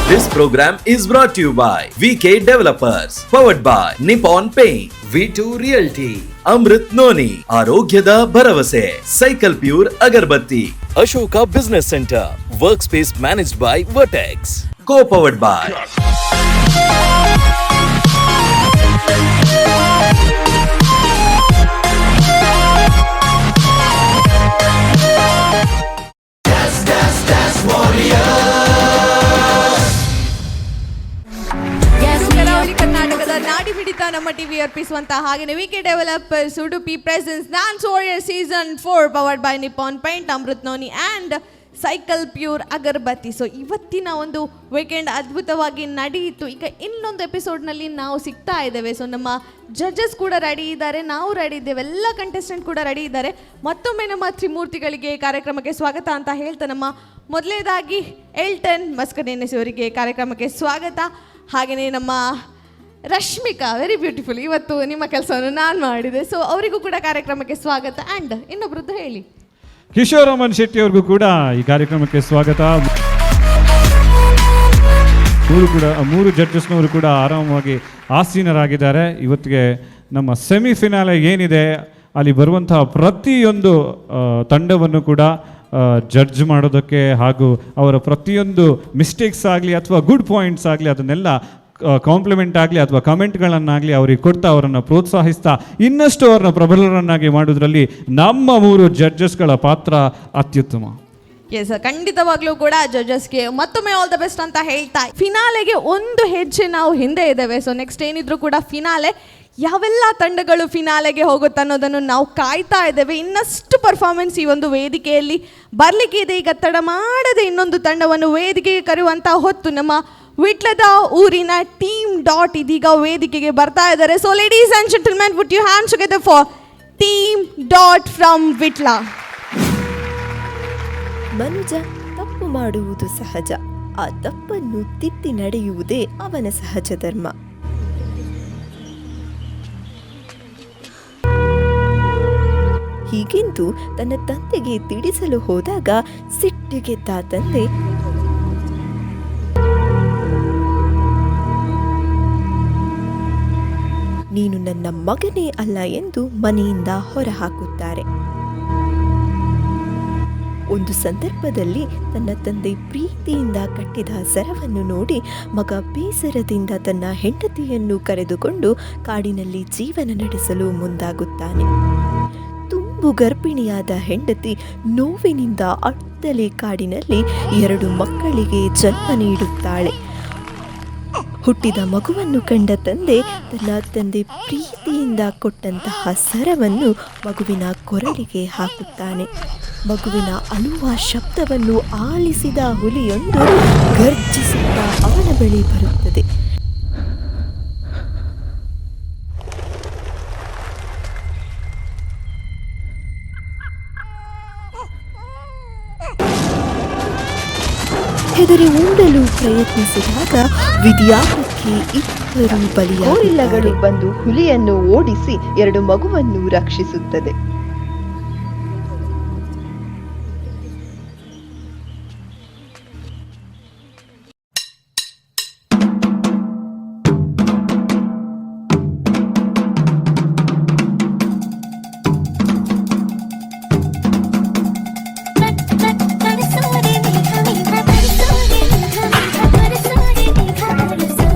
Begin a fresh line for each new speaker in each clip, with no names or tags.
This program is brought to you by VK Developers, powered by Nippon Paint, V2 Realty, Amrit Noni, ಆರೋಗ್ಯದ ಭರವಸೆ, cycle pure agarbatti, Ashoka business centre, work space managed by Vertex, co powered by
ಇದು ಕರಾವಳಿ ಕರ್ನಾಟಕದ ನಾಡಿ ಮಿಡಿತ ನಮ್ಮ TV ಅರ್ಪಿಸುವಂತಹ ಹಾಗೆಯೇ VK developers Udupi presents dance warrior season 4, powered by Nippon Paint, Amrit Noni and cycle pure agarbatti. So ಇವತ್ತಿನ ಒಂದು weekend ಅದ್ಭುತವಾಗಿ ನಡೆಯಿತು. ಈಗ ಇನ್ನೊಂದು ಎಪಿಸೋಡ್ನಲ್ಲಿ ನಾವು ಸಿಗ್ತಾ ಇದ್ದೇವೆ. ಸೊ ನಮ್ಮ ಜಡ್ಜಸ್ ಕೂಡ ರೆಡಿ ಇದ್ದಾರೆ, ನಾವು ರೆಡಿ ಇದ್ದೇವೆ, ಎಲ್ಲ ಕಂಟೆಸ್ಟೆಂಟ್ ಕೂಡ ರೆಡಿ ಇದ್ದಾರೆ. ಮತ್ತೊಮ್ಮೆ ನಮ್ಮ ತ್ರಿಮೂರ್ತಿಗಳಿಗೆ ಕಾರ್ಯಕ್ರಮಕ್ಕೆ ಸ್ವಾಗತ ಅಂತ ಹೇಳ್ತಾ, ನಮ್ಮ ಮೊದಲನೇದಾಗಿ ಎಲ್ಟನ್ ಮಸ್ಕರೇನಸ್ ಅವರಿಗೆ ಕಾರ್ಯಕ್ರಮಕ್ಕೆ ಸ್ವಾಗತ. ಹಾಗೆಯೇ ನಮ್ಮ ರಶ್ಮಿಕಾ, ವೆರಿ ಬ್ಯೂಟಿಫುಲ್, ಇವತ್ತು ನಿಮ್ಮ ಕೆಲಸವನ್ನು ನಾನು ಮಾಡಿದೆ. ಸೊ ಅವರಿಗೂ ಕೂಡ ಕಾರ್ಯಕ್ರಮಕ್ಕೆ ಸ್ವಾಗತ. ಆ್ಯಂಡ್ ಇನ್ನೊಬ್ರದ್ದು ಹೇಳಿ.
ಕಿಶೋರಮನ್ ಶೆಟ್ಟಿ ಅವ್ರಿಗೂ ಕೂಡ ಈ ಕಾರ್ಯಕ್ರಮಕ್ಕೆ ಸ್ವಾಗತ. ಮೂರು ಕೂಡ ಮೂರು ಜಡ್ಜಸ್ನವರು ಕೂಡ ಆರಾಮವಾಗಿ ಆಸೀನರಾಗಿದ್ದಾರೆ. ಇವತ್ತಿಗೆ ನಮ್ಮ ಸೆಮಿಫಿನಾಲೆ ಏನಿದೆ, ಅಲ್ಲಿ ಬರುವಂತಹ ಪ್ರತಿಯೊಂದು ತಂಡವನ್ನು ಕೂಡ ಜಡ್ಜ್ ಮಾಡೋದಕ್ಕೆ ಹಾಗೂ ಅವರ ಪ್ರತಿಯೊಂದು ಮಿಸ್ಟೇಕ್ಸ್ ಆಗಲಿ ಅಥವಾ ಗುಡ್ ಪಾಯಿಂಟ್ಸ್ ಆಗಲಿ, ಅದನ್ನೆಲ್ಲ ಕಾಂಪ್ಲಿಮೆಂಟ್ ಆಗಲಿ ಅಥವಾ ಕಮೆಂಟ್ಗಳನ್ನಾಗಲಿ ಅವರಿಗೆ ಕೊಡ್ತಾ, ಅವರನ್ನು ಪ್ರೋತ್ಸಾಹಿಸ್ತಾ, ಇನ್ನಷ್ಟು ಅವರನ್ನ ಪ್ರಬಲರನ್ನಾಗಿ ಮಾಡೋದ್ರಲ್ಲಿ ನಮ್ಮ ಮೂರು ಜಡ್ಜಸ್ಗಳ ಪಾತ್ರ ಅತ್ಯುತ್ತಮ.
ಎಸ್, ಖಂಡಿತವಾಗ್ಲೂ ಕೂಡ ಜಡ್ಜಸ್ಗೆ ಮತ್ತೊಮ್ಮೆ ಆಲ್ the best ಅಂತ ಹೇಳ್ತಾ, ಫಿನಾಲೆಗೆ ಒಂದು ಹೆಜ್ಜೆ ನಾವು ಹಿಂದೆ ಇದ್ದೇವೆ. ಸೊ ನೆಕ್ಸ್ಟ್ ಏನಿದ್ರು ಕೂಡ ಫಿನಾಲೆ. ಯಾವೆಲ್ಲ ತಂಡಗಳು ಫಿನಾಲೆಗೆ ಹೋಗುತ್ತೆ ಅನ್ನೋದನ್ನು ನಾವು ಕಾಯ್ತಾ ಇದ್ದೇವೆ. ಇನ್ನಷ್ಟು ಪರ್ಫಾರ್ಮೆನ್ಸ್ ಈ ಒಂದು ವೇದಿಕೆಯಲ್ಲಿ ಬರಲಿಕ್ಕೆ ಇದೆ. ಈಗ ತಡ ಮಾಡದೆ ಇನ್ನೊಂದು ತಂಡವನ್ನು ವೇದಿಕೆಗೆ ಕರೆಯುವಂಥ ಹೊತ್ತು. ನಮ್ಮ ವಿಟ್ಲದ ಊರಿನ ಟೀಮ್ ಡಾಟ್ ಇದೀಗ ವೇದಿಕೆಗೆ ಬರ್ತಾ ಇದ್ದಾರೆ. So ladies and gentlemen, put your hands together for team dot from Vitla.
ಮನುಜ ತಪ್ಪು ಮಾಡುವುದು ಸಹಜ. ಆ ತಪ್ಪನ್ನು ತಿದ್ದಿ ನಡೆಯುವುದೇ ಅವನ ಸಹಜ ಧರ್ಮ. ಹೀಗೆಂದು ತನ್ನ ತಂದೆಗೆ ತಿಳಿಸಲು ಹೋದಾಗ ಸಿಟ್ಟಿಗೆದ್ದ ತಂದೆ ನೀನು ನನ್ನ ಮಗನೇ ಅಲ್ಲ ಎಂದು ಮನೆಯಿಂದ ಹೊರಹಾಕುತ್ತಾರೆ. ಒಂದು ಸಂದರ್ಭದಲ್ಲಿ ತನ್ನ ತಂದೆ ಪ್ರೀತಿಯಿಂದ ಕಟ್ಟಿದ ಸರವನ್ನು ನೋಡಿ ಮಗ ಬೇಸರದಿಂದ ತನ್ನ ಹೆಂಡತಿಯನ್ನು ಕರೆದುಕೊಂಡು ಕಾಡಿನಲ್ಲಿ ಜೀವನ ನಡೆಸಲು ಮುಂದಾಗುತ್ತಾನೆ. ತುಂಬು ಗರ್ಭಿಣಿಯಾದ ಹೆಂಡತಿ ನೋವಿನಿಂದ ಅತ್ತಲೇ ಕಾಡಿನಲ್ಲಿ ಎರಡು ಮಕ್ಕಳಿಗೆ ಜನ್ಮ ನೀಡುತ್ತಾಳೆ. ಹುಟ್ಟಿದ ಮಗುವನ್ನು ಕಂಡ ತಂದೆ ತನ್ನ ತಂದೆ ಪ್ರೀತಿಯಿಂದ ಕೊಟ್ಟಂತಹ ಸರವನ್ನು ಮಗುವಿನ ಕೊರಳಿಗೆ ಹಾಕುತ್ತಾನೆ. ಮಗುವಿನ ಅಳುವ ಶಬ್ದವನ್ನು ಆಲಿಸಿದ ಹುಲಿಯೊಂದು ಗರ್ಜಿಸುತ್ತಾ ಅವನ ಬಳಿ ಬರುತ್ತದೆ. ಹೆದರಿ ಓಡಲು ಪ್ರಯತ್ನಿಸಿದಾಗ ವಿದ್ಯಾಪಕ್ಕೆ ಇಬ್ಬರು
ಗೋರಿಲ್ಲಗಳು
ಬಲಿಯಾಗುತ್ತಾರೆ.
ಬಂದು ಹುಲಿಯನ್ನು ಓಡಿಸಿ ಎರಡು ಮಗುವನ್ನು ರಕ್ಷಿಸುತ್ತದೆ.
ಬರಸೋರೆ ಮೇಘ ಮೇಘ ಬರಸೋರೆ ಮೇಘ ಮೇಘ ಬರಸೋರೆ ಮೇಘ ಬರಸೋ.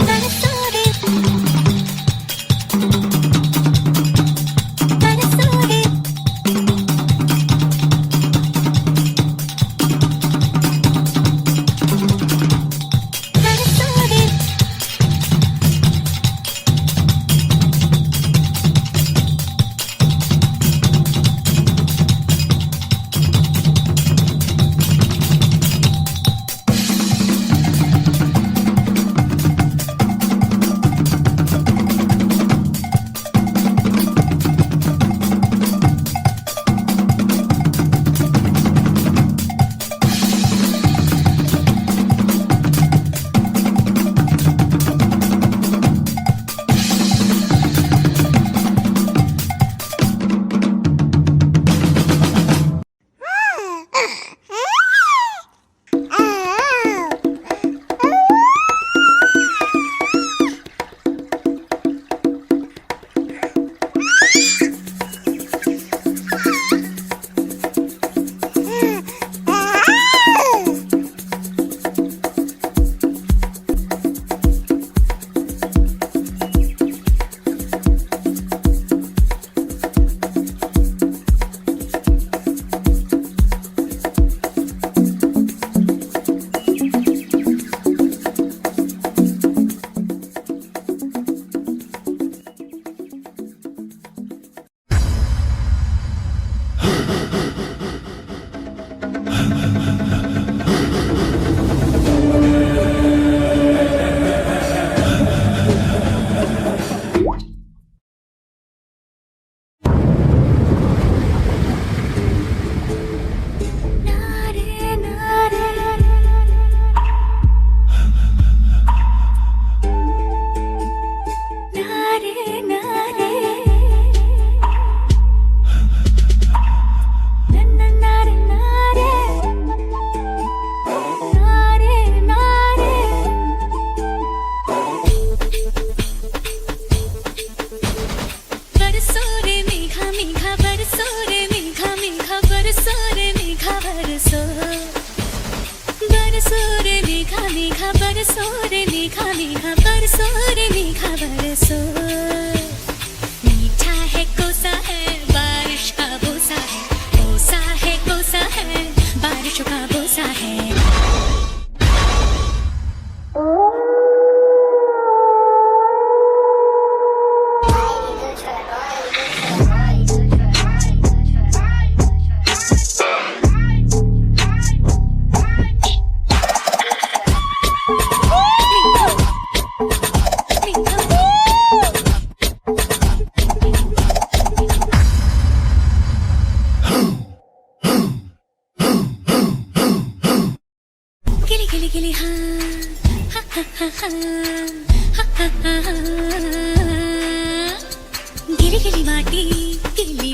ಬರಸೋರೆ ಬರಸೋರೆ. ಬರಸೋರೆ. ನಾರೇ ನಾರೇ ನಾರೇ ನಾರೇ ನನ್ನ ನಾರೆ ನಾರೇ ನಾರೇ ನಾರೇ. बरसो रे मेघा मेघा, बरसो रे मेघा मेघा, बरसो रे मेघा, बरसो बरसो रे मेघा मेघा, बरसो रे मेघा मेघा, बरसो रे मेघा, बरसो। मीठा है कोसा है बारिश का बोसा है, कोसा है कोसा है बारिश का बोसा है। गिली गिली गिली हाँ हाँ हाँ हाँ हाँ हाँ हाँ हाँ। गिली गिली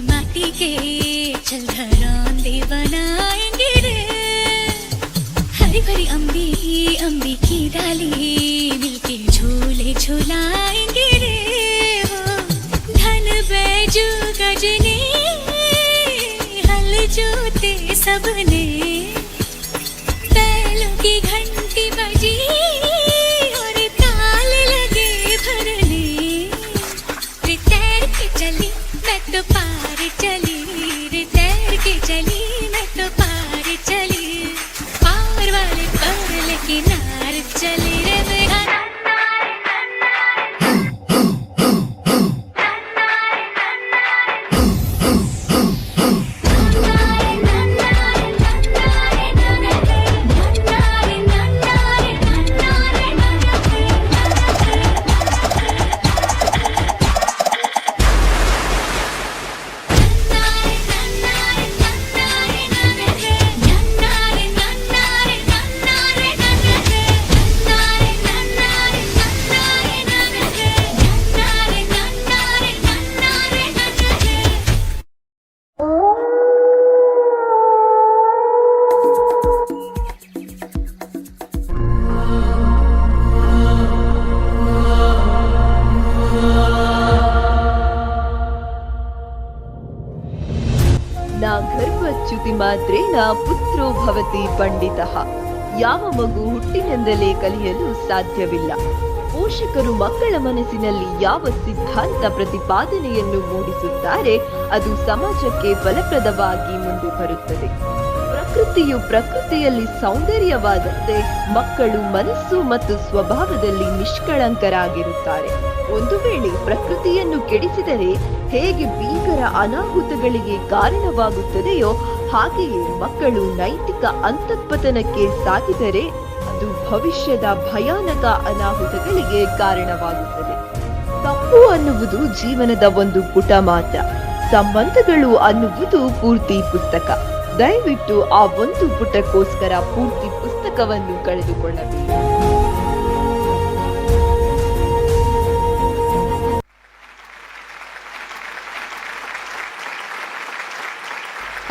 माटी के चल घरौंदे बनाएंगे रे। हरी भरी अम्बी अम्बी की डाली मिलके झूले झूलाएंगे रे। हो धन बैजू गजने हल जोते सबने, बैलों की घंटी बजी और ताल लगे भरने। रे तैर के चली मैं तो पार चली, रे तैर के चली मैं तो पार चली, पार वाले परले किनार चली रे मेरा।
ಮಾತ್ರೇನ ಪುತ್ರೋ ಭವತಿ ಪಂಡಿತಃ. ಯಾವ ಮಗು ಹುಟ್ಟಿನಿಂದಲೇ ಕಲಿಯಲು ಸಾಧ್ಯವಿಲ್ಲ. ಪೋಷಕರು ಮಕ್ಕಳ ಮನಸ್ಸಿನಲ್ಲಿ ಯಾವ ಸಿದ್ಧಾಂತ ಪ್ರತಿಪಾದನೆಯನ್ನು ಮೂಡಿಸುತ್ತಾರೆ ಅದು ಸಮಾಜಕ್ಕೆ ಫಲಪ್ರದವಾಗಿ ಮುಂದೆ ಬರುತ್ತದೆ. ಪ್ರಕೃತಿಯು ಪ್ರಕೃತಿಯಲ್ಲಿ ಸೌಂದರ್ಯವಾದಂತೆ ಮಕ್ಕಳು ಮನಸ್ಸು ಮತ್ತು ಸ್ವಭಾವದಲ್ಲಿ ನಿಷ್ಕಳಂಕರಾಗಿರುತ್ತಾರೆ. ಒಂದು ವೇಳೆ ಪ್ರಕೃತಿಯನ್ನು ಕೆಡಿಸಿದರೆ ಹೇಗೆ ಭೀಕರ ಅನಾಹುತಗಳಿಗೆ ಕಾರಣವಾಗುತ್ತದೆಯೋ ಹಾಗೆಯೇ ಮಕ್ಕಳು ನೈತಿಕ ಅಂತಃಪತನಕ್ಕೆ ಸಾಗಿದರೆ ಅದು ಭವಿಷ್ಯದ ಭಯಾನಕ ಅನಾಹುತಗಳಿಗೆ ಕಾರಣವಾಗುತ್ತದೆ. ತಪ್ಪು ಅನ್ನುವುದು ಜೀವನದ ಒಂದು ಪುಟ ಮಾತ್ರ, ಸಂಬಂಧಗಳು ಅನ್ನುವುದು ಪೂರ್ತಿ ಪುಸ್ತಕ. ದಯವಿಟ್ಟು ಆ ಒಂದು ಪುಟಕ್ಕೋಸ್ಕರ ಪೂರ್ತಿ ಪುಸ್ತಕವನ್ನು ಕಳೆದುಕೊಳ್ಳಬೇಡಿ.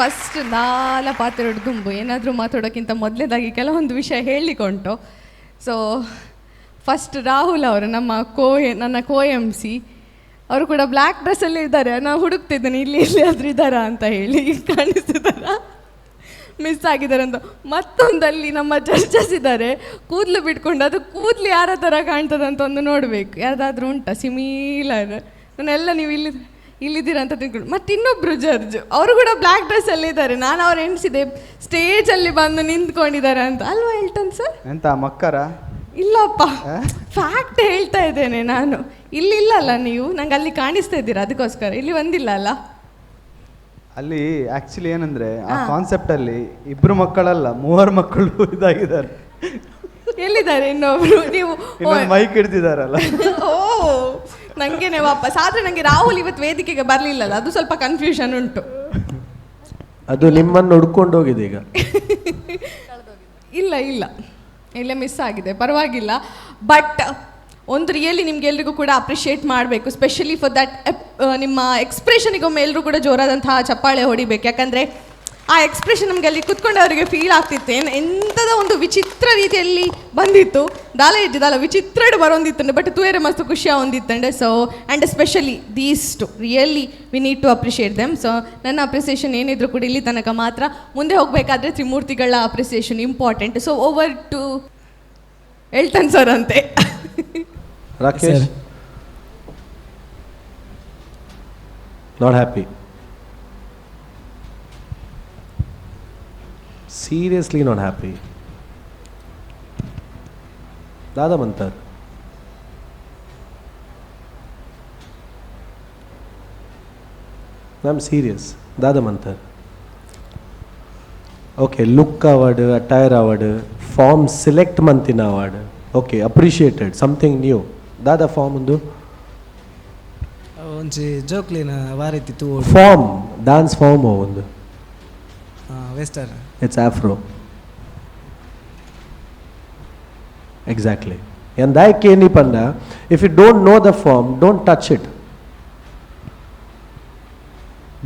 ಫಸ್ಟ್ ನಾಲ ಪಾತ್ರೆ ದುಂಬು ಏನಾದರೂ ಮಾತಾಡೋಕ್ಕಿಂತ ಮೊದಲನೇದಾಗಿ ಕೆಲವೊಂದು ವಿಷಯ ಹೇಳಲಿಕ್ಕುಂಟು. ಸೊ ಫಸ್ಟ್ ರಾಹುಲ್ ಅವರು ನಮ್ಮ ನನ್ನ ಕೋ ಎಮ್ ಸಿ ಅವರು ಕೂಡ ಬ್ಲ್ಯಾಕ್ ಡ್ರೆಸ್ಸಲ್ಲೇ ಇದ್ದಾರೆ. ನಾನು ಹುಡುಕ್ತಿದ್ದೇನೆ ಇಲ್ಲಿ ಎಲ್ಲಿಯಾದರೂ ಇದ್ದಾರಾ ಅಂತ ಹೇಳಿ, ಕಾಣಿಸ್ತಿದ್ದಾರಾ, ಮಿಸ್ ಆಗಿದ್ದಾರೆ ಅಂತ. ಮತ್ತೊಂದಲ್ಲಿ ನಮ್ಮ ಜಡ್ಜಸ್ ಇದ್ದಾರೆ, ಕೂದಲು ಬಿಟ್ಕೊಂಡು, ಅದು ಕೂದಲು ಯಾರ ಥರ ಕಾಣ್ತದೆ ಅಂತ ಒಂದು ನೋಡಬೇಕು. ಯಾರ್ದಾದ್ರೂ ಉಂಟಾ ಸಿಮಿಲರ್? ನಾನೆಲ್ಲ ನೀವು ಇಲ್ಲಿ ಇಲ್ಲಿದ್ದೀರಾ ಅಂತ ತಿಳ್ಕೊಂಡು. ಮತ್ತು ಇನ್ನೊಬ್ಬರು ಜಡ್ಜ್ ಅವರು ಕೂಡ ಬ್ಲ್ಯಾಕ್ ಡ್ರೆಸ್ಸಲ್ಲೇ ಇದ್ದಾರೆ. ನಾನು ಅವ್ರು ಎಣಿಸಿದೆ ಸ್ಟೇಜಲ್ಲಿ ಬಂದು ನಿಂತ್ಕೊಂಡಿದ್ದಾರೆ ಅಂತ, ಅಲ್ವಾ ಎಲ್ಟನ್ ಸರ್?
ಎಂತ ಮಕ್ಕರ?
ಇಲ್ಲಪ್ಪ, ಫ್ಯಾಕ್ಟ್ ಹೇಳ್ತಾ ಇದ್ದೇನೆ ನಾನು. ಇಲ್ಲಿ ಇಲ್ಲಲ್ಲ ನೀವು, ನಂಗೆ ಅಲ್ಲಿ ಕಾಣಿಸ್ತಾ ಇದ್ದೀರಾ, ಅದಕ್ಕೋಸ್ಕರ ಇಲ್ಲಿ ಬಂದಿಲ್ಲ ಅಲ್ಲ.
ಅಲ್ಲಿ ಆಕ್ಚುಲಿ ಏನಂದ್ರೆ ಆ ಕಾನ್ಸೆಪ್ಟ್ ಅಲ್ಲಿ ಇಬ್ರು ಮಕ್ಕಳಲ್ಲ, ಮೂವರು ಮಕ್ಕಳು ಇದಾಗಿದ್ದಾರೆ.
ಎಲ್ಲಿದ್ದಾರೆ ಇನ್ನೊಬ್ರು? ನೀವು
ಇನ್ನೊಂದು ಮೈಕ್ ಹಿಡ್ದಿದಾರಲ್ಲ.
ಓ, ನಂಗೇನೆ ವಾಪಸ್. ಆದ್ರೆ ನಂಗೆ ರಾಹುಲ್ ಇವತ್ತು ವೇದಿಕೆಗೆ ಬರಲಿಲ್ಲಲ್ಲ, ಅದು ಸ್ವಲ್ಪ ಕನ್ಫ್ಯೂಷನ್ ಉಂಟು.
ಅದು ನಿಮ್ಮನ್ನು ಹುಡ್ಕೊಂಡು ಹೋಗಿದೆ ಈಗ.
ಇಲ್ಲ ಇಲ್ಲ, ಇಲ್ಲ ಮಿಸ್ ಆಗಿದೆ, ಪರವಾಗಿಲ್ಲ. ಬಟ್ ಒಂದು ರಿಯಲಿ ನಿಮ್ಗೆ ಎಲ್ರಿಗೂ ಕೂಡ ಅಪ್ರಿಷಿಯೇಟ್ ಮಾಡಬೇಕು, specially for that ನಿಮ್ಮ ಎಕ್ಸ್ಪ್ರೆಷನಿಗೊಮ್ಮೆ ಎಲ್ಲರೂ ಕೂಡ ಜೋರಾದಂತಹ ಚಪ್ಪಾಳೆ ಹೊಡಿಬೇಕು. ಯಾಕಂದರೆ ಆ ಎಕ್ಸ್ಪ್ರೆಷನ್ ನಮಗೆ ಅಲ್ಲಿ ಕುತ್ಕೊಂಡು ಅವರಿಗೆ ಫೀಲ್ ಆಗ್ತಿತ್ತು. ಏನು ಎಂಥದ ಒಂದು ವಿಚಿತ್ರ ರೀತಿಯಲ್ಲಿ ಬಂದಿತ್ತು, ದಾಲ ಇಜ್ಜಿ ದಾಲ ವಿಚಿತ್ರಡ್ ಬರೋಂದಿತ್ತಂಡೆ, ಬಟ್ ತೂಯರೆ ಮಸ್ತ್ ಖುಷಿ ಒಂದಿತ್ತಂಡೆ. So and especially these two really we need to appreciate them. So ನನ್ನ ಅಪ್ರಿಸಿಯೇಷನ್ ಏನಿದ್ರು ಕೂಡ ಇಲ್ಲಿ ತನಕ ಮಾತ್ರ, ಮುಂದೆ ಹೋಗಬೇಕಾದ್ರೆ ತ್ರಿಮೂರ್ತಿಗಳ appreciation important. So over to Elton sir ಅಂತೆ.
Rakesh, not happy, seriously not happy. ದಾದ ಮಂತರ್, I serious. ದಾದ Mantar okay, look award, attire award, form select ಮಂತಿನ award, okay, appreciated, something new. ದಾದ ಫಾರ್ಮ್ ಒಂದು
ಒಂಜಿ ಜೋಕ್ಲಿನ ವಾರೈತಿ ತೂ
form, dance form ಒಂದು
western.
It's afro exactly. And I Keni Panda, if you don't know the form, don't touch it.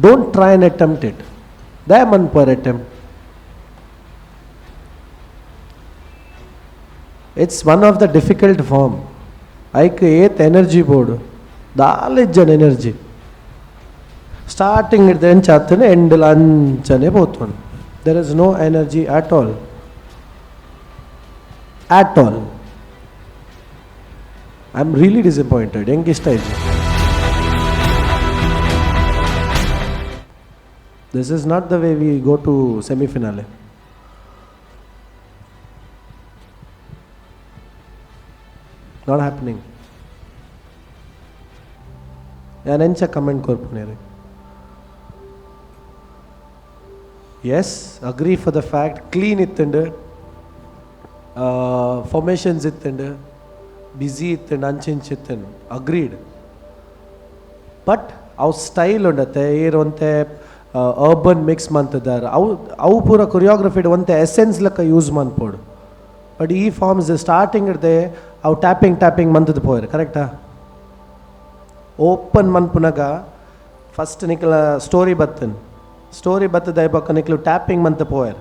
Don't try and attempt it. Diamond per attempt. It's one of the difficult form. ಐಕ್ ಏತ್ energy board ದಾಲಿಜ್ಜನ್ energy starting ಹಿಡ್ದು ಎಂಚ ಆತನೆ end ಅಂಚನೆ ಪೋತ್ವನು. There is no energy at all, at all. I am really disappointed. ಹೆಂಗೆ ಇಷ್ಟ ಆಯ್ತು? This is not the way we go to semifinale. Not happening. ನಾನು ಎಂಚ comment ಕೊರ್ಪುನೇರಿ? Yes, agree for the fact clean ಇತ್ತಂಡು, formations ಇತ್ತಂಡು, busy ಇತ್ತಂಡು, ಅಂಚಿಂಚ್ ಇತ್ತಂಡು, agreed. But ಅವು style ಉಂಡತ್ತೆ ಏರ್ ಒಂತೆ urban mix ಮಂತದಾರ, ಅವು ಅವು ಪೂರ ಕೊರಿಯೋಗ್ರಫಿಡ್ ಒಂತೆ ಎಸೆನ್ಸ್ ಲೆಕ್ಕ ಯೂಸ್ ಮನ್ಪೋಡು. ಬಟ್ ಈ ಫಾರ್ಮ್ಸ್ ಸ್ಟಾರ್ಟಿಂಗ್ ಇಡ್ದೆ ಅವು ಟ್ಯಾಪಿಂಗ್ ಟ್ಯಾಪಿಂಗ್ ಮಂತದ ಪೋಯರ್, ಕರೆಕ್ಟಾ? ಓಪನ್ ಮನ್ಪುನಗ ಫಸ್ಟ್ ನಿಕಲ ಸ್ಟೋರಿ ಬತ್ತನ್, ಸ್ಟೋರಿ ಬತ್ತದ ಬೊಕ್ಕ ನಿಕ್ಲು ಟ್ಯಾಪಿಂಗ್ ಮಂತ ಪೋಯರ್,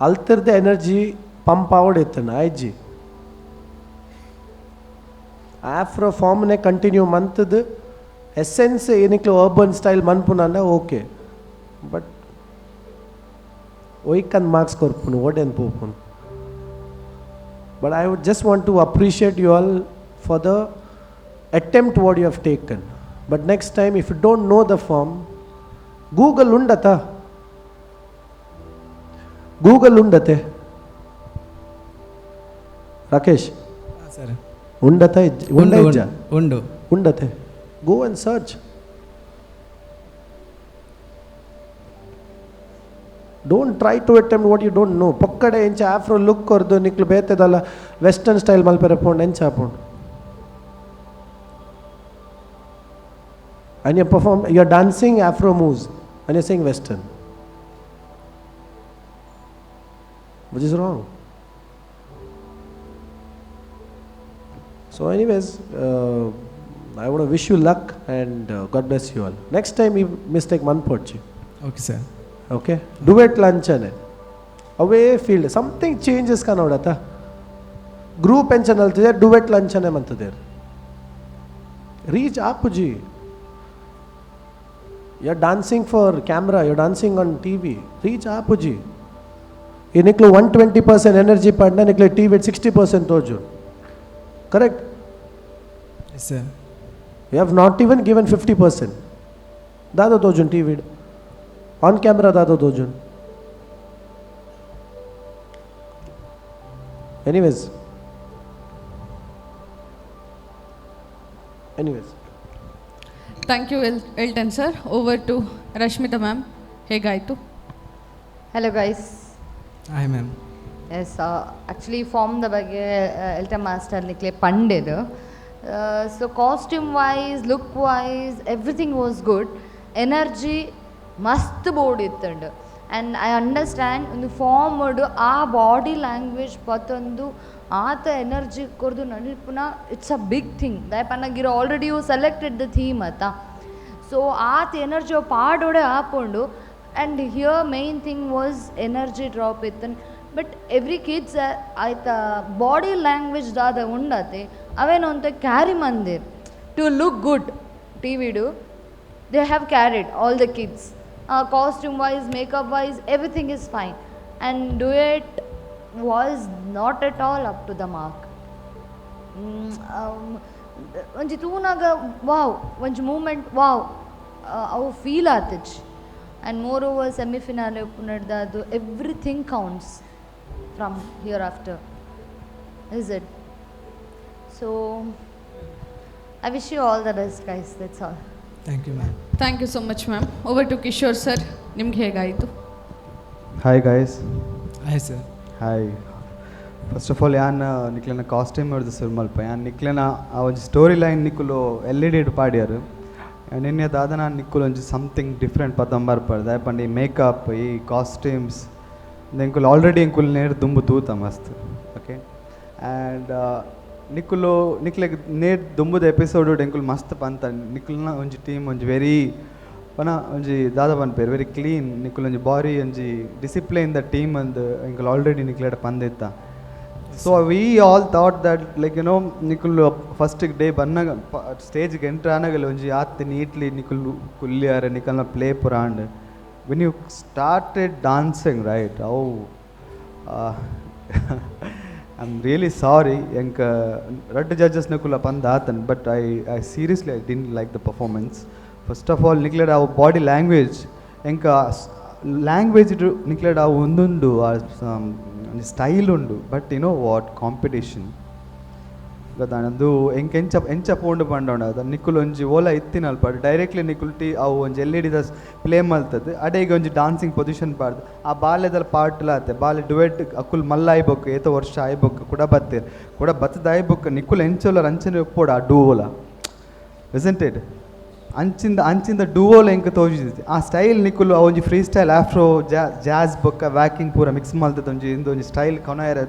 ಅಲ್ತಿರ್ದ ಎನರ್ಜಿ ಪಂಪ್ ಆವಡ್ ಇತ್ತನ ಐಜಿ. ಆಫ್ರೋ ಫಾರ್ಮ್ನೆ ಕಂಟಿನ್ಯೂ ಮಂತದ ಎಸೆನ್ಸ್ ನಿಕ್ಲು ಅರ್ಬನ್ ಸ್ಟೈಲ್ ಮನ್ಪುನಂಡ ಓಕೆ, ಬಟ್ ಒಯ್ಕಂದ್ ಮಾರ್ಕ್ಸ್ ಕೊರ್ಪುನು ಓಡೆನ್ ಪೋಪುನು. But I would just want to appreciate you all for the attempt what you have taken. But next time, if you don't know the form, Google ಉಂಡತ, Google ಉಂಡತೆ Rakesh?
Sir.
ಉಂಡತ? ಉಂಡ?
ಉಂಡು.
ಇಜ್ಜಾ?
ಉಂಡು.
ಉಂಡತೆ? Go and search. Don't try to attempt what you don't know. ಪೊಕ್ಕಡೆ ಎಂಚ Afro look ಕೊರ್ದು ನಿಕ್ಲು ಬೇತೆದಲ್ಲ western style ಮಲ್ಪೆರೆ ಪೋಂಡು ಎಂಚ ಆಪುಂಡು? And you perform, you are dancing afro moves and you saying western, which is wrong. So anyways, I want to wish you luck and God bless you all. Next time ಈ mistake ಮನ್ಪೊಡ್ಚಿ.
Okay sir.
Okay, duet ಲಂಚನೆ ಅವೇ field something changes ಕಾನೋಡತ್ತ. Group ಎಂಚನ ಅಲ್ತಿದೆ, duet ಲಂಚನೆ ಮಂತದೇರ್ reach ಆಪುಜಿ. You are dancing for camera, you are dancing on TV. Reach ಆಪುಜಿ. ಈ ನಿಕ್ಲು 120% energy ಪಾಡ್ನ ನಿಕ್ಲೆ TV 60% ತೋಜು, correct?
Yes sir.
You have not even given 50%. ದಾದ ತೋಜುನ್ TV on camera? ದಾದ ತೋಜುನ್? Anyways.
Thank you Elton sir. Over to Rashmita ma'am. ಹೇಗಾಯಿತು?
Hello guys.
Hi ma'am.
S, actually ಫಾರ್ಮ್ದ ಬಗ್ಗೆ Elton master ನಿಕ್ಲೆ ಪಂಡೆದು. So costume wise, look wise, everything was good. Energy ಮಸ್ತ್ board ಇತ್ತಂಡು. And I understand, ಒಂದು form ಆ body language ಪತ್ತೊಂದು ಆತ energy ಕೊರ್ದು ನಲ್ಪುನ, it's a big thing. ದಾಯೆ ಪನ್ನಗಿರ already you selected the theme ಅತ್ತ. ಸೊ ಆತ ಎನರ್ಜಿ ಪಾಡೋಡೆ ಆಪುಂಡು. And here main thing was energy drop ಇತ್ತು. But every kids ಆಯ್ತ ಬಾಡಿ ಲ್ಯಾಂಗ್ವೇಜ್ ದಾದ ಉಂಡತೆ ಅವೇನು ಅಂತ carry Mandir to look good ಟಿವಿಡು. They have carried, all the kids. Costume wise, makeup wise, everything is fine. And duet was not at all up to the mark. ಒಂಜಿ ತೂನಾಗ wow, ಒಂಜಿ moment wow ಅವು feel ಆತಿಜ್. And more over semifinal ಉಪ್ಪುನಡ್ದ ಅದು everything counts from here after, is it? So I wish you all the best, guys. That's all.
Thank you ma'am.
Thank you so much, ma'am. Over to Kishore sir. ನಿಮ್ಗೆ ಹೇಗಾಯಿತು?
Hi guys.
Hi sir.
Hi. First of all ಯಾನ್ ನಿಕ್ಲೆನ costume ಹಿಡ್ದು ಸುರು ಮಲ್ಪ. ಯಾನ್ ನಿಕ್ಲೆನ ಆ ಒಂಜಿ ಸ್ಟೋರಿ ಲೈನ್ ನಿಕುಲು L E D ಪಾಡ್ಯಾರು. ನಿನ್ನೆ ದಾದನ ನಿಕ್ಕುಲು ಒಂಜಿ ಸಮಥಿಂಗ್ ಡಿಫ್ರೆಂಟ್ ಪತ್ತೊಂಬರ್ ಪಡ್ದ ಪಂಡ ಈ ಮೇಕಪ್, ಈ ಕಾಸ್ಟ್ಯೂಮ್ಸ್ ಎಂಕುಲು ಆಲ್ರೆಡಿ ಎಂಕುಲು ನೇರ್ ದುಂಬು ತೂತ ಮಸ್ತ್. ಓಕೆ, ಆ್ಯಂಡ್ ನಿಕ್ಕುಲು ನಿಕ್ಲೆಗ್ ನೇರ್ ದುಂಬುದ ಎಪಿಸೋಡ್ ಎಂಕುಲು ಮಸ್ತ್ ಪಂತ ನಿಕ್ಕುಲ್ನ ಒಂಜಿ ಟೀಮ್ ಒಂಜಿ ವೆರಿ ಪನ ಒಂಜಿ ದಾದ ಪನ್ಪೇರು ವೆರಿ ಕ್ಲೀನ್, ನಿಕ್ಕುಲು ಒಂಜಿ ಬಾರಿ ಒಂಜಿ ಡಿಸಿಪ್ಲಿನ್ the team ಅಂದ್ ಎಂಕುಲು ಆಲ್ರೆಡಿ ನಿಕ್ಲೆಡ ಪಂದಿತ್ತ. So we all thought that, like, ನಿಕುಲು ಫಸ್ಟ್ ಡೇ ಬನ್ನಗ ಸ್ಟೇಜ್ಗೆ ಎಂಟ್ರ್ ಆನಗಲ ಒಂಜಿ ಆತ್ ನೀಟ್ಲಿ ನಿಕುಲು ಕುಲ್ಲಿಯಾರ ನಿಕಲ್ನ ಪ್ಲೇ ಪುರ and when you started dancing, right, ಅವು I am really sorry. ಎಂಕ ರಡ್ಡ್ ಜಡ್ಜಸ್ ನಕುಲ ಪಂದ್ ಆತನ್, but I seriously, I didn't like the performance. First of all, ನಿಕ್ಲೆಡ್ ಅವು ಬಾಡಿ ಲ್ಯಾಂಗ್ವೇಜ್, ಎಂಕ ಲ್ಯಾಂಗ್ವೇಜ್ ನಿಕ್ಲೆಡ್ ಅವು ಒಂದುಂಡು, ಆ ಸ್ಟೈಲ್ ಉಂಡು. But you know what, competition ಗೊತ್ತಾಂಡು ಎಂಕ್ ಎಂಚ ಎಂಚ ಪೋಂಡು ಪಂಡೋಂಡ ಅದ ನಿಕ್ಕುಲು ಒಂಜಿ ಓಲ ಇತ್ತಿನಲ್ಪ ಡೈರೆಕ್ಟ್ಲಿ ನಿಕ್ಕುಲು ಟಿ ಅವು ಒಂಜಿ ಎಲ್ ಇ ಡಿದ ಪ್ಲೇ ಮಲ್ತದ್ದು ಅಡೇಗೆ ಒಂಜಿ ಡಾನ್ಸಿಂಗ್ ಪೊಸಿಷನ್ ಪಾಡ್ದು ಆ ಬಾಲ್ಯದ ಪಾಟ್ಲ ಆತೆ ಬಾಲೆ ಡುವೆಟ್ ಅಕುಲ್ ಮಲ್ಲ ಆಯ್ಬೊಕ್ ಏತೋ ವರ್ಷ ಆಯ್ಬೊಕ್ ಕೂಡ ಬತ್ತೇರ್ ಕೂಡ ಬತ್ತದ ಆಯ್ಬೊಕ್ ನಿಕ್ಕುಲು ಎಂಚೋಲ ಅಂಚನೆ ಒಪ್ಪೋಡು ಆ ಡೂವೋಲ, ಇಸಂಟ್ it? ಅಂಚಿಂದ ಅಂಚಿಂದ ಡೂವೋಲ ಎಂಕ್ ತೋಜಿದ್ ಆ ಸ್ಟೈಲ್ ನಿಕ್ಕುಲು ಆ ಒಂಜಿ free style afro jazz ಬೊಕ್ಕ ವ್ಯಾಕಿಂಗ್ ಪೂರ ಮಿಕ್ಸ್ ಮಲ್ತದ ಒಂಜಿ ಇಂದು ಒಂಜಿ ಸ್ಟೈಲ್ ಕೊನಯರ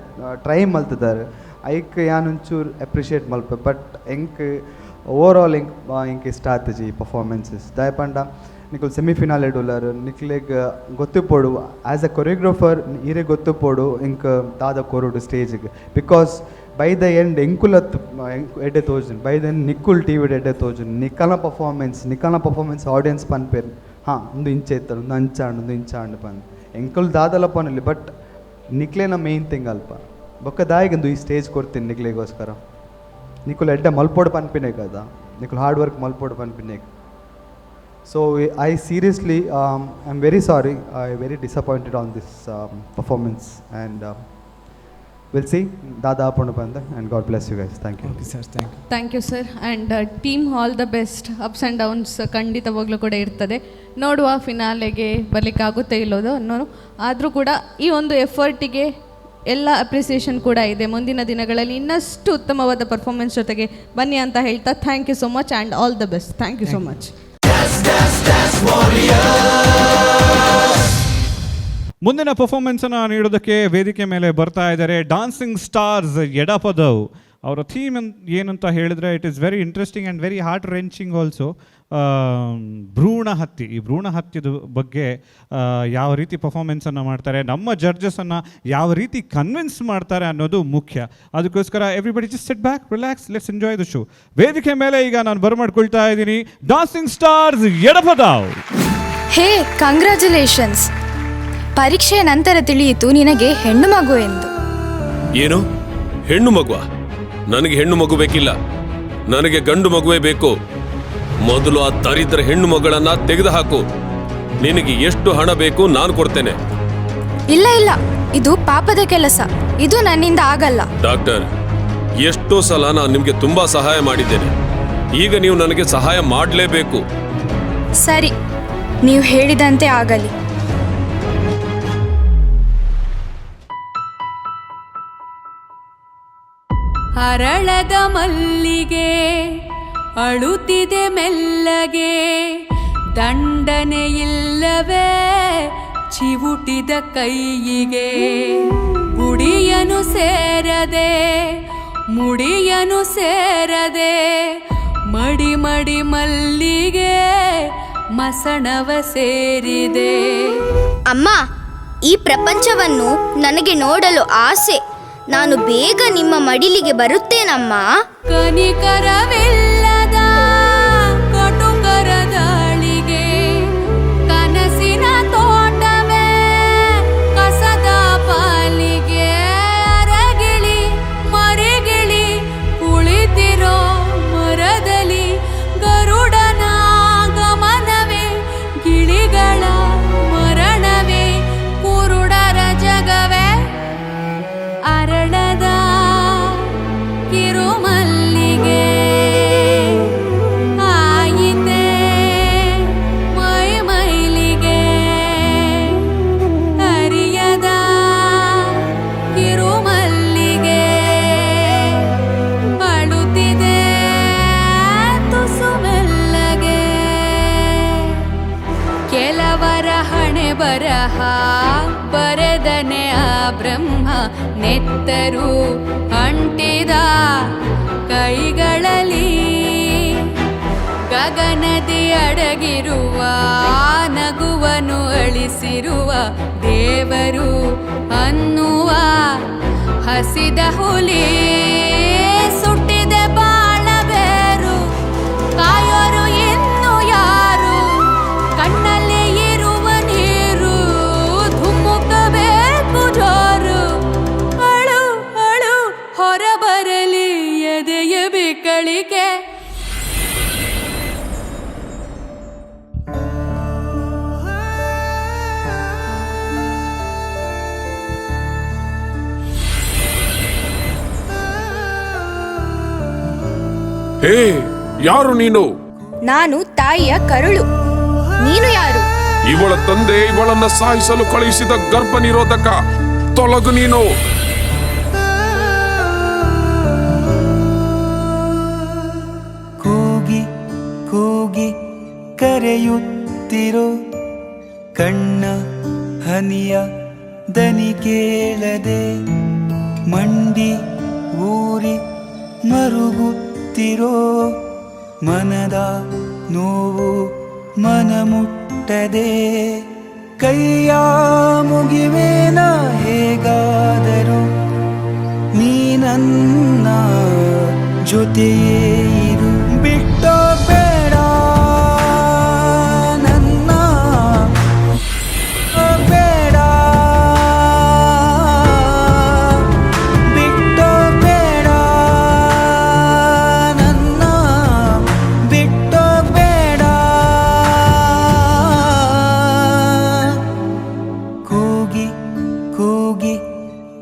ಟ್ರೈ ಮಲ್ತದಾರೆ. ಐಕ್ ಯಾನ್ ಒಂಚೂರು ಅಪ್ರಿಷಿಯೇಟ್ ಮಲ್ಪೆ. ಬಟ್ ಎಂಕ್ ಓವರ್ ಆಲ್ ಎಂಕ್ ಎಂಕ್ ಇಷ್ಟ ಆತಜಿ ಈ ಪರ್ಫಾರ್ಮೆನ್ಸಸ್. ದಾಯೆ ಪಂಡ ನಿಕುಲು ಸೆಮಿಫಿನಾಲ್ ಉಲ್ಲರ್. ನಿಕ್ಲೆಗ್ ಗೊತ್ತುಪೋಡು, as a choreographer ಈರೆ ಗೊತ್ತುಪೋಡು ಎಂಕ್ ದಾದ ಕೊರೊಡು ಸ್ಟೇಜ್ಗೆ. Because by the end ಎಂಕುಲತ್ ಎಡ್ಡೆ ತೋಜುನ್, by the end ನಿಕ್ಕುಲ್ T we'd ಎಡ್ಡೆ ತೋಜುನ್. ನಿಕಲ್ನ ಪರ್ಫಾರ್ಮೆನ್ಸ್ ಆಡಿಯನ್ಸ್ ಪನ್ಪೇರು, ಹಾಂ, ಒಂದು ಇಂಚೆ ಇತ್ತಲ್ಲ, ಒಂದು ಅಂಚಾಂಡ್, ಒಂದು ಇಂಚಾಂಡ್ ಪಂದ್. ಎಂಕುಲು ದಾದಲ ಪನೊಲಿ, ಬಟ್ ನಿಕ್ಲೆನ ಮೇನ್ ಥಿಂಗ್ ಅಲ್ಪ ಬೊಕ್ಕ ದಾಯಿಗಂದು ಈ ಸ್ಟೇಜ್ ಕೊರ್ತೀನಿ ನಿಕ್ಲೆಗೋಸ್ಕರ. ನಿಕುಲು ಎಡ್ಡೆ ಮಲ್ಪೊಡು ಪನ್ಪಿನೇ ಕದ, ನಿಕುಲು ಹಾರ್ಡ್ ವರ್ಕ್ ಮಲ್ಪೊಡು ಪನ್ಪಿನೇ. So I seriously I am very sorry, I very disappointed on this performance and will see ದಾದಾ Pandu ಪಂದ. And God bless you guys. Thank you.
Okay sir, thank you.
Thank you sir and team, all the best. Ups and downs ಖಂಡಿತವಾಗ್ಲೂ ಕೂಡ ಇರ್ತದೆ. ನೋಡುವ ಫಿನಾಲೆಗೆ ಬರಲಿಕ್ಕಾಗುತ್ತೆ ಇಲ್ಲೋದು ಅನ್ನೋನು. ಆದರೂ ಕೂಡ ಈ ಒಂದು ಎಫರ್ಟಿಗೆ ಎಲ್ಲ ಅಪ್ರಿಸಿಯೇಷನ್ ಕೂಡ ಇದೆ. ಮುಂದಿನ ದಿನಗಳಲ್ಲಿ ಇನ್ನಷ್ಟು ಉತ್ತಮವಾದ ಪರ್ಫಾರ್ಮೆನ್ಸ್ ಜೊತೆಗೆ ಬನ್ನಿ ಅಂತ ಹೇಳ್ತಾ, thank you so much and all the best. Thank you so much.
ಮುಂದಿನ ಪರ್ಫಾರ್ಮೆನ್ಸ್ ಅನ್ನು ನೀಡೋದಕ್ಕೆ ವೇದಿಕೆ ಮೇಲೆ ಬರ್ತಾ ಇದ್ದಾರೆ ಡಾನ್ಸಿಂಗ್ ಸ್ಟಾರ್ಸ್ ಎಡಪದವ್. ಅವರ ಥೀಮ್ ಏನಂತ ಹೇಳಿದ್ರೆ, it is very interesting and very heart wrenching also. ಭ್ರೂಣ ಹತ್ಯೆ. ಈ ಭ್ರೂಣ ಹತ್ಯೆದ ಬಗ್ಗೆ ಯಾವ ರೀತಿ ಪರ್ಫಾರ್ಮೆನ್ಸನ್ನು ಮಾಡ್ತಾರೆ, ನಮ್ಮ ಜಡ್ಜಸನ್ನು ಯಾವ ರೀತಿ ಕನ್ವಿನ್ಸ್ ಮಾಡ್ತಾರೆ ಅನ್ನೋದು ಮುಖ್ಯ. ಅದಕ್ಕೋಸ್ಕರ everybody just sit back, relax, let's enjoy the show. ವೇದಿಕೆ ಮೇಲೆ ಈಗ ನಾನು ಬರಮಾಡ್ಕೊಳ್ತಾ ಇದ್ದೀನಿ ಡಾನ್ಸಿಂಗ್ ಸ್ಟಾರ್ಸ್ ಎಡಪದವ್.
ಹೇ, ಕಂಗ್ರ್ಯಾಚುಲೇಷನ್ಸ್! ಪರೀಕ್ಷೆಯ ನಂತರ ತಿಳಿಯಿತು ನಿನಗೆ ಹೆಣ್ಣು ಮಗು ಎಂದು.
ಏನು, ಹೆಣ್ಣು ಮಗುವ? ನನಗೆ ಹೆಣ್ಣು ಮಗು ಬೇಕಿಲ್ಲ, ನನಗೆ ಗಂಡು ಮಗುವೇ ಬೇಕು. ಮೊದಲು ಆ ದರಿದ್ರ ಹೆಣ್ಣು ಮಗಳನ್ನ ತೆಗೆದುಹಾಕು. ನಿನಗೆ ಎಷ್ಟು ಹಣ ಬೇಕು, ನಾನು ಕೊಡ್ತೇನೆ.
ಇಲ್ಲ ಇಲ್ಲ, ಇದು ಪಾಪದ ಕೆಲಸ. ಇದು ನನ್ನಿಂದ ಆಗಲ್ಲ.
ಡಾಕ್ಟರ್, ಎಷ್ಟೋ ಸಲ ನಾನು ನಿಮಗೆ ತುಂಬಾ ಸಹಾಯ ಮಾಡಿದ್ದೇನೆ. ಈಗ ನೀವು ನನಗೆ ಸಹಾಯ ಮಾಡಲೇಬೇಕು.
ಸರಿ, ನೀವು ಹೇಳಿದಂತೆ ಆಗಲಿ.
ಅರಳದ ಮಲ್ಲಿಗೆ ಅಳುತ್ತಿದೆ ಮೆಲ್ಲಗೆ, ದಂಡನೆಯಿಲ್ಲವೇ ಚಿವುಟಿದ ಕೈಯಿಗೆ. ಗುಡಿಯನು ಸೇರದೆ ಮುಡಿಯನು ಸೇರದೆ, ಮಡಿ ಮಡಿ ಮಲ್ಲಿಗೆ ಮಸಣವ ಸೇರಿದೆ.
ಅಮ್ಮ, ಈ ಪ್ರಪಂಚವನ್ನು ನನಗೆ ನೋಡಲು ಆಸೆ. ನಾನು ಬೇಗ ನಿಮ್ಮ ಮಡಿಲಿಗೆ ಬರುತ್ತೇನಮ್ಮ.
ಕನಿಕರವಿಲ್ಲದ ಕಟುಕರ ದಾಳಿಗೆ, ಕನಸಿನ ತೋಟವೇ ಕಸದ ಪಾಲಿಗೆ. ಅರಗಿಳಿ ಮರಿಗಿಳಿ ಕುಳಿತಿರೋ ಮರದಲ್ಲಿ, ಗರುಡನ ಗಮನವೇ ಗಿಳಿಗಳ ಮರಣವೇ ಕುರುಡರ ಜಗವೇ. ಅರಳದ ಕಿರುಮಲ್ಲಿಗೆ ಆಯಿತೆ ಮೈ ಮೈಲಿಗೆ, ಅರಿಯದ ಕಿರುಮಲ್ಲಿಗೆ ಅಳುತ್ತಿದೆ ತುಸು ಮೆಲ್ಲಗೆ. ಕೆಲವರ ಹಣೆ ಬರಹ ಬರೆದನೆ ಆ ಬ್ರಹ್ಮ, ನೆತ್ತರು ಅಂಟಿದ ಕೈಗಳಲ್ಲಿ. ಗಗನದಿ ಅಡಗಿರುವ ನಗುವನು ಅಳಿಸಿರುವ ದೇವರು ಅನ್ನುವ ಹಸಿದ ಹುಲಿ. ಸುಟ್ಟಿದೆ ಬಾಳಬೇರು, ಕಾಯೋರು ಇನ್ನು ಯಾರು? ಕಣ್ಣಲ್ಲಿ ಇರುವ ನೀರು ಧುಮುಕಬೇಕು ಜೋರು. ಅಳು ಅಳು ಹೊರಬರಲಿ ಎದೆಯ ಬಿಕ್ಕಳಿಕೆ.
ಹೇ, ಯಾರು ನೀನು?
ನಾನು ತಾಯಿಯ ಕರುಳು. ನೀನು ಯಾರು?
ಇವಳ ತಂದೆ ಇವಳನ್ನ ಸಾಯಿಸಲು ಕಳುಹಿಸಿದ ಗರ್ಭ ನಿರೋಧಕ. ತೊಲಗು ನೀನು.
ಕೂಗಿ ಕೂಗಿ ಕರೆಯುತ್ತಿರೋ, ಕಣ್ಣ ಹನಿಯ ದನಿ ಕೇಳದೆ, ಮಂಡಿ ಊರಿ ಮರುಗುತ್ತಿರೋ, ಮನದ ನೋವು ಮನಮುಟ್ಟದೆ, ಕೈಯ ಮುಗಿವೇನ ಹೇಗಾದರೂ, ನೀ ನನ್ನ ಜೊತೆಯೇ ಇರು. ಬಿಟ್ಟೋ ಬೇಡ ನನ್ನ, ಬೇಡ.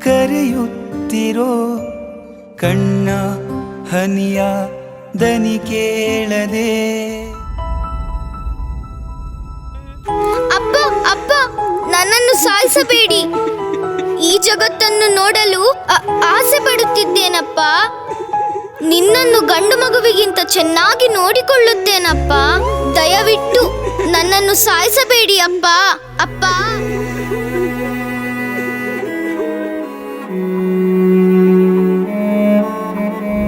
ಕರೆಯುತ್ತಿರೋ ಕಣ್ಣ ಹನಿಯ ದನಿ ಕೇಳದೆ.
ಅಪ್ಪ ಅಪ್ಪ, ನನ್ನನ್ನು ಸಾಯಿಸಬೇಡಿ. ಈ ಜಗತ್ತನ್ನು ನೋಡಲು ಆಸೆ ಪಡುತ್ತಿದ್ದೇನಪ್ಪ. ನಿನ್ನನ್ನು ಗಂಡು ಮಗುವಿಗಿಂತ ಚೆನ್ನಾಗಿ ನೋಡಿಕೊಳ್ಳುತ್ತೇನಪ್ಪ. ದಯವಿಟ್ಟು ನನ್ನನ್ನು ಸಾಯಿಸಬೇಡಿ ಅಪ್ಪ ಅಪ್ಪ.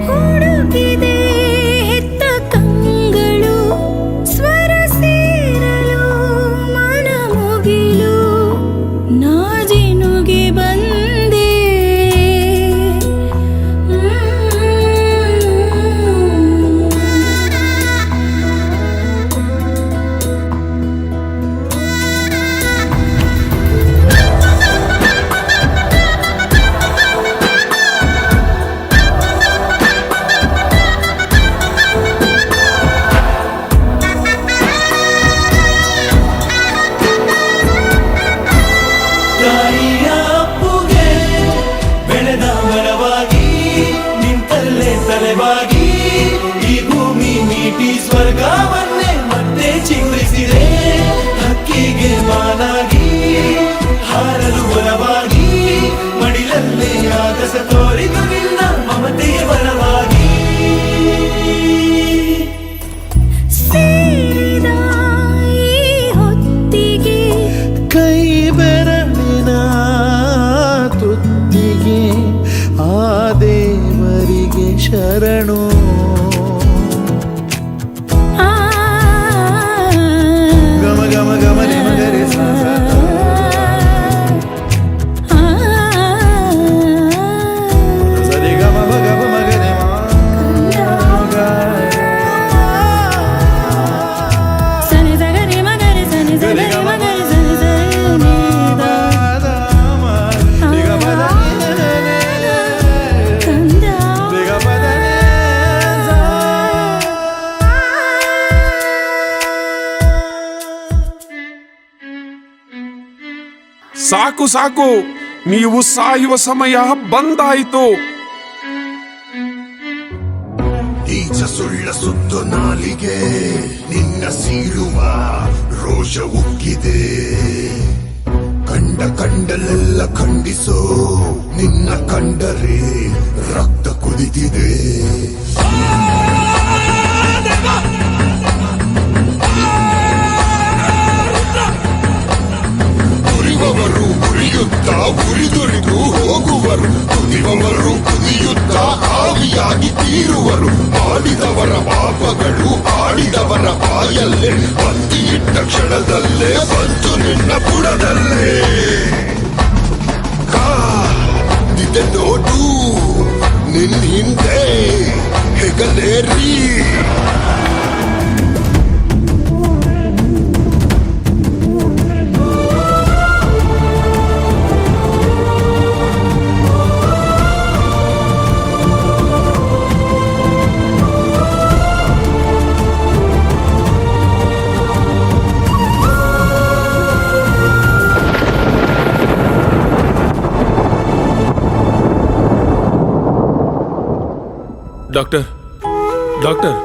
ಹುಡುಕಿದೆ ಹೆತ್ತ ಕಂಗಳು ಸ್ವರ ಸೇರಲು ಮನ ಮುಗಿಲು ನಾಜಿನುಗೆ ಬಂದೆ.
ತಾಯಿಯ ಅಪ್ಪುಗೆ ಬೆಳೆದ ಮರವಾಗಿ ನಿಂತಲ್ಲೇ ತಲೆಬಾಗಿ ಈ ಭೂಮಿ ಮೀಟಿ ಸ್ವರ್ಗವನ್ನೇ ಮತ್ತೆ ಚಿಗುರಿಸಿದೆ. ಹಕ್ಕಿಗೆ ಮಾನಾಗಿ ಹಾರಲು ಬಲವಾಗಿ ಮಡಿಲಲ್ಲೇ ಆಗಸ ತೋರಿದು ನಿನ್ನ ಮಮತೆಯ ಬಲವಾಗಿ.
ಸೇರಿದ ಈ ಹೊತ್ತಿಗೆ
ಕೈ ಬೆರಳಿನ ತುತ್ತಿಗೆ ಆ ದೇವರಿಗೆ ಶರಣು. ಗಮ ಗಮ ಗಮ ಮಗರೆ ಸ ಸ. ಸರಿ ಗಮ ಮ ಗಮ ಮಗರೆ
ಸನಿ ಸಗರಿ ಮಗರಿ ಸನಿ ಸಗರಿ ಮಗರಿ ಸನಿ ಸರಿ ಕಂದ.
ಸಾಕು ಸಾಕು, ನೀವು ಸಾಯುವ ಸಮಯ ಬಂದಾಯಿತು.
ನೀಚ ಸುಳ್ಳ ಸುತ್ತು ನಾಲಿಗೆ ನಿನ್ನ ಸೀಳುವ ರೋಷ ಉಕ್ಕಿದೆ. ಕಂಡ ಕಂಡಲೆಲ್ಲ ಖಂಡಿಸೋ ನಿನ್ನ ಕಂಡರೆ ರಕ್ತ ಕುದಿತಿದೆ. ಉರಿವವರು ಉರಿಯುತ್ತಾ ಉರಿದುರಿದು ಹೋಗುವರು, ಕುದಿಯುವವರು ಕುದಿಯುತ್ತಾ ಆವಿಯಾಗಿ ತೀರುವರು. ಮಾಡಿದವರ ಪಾಪಗಳು ಆಡಿದವರ ಬಾಯಲ್ಲೇ, ಬತ್ತಿ ಇಟ್ಟ ಕ್ಷಣದಲ್ಲೇ ಬಂತು ನಿನ್ನ ಬುಡದಲ್ಲೇ. ಕಾದಿದೆ ನೋಡು ನಿನ್ ಹಿಂದೆ ಹೆಗಲೇರಿ.
ಡಾಕ್ಟರ್, ಡಾಕ್ಟರ್,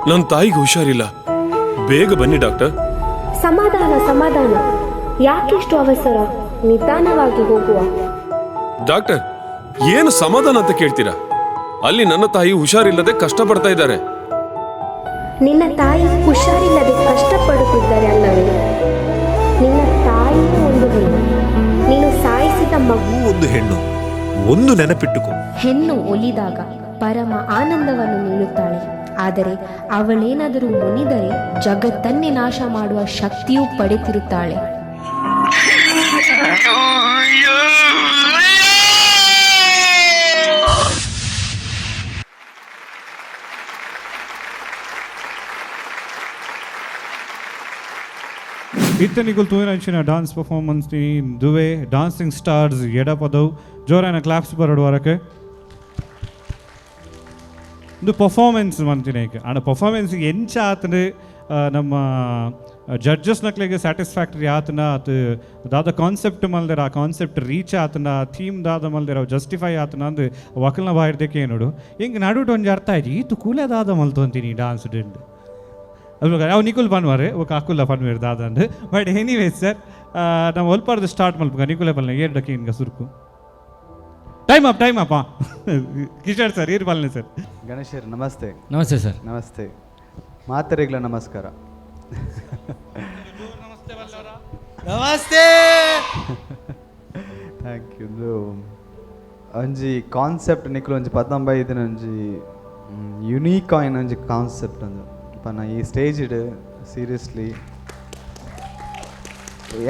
ನನ್ನ ತಾಯಿಗೆ ಹುಷಾರಿಲ್ಲ, ಬೇಗ ಬನ್ನಿ ಡಾಕ್ಟರ್.
ಸಮಾಧಾನ ಸಮಾಧಾನ, ಯಾಕಿಷ್ಟು ಅವಸರ? ನಿಧಾನವಾಗಿ ಹೋಗುವ.
ಡಾಕ್ಟರ್, ಏನು ಸಮಾಧಾನ ಅಂತ ಕೇಳ್ತೀರಾ? ಅಲ್ಲಿ ನನ್ನ ತಾಯಿ ಹುಷಾರಿಲ್ಲದೆ ಕಷ್ಟಪಡ್ತಾ ಇದ್ದಾರೆ.
ನಿನ್ನ ತಾಯಿ ಹುಷಾರಿಲ್ಲದೆ ಕಷ್ಟಪಡುತ್ತಿದ್ದಾರೆ ಅಲ್ಲವೇ? ನಿನ್ನ ತಾಯಿಯೂ ಒಂದು ಹೆಣ್ಣು, ನೀನು ಸಾಯಿಸಿದ ಮಗು
ಒಂದು ಹೆಣ್ಣು. ಒಂದು ನೆನಪಿಟ್ಟುಕೋ,
ಹೆಣ್ಣು ಒಲಿದಾಗ ಪರಮ ಆನಂದವನ್ನು ನೀಡುತ್ತಾಳೆ. ಆದರೆ ಅವಳೇನಾದರೂ ಮುನಿದರೆ ಜಗತ್ತನ್ನೇ ನಾಶ ಮಾಡುವ ಶಕ್ತಿಯೂ ಪಡೆದಿರುತ್ತಾಳೆ.
ಇತ್ತನಿಗುಲ್ ತೂಯಿನಂಚಿನ ಡಾನ್ಸ್ ಪರ್ಫಾರ್ಮೆನ್ಸ್ ದುವೆ ಡಾನ್ಸಿಂಗ್ ಸ್ಟಾರ್ಸ್ ಎಡಪದವು ಜೋರಾನ ಕ್ಲಾಪ್ಸ್ ಬರಡುವರಕ್ಕೆ ಒಂದು ಪರ್ಫಾರ್ಮೆನ್ಸ್ ಮಂತಿನೇಕ್ ಆಂಡ ಪರ್ಫಾರ್ಮೆನ್ಸ್ ಎಂಚ ಆತಂಡು ನಮ್ಮ ಜಡ್ಜಸ್ ನಕ್ಲೆಗ್ ಸ್ಯಾಟಿಸ್ಫ್ಯಾಕ್ಟರಿ ಆತನ ಅತ್ ದಾದ ಕಾನ್ಸೆಪ್ಟ್ ಮಲ್ದೆರ್, ಆ ಕಾನ್ಸೆಪ್ಟ್ ರೀಚ್ ಆತನ, ಥೀಮ್ ದಾದ ಮಲ್ದೆರ್, ಅವು ಜಸ್ಟಿಫೈ ಆತನ ಅಂದ್ ವಕಲ್ನ ಬಾಯಿರ್ದಕ್ಕೆ ನೋಡು. ಹಿಂಗೆ ನಡುಟ್ ಒಂಜಿ ಅರ್ಥ ಆಯ್ತು, ಈತು ಕೂಲೆ ದಾದ ಮಲ್ತೊಂತೀನಿ ಡಾನ್ಸ್ ಡಿಂಡ್ ಅಲ್ವಾಗ ಅವು ನಿಕುಲ್ ಪನ್ವಾರೆ ఒక ಅಕುಲ್ಲ ಪನ್ವೇರ್ ದಾದ ಅಂದ್. ಬಟ್ ಎನಿವೇ ಸರ್, ನಾವು ಒಲ್ಪಾರ್ದು ಸ್ಟಾರ್ಟ್ ಮಲ್ಪುಗ. ನಿಕುಲೆ ಪಲ್ಲೆ ಏರ್ಡಕ್ಕೆ ಇನ್ಗ ಸುರುಕು. Time up, time up. Kishore sir, ಈರ್ ಪಲ್ಲೆ ಸರ್.
ಗಣೇಶರ್ ನಮಸ್ತೆ.
ನಮಸ್ತೆ ಸರ್.
ನಮಸ್ತೆ ಮಾತರಿಗಳ ನಮಸ್ಕಾರ.
ನಮಸ್ತೆ.
Thank you. ಒಂದು ಒಂಜಿ ಕಾನ್ಸೆಪ್ಟ್ ನಿಕ್ಲು ಒಂಜಿ ಪದ್ನಂಬೈದಿನ ಒಂಜಿ ಯುನೀಕ್ ಆಯಿನ ಒಂಜಿ ಕಾನ್ಸೆಪ್ಟ್ ಒಂದು ಪನ್ನ ಈ ಸ್ಟೇಜ್ಡ್. ಸೀರಿಯಸ್ಲಿ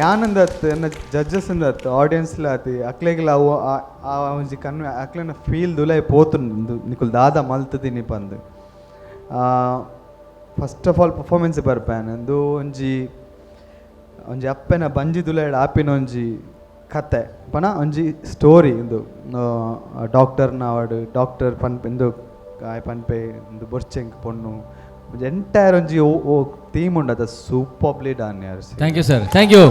ಯಾನಂದ ಅತ್ ಎನ್ನ ಜಡ್ಜಸ್ ಅತ್ ಆಡಿಯನ್ಸ್ಲ ಅತ್ ಅಕ್ಲೆಗ್ಲ ಅವು ಆ ಒಂಜಿ ಕನ್ವೆ ಅಕ್ಲೆನ ಫೀಲ್ ದುಲೈ ಪೋತುಂಡು ನಿಕುಲ್ ದಾದ ಮಲ್ತದಿನಿ ಪಂದ್. ಫಸ್ಟ್ ಆಫ್ ಆಲ್ ಪರ್ಫಾರ್ಮೆನ್ಸ್ ಬರ್ಪೇನ್ ಅಂದು ಒಂಜಿ ಒಂಜಿ ಅಪ್ಪೆನ ಬಂಜಿ ದುಲೈಡ್ ಆಪಿನ ಒಂಜಿ ಕತೆ ಪನ ಒಂಜಿ ಸ್ಟೋರಿ. ಇಂದು ಡಾಕ್ಟರ್ನ ಅವಾರ್ಡ್ ಡಾಕ್ಟರ್ ಪನ್ಪೆ ಇಂದು ಆಯ್ ಪನ್ಪೆ ಇಂದು ಬೊರ್ಚೆಂಕ್ ಪೊಣ್ಣು ಒಂಜಿ ಎಂಟೈರ್ ಒಂಜಿ ಓ ಓ ಥೀಮ್ ಉಂಡು ಅದ ಸೂಪರ್ಬ್ಲಿ ಡನ್ ಯಾರ್.
Thank you sir, thank you,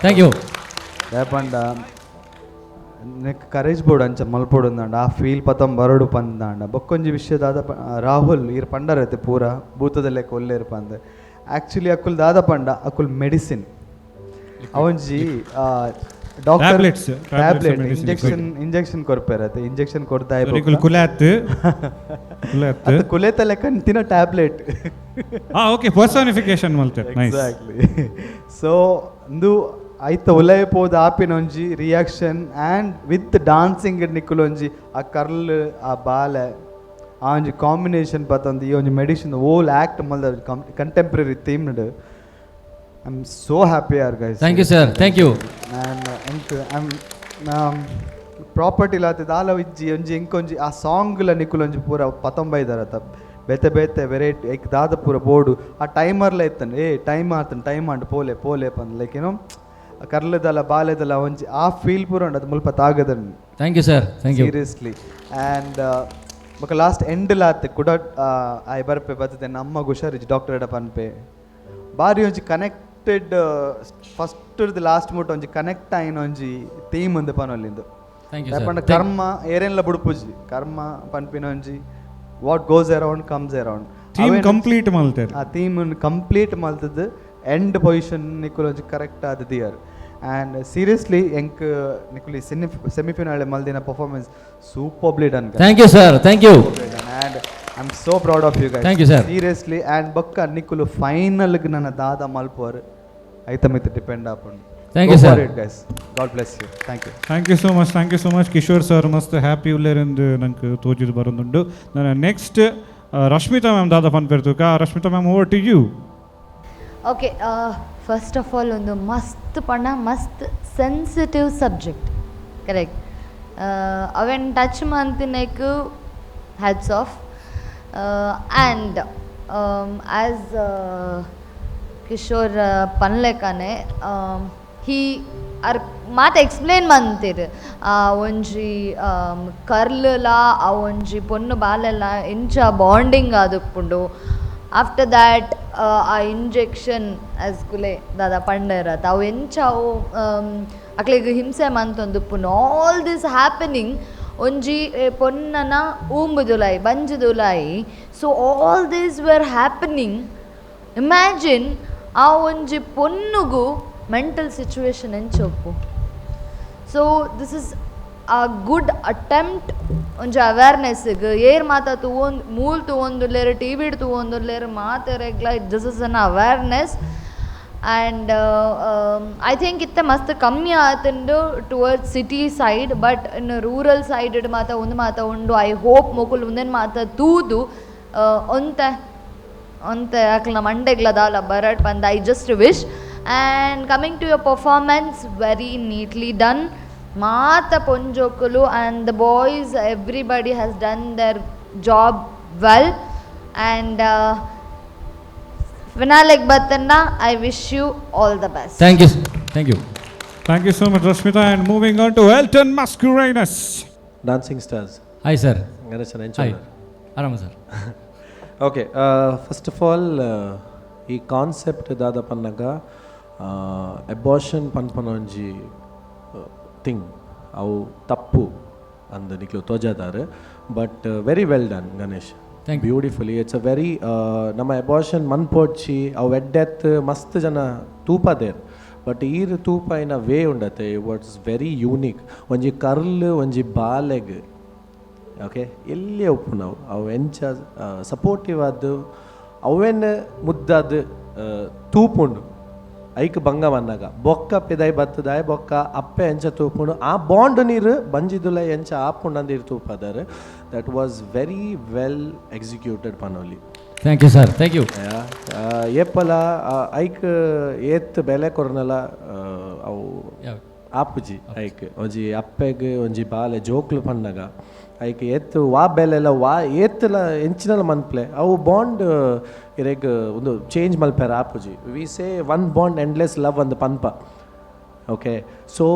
thank you.
ಪಂಡ ನೆಕ್ ಕರೇಜ್ ಬೋರ್ಡ್ ಅಂಚ ಮಲ್ಪೊಡು ಅಂದಾಂಡ ಆ ಫೀಲ್ ಪತಂ ಬರಡು ಪಂದಾಂಡ. ಬೊಕ್ಕೊಂಜಿ ವಿಷಯ ದಾದ ರಾಹುಲ್ ಈರ್ ಪಂಡರತೆ ಪೂರ ಭೂತದ ಲೆಕ್ಕ ಒಲ್ಲೇರು ಪಂದ್. ಆ್ಯಕ್ಚುಲಿ ಅಕುಲ್ ದಾದ ಪಂಡ ಅಕುಲ್ ಮೆಡಿಸಿನ್ ಅವಂಜಿ doctor
Tablets,
tablet
medicine.
Injection injection ಕೊರ್ಪೇರತೆ injection ಕೊಡ್ತಾ
ನಿಕುಲ್ ಕುಲಾತ್ ಕುಲಾತ್
ಅದು ಕುಲೇತ ಲೆಕ್ಕ ತಿನ್ನ ಟ್ಯಾಬ್ಲೆಟ್.
ಓಕೆ, ಪರ್ಸೋನಿಫಿಕೇಶನ್ ಮಲ್ತೆ, ನೈಸ್.
ಎಕ್ಸಾಕ್ಟ್ಲಿ. ಸೊ ಇಂದು ಐತ ಉಲಯ ಪೋದ ಆಪಿನ ಒಂಜಿ ರಿಯಾಕ್ಷನ್ ಆ್ಯಂಡ್ ವಿತ್ ಡಾನ್ಸಿಂಗ್ ನಿಕ್ಕುಲು ಒಂಜಿ ಆ ಕರ್ಲ್ ಆ ಬಾಲೆ ಆ ಒಂಜಿ ಕಾಂಬಿನೇಷನ್ ಪತ್ತೊಂದು ಈ ಒಂಜಿ ಮೆಡಿಸಿನ್ ಓಲ್ act ಮಲ್ದ contemporary themed. I am so happy are guys.
Thank you sir, thank you.
And ಎಂಕ್ I property ಲಾತ ದಾಲ ಇಜ್ಜಿ ಒಂಜಿ ಎಂಕೊಂಜಿ ಆ ಸಾಂಗ್ಲ ನಿಕ್ಕುಲು ಒಂಜಿ ಪೂರ ಪತ್ತೊಂಬೈದರತ ಬೇತೆ ಬೇತೆ ವೆರೈಟಿ ಐಕ್ ದಾದ ಪೂರ ಬೋರ್ಡು ಆ ಟೈಮರ್ಲ ಇತ್ತಂಡು ಏ ಟೈಮ್ ಆತನ್ ಟೈಮ್ ಆಂಡ್ ಪೋಲೆ ಪೋಲೆ ಪಂದ್ ಲೈಕ್ ಏನೋ ಕರ್ಲದಲ್ಲ ಬಾಲೆದಲ್ಲ ಒಂಜಿ ಆ ಫೀಲ್ ಪೂರ ಉಂಡು ಅದು ಮುಲ್ಪ ತಾಗದನ್.
Thank you sir, thank you.
Seriously. And ಬೊಕ ಲಾಸ್ಟ್ ಎಂಡ್ ಲಾತ್ ಕುಡ ಆಯ್ ಬರ್ಪೆ ಬತ್ತದೆ ನಮ್ಮ ಹುಷಾರಿಜ್ಜಿ ಡಾಕ್ಟರ್ ಎಡ ಪನ್ಪೆ ಬಾರಿ ಒಂಜಿ ಕನೆಕ್ಟೆಡ್ ಫಸ್ಟ್ ಲಾಸ್ಟ್ ಮುಟ್ಟ ಒಂಜಿ ಕನೆಕ್ಟ್ ಆಯಿನ ಒಂಜಿ ಥೀಮ್ ಒಂದು ಪನೊಲ್ಲಿಂದು.
Thank you, sir.
ಪಂಡ ಕರ್ಮ ಏರೆನ್ಲ ಬುಡುಪುಜಿ ಕರ್ಮ ಪನ್ಪಿನ ಒಂಜಿ what goes around comes around.
Theme complete ಮಲ್ತೆರ್.
ಆ ಥೀಮ್ ಕಂಪ್ಲೀಟ್ ಮಲ್ತದ್ದು ಎಂಡ್ ಪೊಸಿಷನ್ ನಿಕುಲು ಒಂಜಿ ಕರೆಕ್ಟ್ ಆದ ದಿಯರ್. ಆ್ಯಂಡ್ ಸೀರಿಯಸ್ಲಿ ಎಂಕ್ ನಿಕುಲಿ ಸೆಮಿಫಿನಾಲೆ ಮಲ್ದಿನ performance superbly done.
Thank you sir, thank you.
And I am so proud of you guys.
Thank you, sir.
Seriously. And ಬೊಕ್ಕ ನಿಕುಲು ಫೈನಲ್ಗೆ ನನ್ನ ದಾದ ಮಲ್ಪುವರು ಐತ ಮಿತ್ ಡಿಪೆಂಡ್ ಆಪುಂಡು.
Thank you, sir.
Guys, God bless you, thank you.
Thank you so much, thank you so much Kishore sir. ಮಸ್ತ್ happy ಉಲ್ಲೇರೆಂದು ನಂಗೆ ತೋಜಿದ್ ಬರೋದುಂಡು. ನನ್ನ ನೆಕ್ಸ್ಟ್ ರಶ್ಮಿತಾ ಮ್ಯಾಮ್ ದಾದ ಪನ್ಪೆರ್ತುಕ. Rashmita ma'am, over to you.
Okay, first of all ಒಂದು ಮಸ್ತ್ ಪಣ ಮಸ್ತ್ sensitive subject correct ಅವೆನ್ ಟಚ್ ಮಂತಿನೆಕ್ hats off. And as Kishore ಪನ್ಲೆಕನೆ ಹಿ ಅರ್ ಮಾತ ಎಕ್ಸ್ಪ್ಲೇನ್ ಮಂತಿರ್ ಆ ಒಂಜಿ ಕರ್ಲುಲ ಆ ಒಂಜಿ ಪೊಣ್ಣು ಬಾಲೆಲ ಎಂಚ ಬಾಂಡಿಂಗ್ ಆದುಪ್ಪುಂಡು. ಆಫ್ಟರ್ ದ್ಯಾಟ್ ಆ ಇಂಜೆಕ್ಷನ್ ಆಸ್ ಕುಲೆ ದಾದ ಪಂಡೆರತ ಅವು ಎಂಚ ಅವು ಅಕ್ಲೆಗ್ ಹಿಂಸೆ ಮಂತೊಂದುಪ್ಪುಂಡು. ಆಲ್ this happening ಒಂಜಿ ಪೊನ್ನನ ಊಂಬುದುಲಾಯಿ ಬಂಜುದುಲಾಯಿ. So all this were happening. Imagine ಆ ಒಂಜಿ ಪೊನ್ನುಗು ಮೆಂಟಲ್ ಸಿಚುವೇಶನ್ ಎಂಚೊಪ್ಪು. So this is a good attempt ಒಂಜಿ ಅವೇರ್ನೆಸ್ಗೆ. ಏರ್ ಮಾತ ತೂವೊಂದು ಮೂಲ್ ತೂವೊಂದುಲ್ಲೆರ್ ಟಿ ವಿಡ್ ತೂವೊಂದುಲ್ಲೆರ್ ಮಾತೆರೆಗ್ಲ this is an awareness. And I think ಇತ್ತೆ ಮಸ್ತ್ ಕಮ್ಮಿ ಆತುಂಡು ಟುವರ್ಡ್ಸ್ ಸಿಟಿ ಸೈಡ್, ಬಟ್ ಇನ್ನು ರೂರಲ್ ಸೈಡ್ ಮಾತ ಉಂದು ಮಾತ ಉಂಡು. I hope ಮೊಕುಲು ಉಂದೆನ್ ಮಾತ ತೂದು ಒಂತೆ ಒಂತೆ ಅಕ್ಲ್ನ ಮಂಡೆಗ್ಲ ದಾಲ ಬರಟ್ ಪಂದ್ I just wish. And coming to your performance, very neatly done. ಮಾತ ಪೊಂಜೋಕುಲು and the boys, everybody has done their job well. And ಫಿನಾಲೆಗೆ ಬತ್ತನ್ನ I wish you all the best.
Thank you, thank you.
Thank you so much Rashmita. And moving on to Elton Mascarenhas.
Dancing stars.
Hi sir.
Ganeshan.
Hi, ಆರಾಮ sir.
Okay, first of all ಈ concept ದಾದ ಪನ್ನಗ abortion ಪನ್ಪನ ಒಂಜಿ thing ಅವು ತಪ್ಪು ಅಂದ್ ನಿಕ್ಲು ತೋಜಾದಾರ್. But very well done, Ganesh, beautifully. It's a very ನಮ್ಮ abortion ಮನ್ಪೋಡ್ಚಿ, ಅವು ಎಡ್ಡೆತ್ ಮಸ್ತ್ ಜನ ತೂಪದೇರ್. ಬಟ್ ಈರ್ ತೂಪಾಯಿನ ವೇ ಉಂಡತೆ, ವಾಟ್ಸ್ ವೆರಿ ಯೂನಿಕ್. ಒಂಜಿ ಕರ್ಲ್ ಒಂಜಿ ಬಾಲೆಗ್, ಓಕೆ, ಎಲ್ಲಿಯ ಉಪ್ಪುನವು, ಅವು ಎಂಚ ಸಪೋರ್ಟಿವ್ ಆದ್ ಅವೇನ್ ಮುದ್ದಾದ್ ತೂಪುಂಡು. ಐಕ್ ಬಂಗ ಬನ್ನಗ ಬೊಕ್ಕ ಪಿದಾಯಿ ಬತ್ತದಾಯ ಬೊಕ್ಕ ಅಪ್ಪೆ ಎಂಚ ತೂಪುಂಡು, ಆ ಬಾಂಡ್ ನೀರು ಬಂಜಿದುಲ ಎಂಚ ಆಪುಂಡು ಅಂದ್ ಈರ್ ತೂಪದಾರ್. That was very well executed ಪನೊಲಿ.
Thank you sir, thank you.
ಏಪಲ ಐಕ್ ಏತ್ ಬೆಲೆ ಕೊರ್ನಲ ಅವು ಆಪುಜಿ. ಐಕ್ ಒಂಜಿ ಅಪ್ಪೆಗ್ ಒಂಜಿ ಬಾಲೆ ಜೋಕ್ಲು ಪನ್ನಗ ಐಕ್ ಏತ್ ವಾ ಬೆಲೆಲ ವಾ ಏತ್ಲ ಎಂಚಿನಲ ಮನ್ಪ್ಲೆ, ಅವು ಬಾಂಡ್ ಇರೆಗ್ ಒಂದು ಚೇಂಜ್ ಮಲ್ಪೆರ ಆಪುಜಿ. We say one bond endless love ಅಂದ್ ಪನ್ಪ. ಓಕೆ, ಸೊ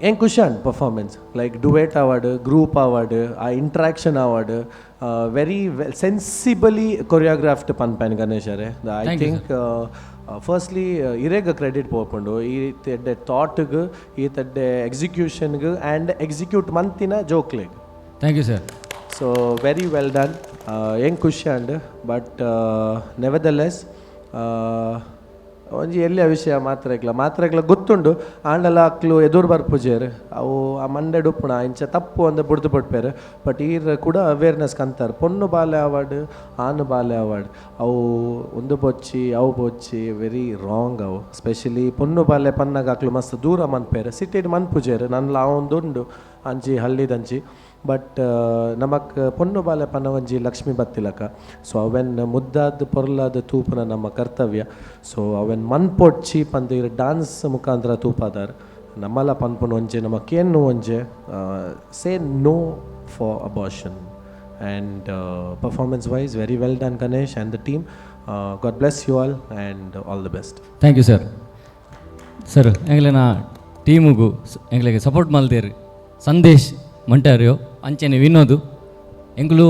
ಏನ್ ಖುಷಿ and performance, like duet award, group award, ಆ interaction award, very well sensibly choreographed ಪನ್ಪೇನ್ ಗಣೇಶರೇ. I
Thank you.
Think firstly ಇರೆಗ್ ಕ್ರೆಡಿಟ್ ಪೋಪುಂಡು ಈ ಎಡ್ಡೆ ಥಾಟ್ಗ್, ಈ ಎಡ್ಡೆ ಎಕ್ಸಿಕ್ಯೂಷನ್ಗ್ ಆ್ಯಂಡ್ ಎಕ್ಸಿಕ್ಯೂಟ್ ಮಂತಿನ ಜೋಕ್ಲೆಗ್.
Thank you sir.
So very well done. ಹೆಂಗೆ ಖುಷಿ ಅಂಡ್. ಬಟ್ ನೆವರ್ದಲೆಸ್ ಒಂಜಿ ಎಲ್ಲಿಯ ವಿಷಯ ಮಾತ್ರೆಗ್ಲ ಮಾತ್ರೆಗ್ಲ ಗೊತ್ತುಂಡು, ಆಂಡಲ ಅಕ್ಲು ಎದುರು ಬರ್ಪುಜೇರ್. ಅವು ಆ ಮಂಡೆಡ್ ಉಪ್ಪುಣ ಇಂಚ ತಪ್ಪು ಅಂದ್ ಬುಡ್ದು ಪಟ್ಪೇರು. ಬಟ್ ಈರ್ ಕೂಡ ಅವೇರ್ನೆಸ್ ಕಂತಾರೆ. ಪೊನ್ನು ಬಾಲೆ ಅವಾರ್ಡ್, ಆನು ಬಾಲೆ ಅವಾರ್ಡ್, ಅವು ಒಂದು ಬೊಚ್ಚಿ ಅವು ಬೊಚ್ಚಿ ವೆರಿ ರಾಂಗ್ ಅವು. ಸ್ಪೆಷಲಿ ಪೊನ್ನು ಬಾಲೆ ಪನ್ನಾಗ ಅಕ್ಲು ಮಸ್ತ್ ದೂರ ಮನ್ಪೇರು, ಸಿಟಿಡ್ ಮನ್ಪುಜೇರು. ನನ್ಲ ಉಂಡು ಅಂಚಿ ಹಳ್ಳಿದಂಚಿ. ಬಟ್ ನಮಕ್ ಪೊನ್ನು ಬಾಲೆ ಪನ್ನ ಒಂಜಿ ಲಕ್ಷ್ಮಿ ಬತ್ತಿಲಕ. ಸೊ ಅವೆನ್ ಮುದ್ದಾದ್ ಪೊರ್ಲಾದ್ ತೂಪುನ ನಮ್ಮ ಕರ್ತವ್ಯ. ಸೊ ಅವೆನ್ ಮನ್ಪೊಡ್ಚಿ ಪಂದ್ ಡಾನ್ಸ್ ಮುಖಾಂತರ ತೂಪಾದಾರ್. ನಮ್ಮಲ ಪನ್ಪುನ ಒಂಜೆ, ನಮ್ಮ ಕೇನ್ನು ಒಂಜೆ, say no for abortion. And performance wise, very well done, Ganesh and the team. God bless you all and all the best.
Thank you sir. Sir, ಎಂಗ್ಲೆನ ಟೀಮುಗು ಎಂಗ್ಲೆಗೆ ಸಪೋರ್ಟ್ ಮಲ್ದೇರು ಸಂದೇಶ್ ಮಂಟಾರಿಯೋ ಅಂಚೆನೆ ವಿನೋದು. ಎಂಗುಲು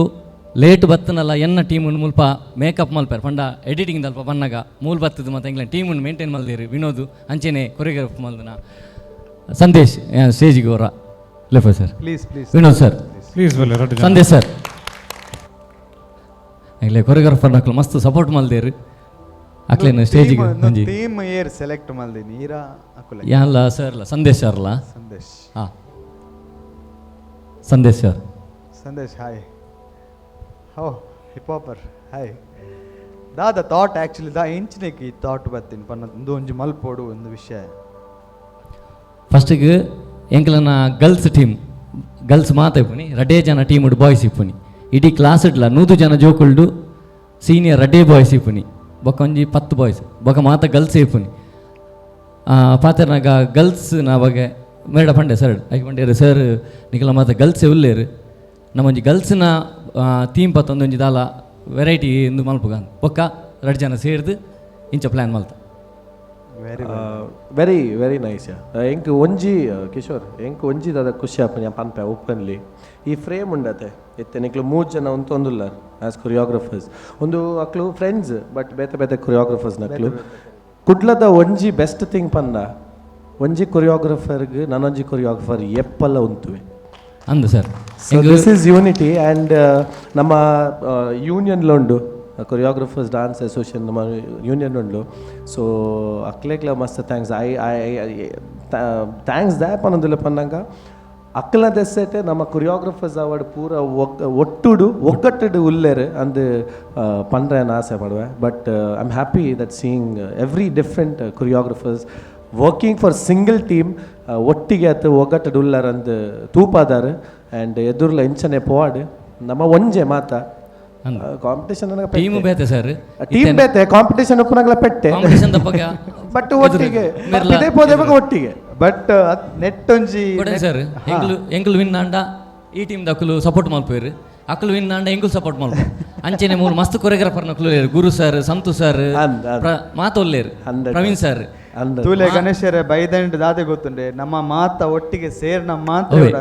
ಲೇಟ್ ಬತ್ತನಲ್ಲ, ಎನ್ನ ಟೀಮುನ್ ಮುಲ್ಪ ಮೇಕಪ್ ಮಲ್ಪೇರು ಪಂಡ ಎಡಿಟಿಂಗ್ ದಲ್ಪ ಬನ್ನಗ ಮೂಲ್ ಬತ್ತದ ಮತ್ತು ಎಂಗ್ಲೆನ ಟೀಮುನ್ ಮೇಂಟೈನ್ ಮಲ್ದೇರು ವಿನೋದು ಅಂಚೆನೆ ಕೊರಿಯೋಗ್ರಾಫ್ ಮಲ್ದನ ಸಂದೇಶ್. ಸ್ಟೇಜಿಗೆ ಅವರ ಲೆಫ sir.
Please, please.
Vinod sir.
Please ಬಲ್ಲೆ ರಡ್ಡು ಜನ.
ಸಂದೇಶ್ ಸರ್, ಎಂಗ್ಲೆ ಕೊರಿಯೋಗ್ರಾಫರ್ ನಕ್ಲು ಮಸ್ತ್ ಸಪೋರ್ಟ್ ಮಲ್ದೇರು. ಅಕ್ಲೇನು ಸ್ಟೇಜಿಗೆ ಒಂಜಿ
ಟೀಮ್ ಏರ್ ಸೆಲೆಕ್ಟ್ ಮಲ್ದಿ ನೀರಾ ಅಕುಲೆ?
ಯಾನ್ಲ ಸರ್, ಸಂದೇಶ್ ಸರ್ಲ.
ಸಂದೇಶ್.
ಹಾಂ, ಸಂದೇಶ್ sir.
Sandesh, hi. ಹೋ ಹಿಪ್ ಹಾಪರ್, ಹಾಯ್. ದಾದ ಥಾಟ್ ಆ್ಯಕ್ಚುಲಿ ದಾ ಎಂಚಿನಕ್ಕೆ ಈ ಥಾಟ್ ಬತ್ತೀನಿ ಪನ್ನ ಒಂದು ಒಂಜಿ ಮಲ್ಪೋಡು ಒಂದು ವಿಷಯ?
ಫಸ್ಟಿಗೆ ಎಂಕ್ಲನ ಗರ್ಲ್ಸ್ ಟೀಮ್, ಗರ್ಲ್ಸ್ ಮಾತ ಇಪ್ಪುನಿ, ರಡ್ಡೇ ಜನ ಟೀಮ್ ಬಾಯ್ಸ್ ಇಪ್ಪುನಿ. ಇಡೀ ಕ್ಲಾಸ್ ಇಡ್ಲ 100 ಜನ ಜೋಕುಲ್ಡು ಸೀನಿಯರ್ ರಡ್ಡೇ ಬಾಯ್ಸ್ ಇಪ್ಪುನಿ, ಬೊಕ್ಕ ಒಂಜಿ 10 ಬಾಯ್ಸ್, ಬೊಕ್ಕ ಮಾತ ಗರ್ಲ್ಸ್ ಇಪ್ಪುನಿ. ಪಾತೆರ್ನಾಗ ಗರ್ಲ್ಸ್ ನ ಬಗ್ಗೆ ಮೇಡ ಪಂಡೆ ಸರ್. ಐಕ್ ಪಂಡೇರು, ಸರ್ ನಿಕಲ ಮಾತ ಗರ್ಲ್ಸ್ ಉಲ್ಲೇರು, ನಮ್ಮೊಂಜಿ ಗರ್ಲ್ಸ್ನ ಥೀಮ್ ಪತ್ತೊಂದೊಂಜಿ ದಾಲ ವೆರೈಟಿ ಇಂದು ಮಲ್ಪುಗ. ಬೊಕ್ಕ ರಡ್ಡು ಜನ ಸೇರ್ದು ಇಂಚ ಪ್ಲ್ಯಾನ್ ಮಲ್ತ.
Very
very very nice. ಎಂಕ್ ಒಂಜಿ ಕಿಶೋರ್, ಎಂಕ್ ಒಂಜಿ ದಾದ ಖುಷಿ ಆಪುಂಡು ಪನ್ಪೆ ಓಪನ್ಲಿ. ಈ ಫ್ರೇಮ್ ಉಂಡತೆ, ಇತ್ತೆ ನಿಕ್ಲು ಮೂರು ಜನ ಉಂತೊಂದುಲ್ಲಾರ್ ಆಸ್ ಕೊರಿಯೋಗ್ರಫರ್ಸ್. ಒಂದು ಅಕ್ಲು ಫ್ರೆಂಡ್ಸ್, ಬಟ್ ಬೇತೆ ಬೇತೆ ಕೊರಿಯೋಗ್ರಫರ್ಸ್ ನಕ್ಲು. ಕುಡ್ಲದ ಒಂಜಿ ಬೆಸ್ಟ್ ಥಿಂಗ್ ಪಂಡ, ಒಂಜಿ ಕೊರಿಯೋಗ್ರಫರ್ಗ್ ನಾನೊಂಜಿ ಕೊರಿಯೋಗ್ರಫರ್ ಎಪ್ಪಲ್ಲ ಉಂತುವೆ.
ಅಂದು sir.
So this is unity. And ನಮ್ಮ ಯೂನಿಯನ್ಲ ಉಂಡು ಕೊರಿಯೋಗ್ರಫರ್ಸ್ ಡಾನ್ಸ್ ಅಸೋಸಿಯೇಷನ್, ನಮ್ಮ ಯೂನಿಯನ್ ಉಂಡು. ಸೊ ಅಕ್ಲೆಗ್ಲ ಮಸ್ತ್ thanks. I I thanks ದಾಯ್ ಪನ್ನೊಂದಿಲ್ಲ ಪನ್ನಂಗ, ಅಕ್ಲ ದೆಸ್ಸೆಟ್ ನಮ್ಮ ಕೊರಿಯೋಗ್ರಫರ್ಸ್ ಅವಾರ್ಡ್ ಪೂರ ಒಟ್ಟುಡು ಒಗ್ಗಟ್ಟುಡು ಉಲ್ಲೇರು ಅಂದ್ ಪಂಡ್ರೆ ಆಸೆ ಪಡುವೆ. But I am happy that seeing every different choreographers working for single team, ಒಟ್ಟಿಗೆ ಆತು ಒಗ್ಗಟ್ಟುಡು ಉಲ್ಲಾರ ಅಂದ್ ತೂಪಾದಾರ್. ಆ್ಯಂಡ್ ಎದುರ್ಲ ಇಂಚನೆ ಪೋವಾಡ್. ನಮ್ಮ ಒಂಜೆ ಮಾತ ಕಾಂಪಿಟೇಷನ್.
ಟೀಮ್ ಬೇತೆ ಸರ್.
ಟೀಮ್ ಬೇತೆ, ಕಾಂಪಿಟೇಷನ್ ಉಪ್ಪುನಾಗಲ ಪೆಟ್ಟೆ.
ಕಾಂಪಿಟೇಷನ್ ದಪ್ಪಗ.
ಬಟ್ ಒಟ್ಟಿಗೆ ಇದೇ ಪೋದೆ ಒಟ್ಟಿಗೆ.
ಬಟ್ ನೆಟ್ ಒಂಜಿ
ಕೊಡೆ ಸರ್. ಎಂಕುಲು ಎಂಕುಲು ವಿನ್ ಆಂಡ ಈ ಟೀಮ್ ದಕ್ಕಲು ಸಪೋರ್ಟ್ ಮಲ್ಪೇರು, ಅಕುಲು ವಿನ್ ಆಂಡ ಎಂಕುಲು ಸಪೋರ್ಟ್ ಮಲ್ಪ. ಅಂಚೆನೆ ಮೂರು ಮಸ್ತ್ ಕೊರಿಯೋಗ್ರಾಫರ್ ನಕುಲು ಉಲ್ಲೇರು. ಗುರು ಸರ್, ಸಂತು ಸರ್, ಮಾತ ಉಲ್ಲೇರು, ಪ್ರವೀಣ್ ಸರ್.
ತೂಲೆ ಗಣೇಶರೇ, ಬೈದಂಡ್ ದಾದೆ ಗೊತ್ತುಂಡೆ, ನಮ್ಮ ಮಾತ ಒಟ್ಟಿಗೆ ಸೇರ್ ನಮ್ಮ ಮಾತ್ರ
ಅವೇ.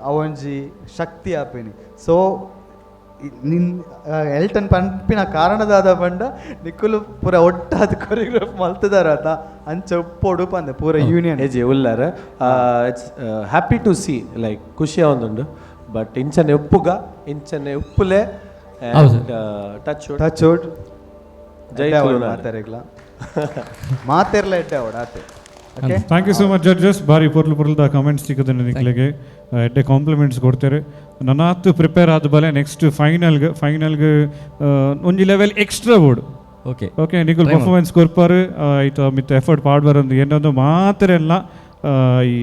ಅವೊಂಜಿ ಶಕ್ತಿ ಆಪಿನಿ. ಸೊ ನಿನ್ ಎಲ್ಟನ್ ಪನ್ಪಿನ ಕಾರಣದಾದ ಪಂಡ ನಿಕ್ಕುಲು ಪೂರ ಒಟ್ಟಾದ್ ಕೊರಿಯೋಗ್ರಾಫ್ ಮಲ್ತದಾರ ಆತ, ಅಂಚ ಉಪ್ಪೊಡು ಪಂದೆ ಪೂರ ಯೂನಿಯನ್.
ಏಜಿ ಉಲ್ಲಾರ, it's happy to see, like ಖುಷಿ ಆವೊಂದುಂಡು. ಬಟ್ ಇಂಚನೆ ಉಪ್ಪುಗ, ಇಂಚನೆ ಉಪ್ಪುಲೆ.
ಹೌದು.
ಟಚ್.
Touch wood.
ಜೈ ತುಳುನಾಡ್.
ಮಾತೆರೆಗ್ಲ ಮಾತೆರ್ಲ ಎಡ್ಡೆ ಅವಡ್ ಆತೆ. Okay.
Thank you so much judges. ಬಾರಿ ಪೊರ್ಲು ಪೊರ್ಲುದ ಕಮೆಂಟ್ಸ್ ತಿಕ್ಕುದು ನಿಕ್ಲೆಗೆ, ಎಡ್ಡೆ ಕಾಂಪ್ಲಿಮೆಂಟ್ಸ್ ಕೊಡ್ತಾರೆ. ನನಾತ್ ಪ್ರಿಪೇರ್ ಆದ ಬಲೆ ನೆಕ್ಸ್ಟ್ ಫೈನಲ್ಗೆ. ಫೈನಲ್ಗೆ ಒಂಜಿ level extra board.
Okay.
Okay, ನಿಕುಲ್
Try ಮಲ್ಪ.
ಪರ್ಫಾರ್ಮೆನ್ಸ್ ಕೊರ್ಪಾರು, ಐತ ಮಿತ್ತ ಎಫರ್ಟ್ ಪಾಡ್ಬಾರಂದು ಏನೊಂದು ಮಾತೆರೆಲ್ಲ ಈ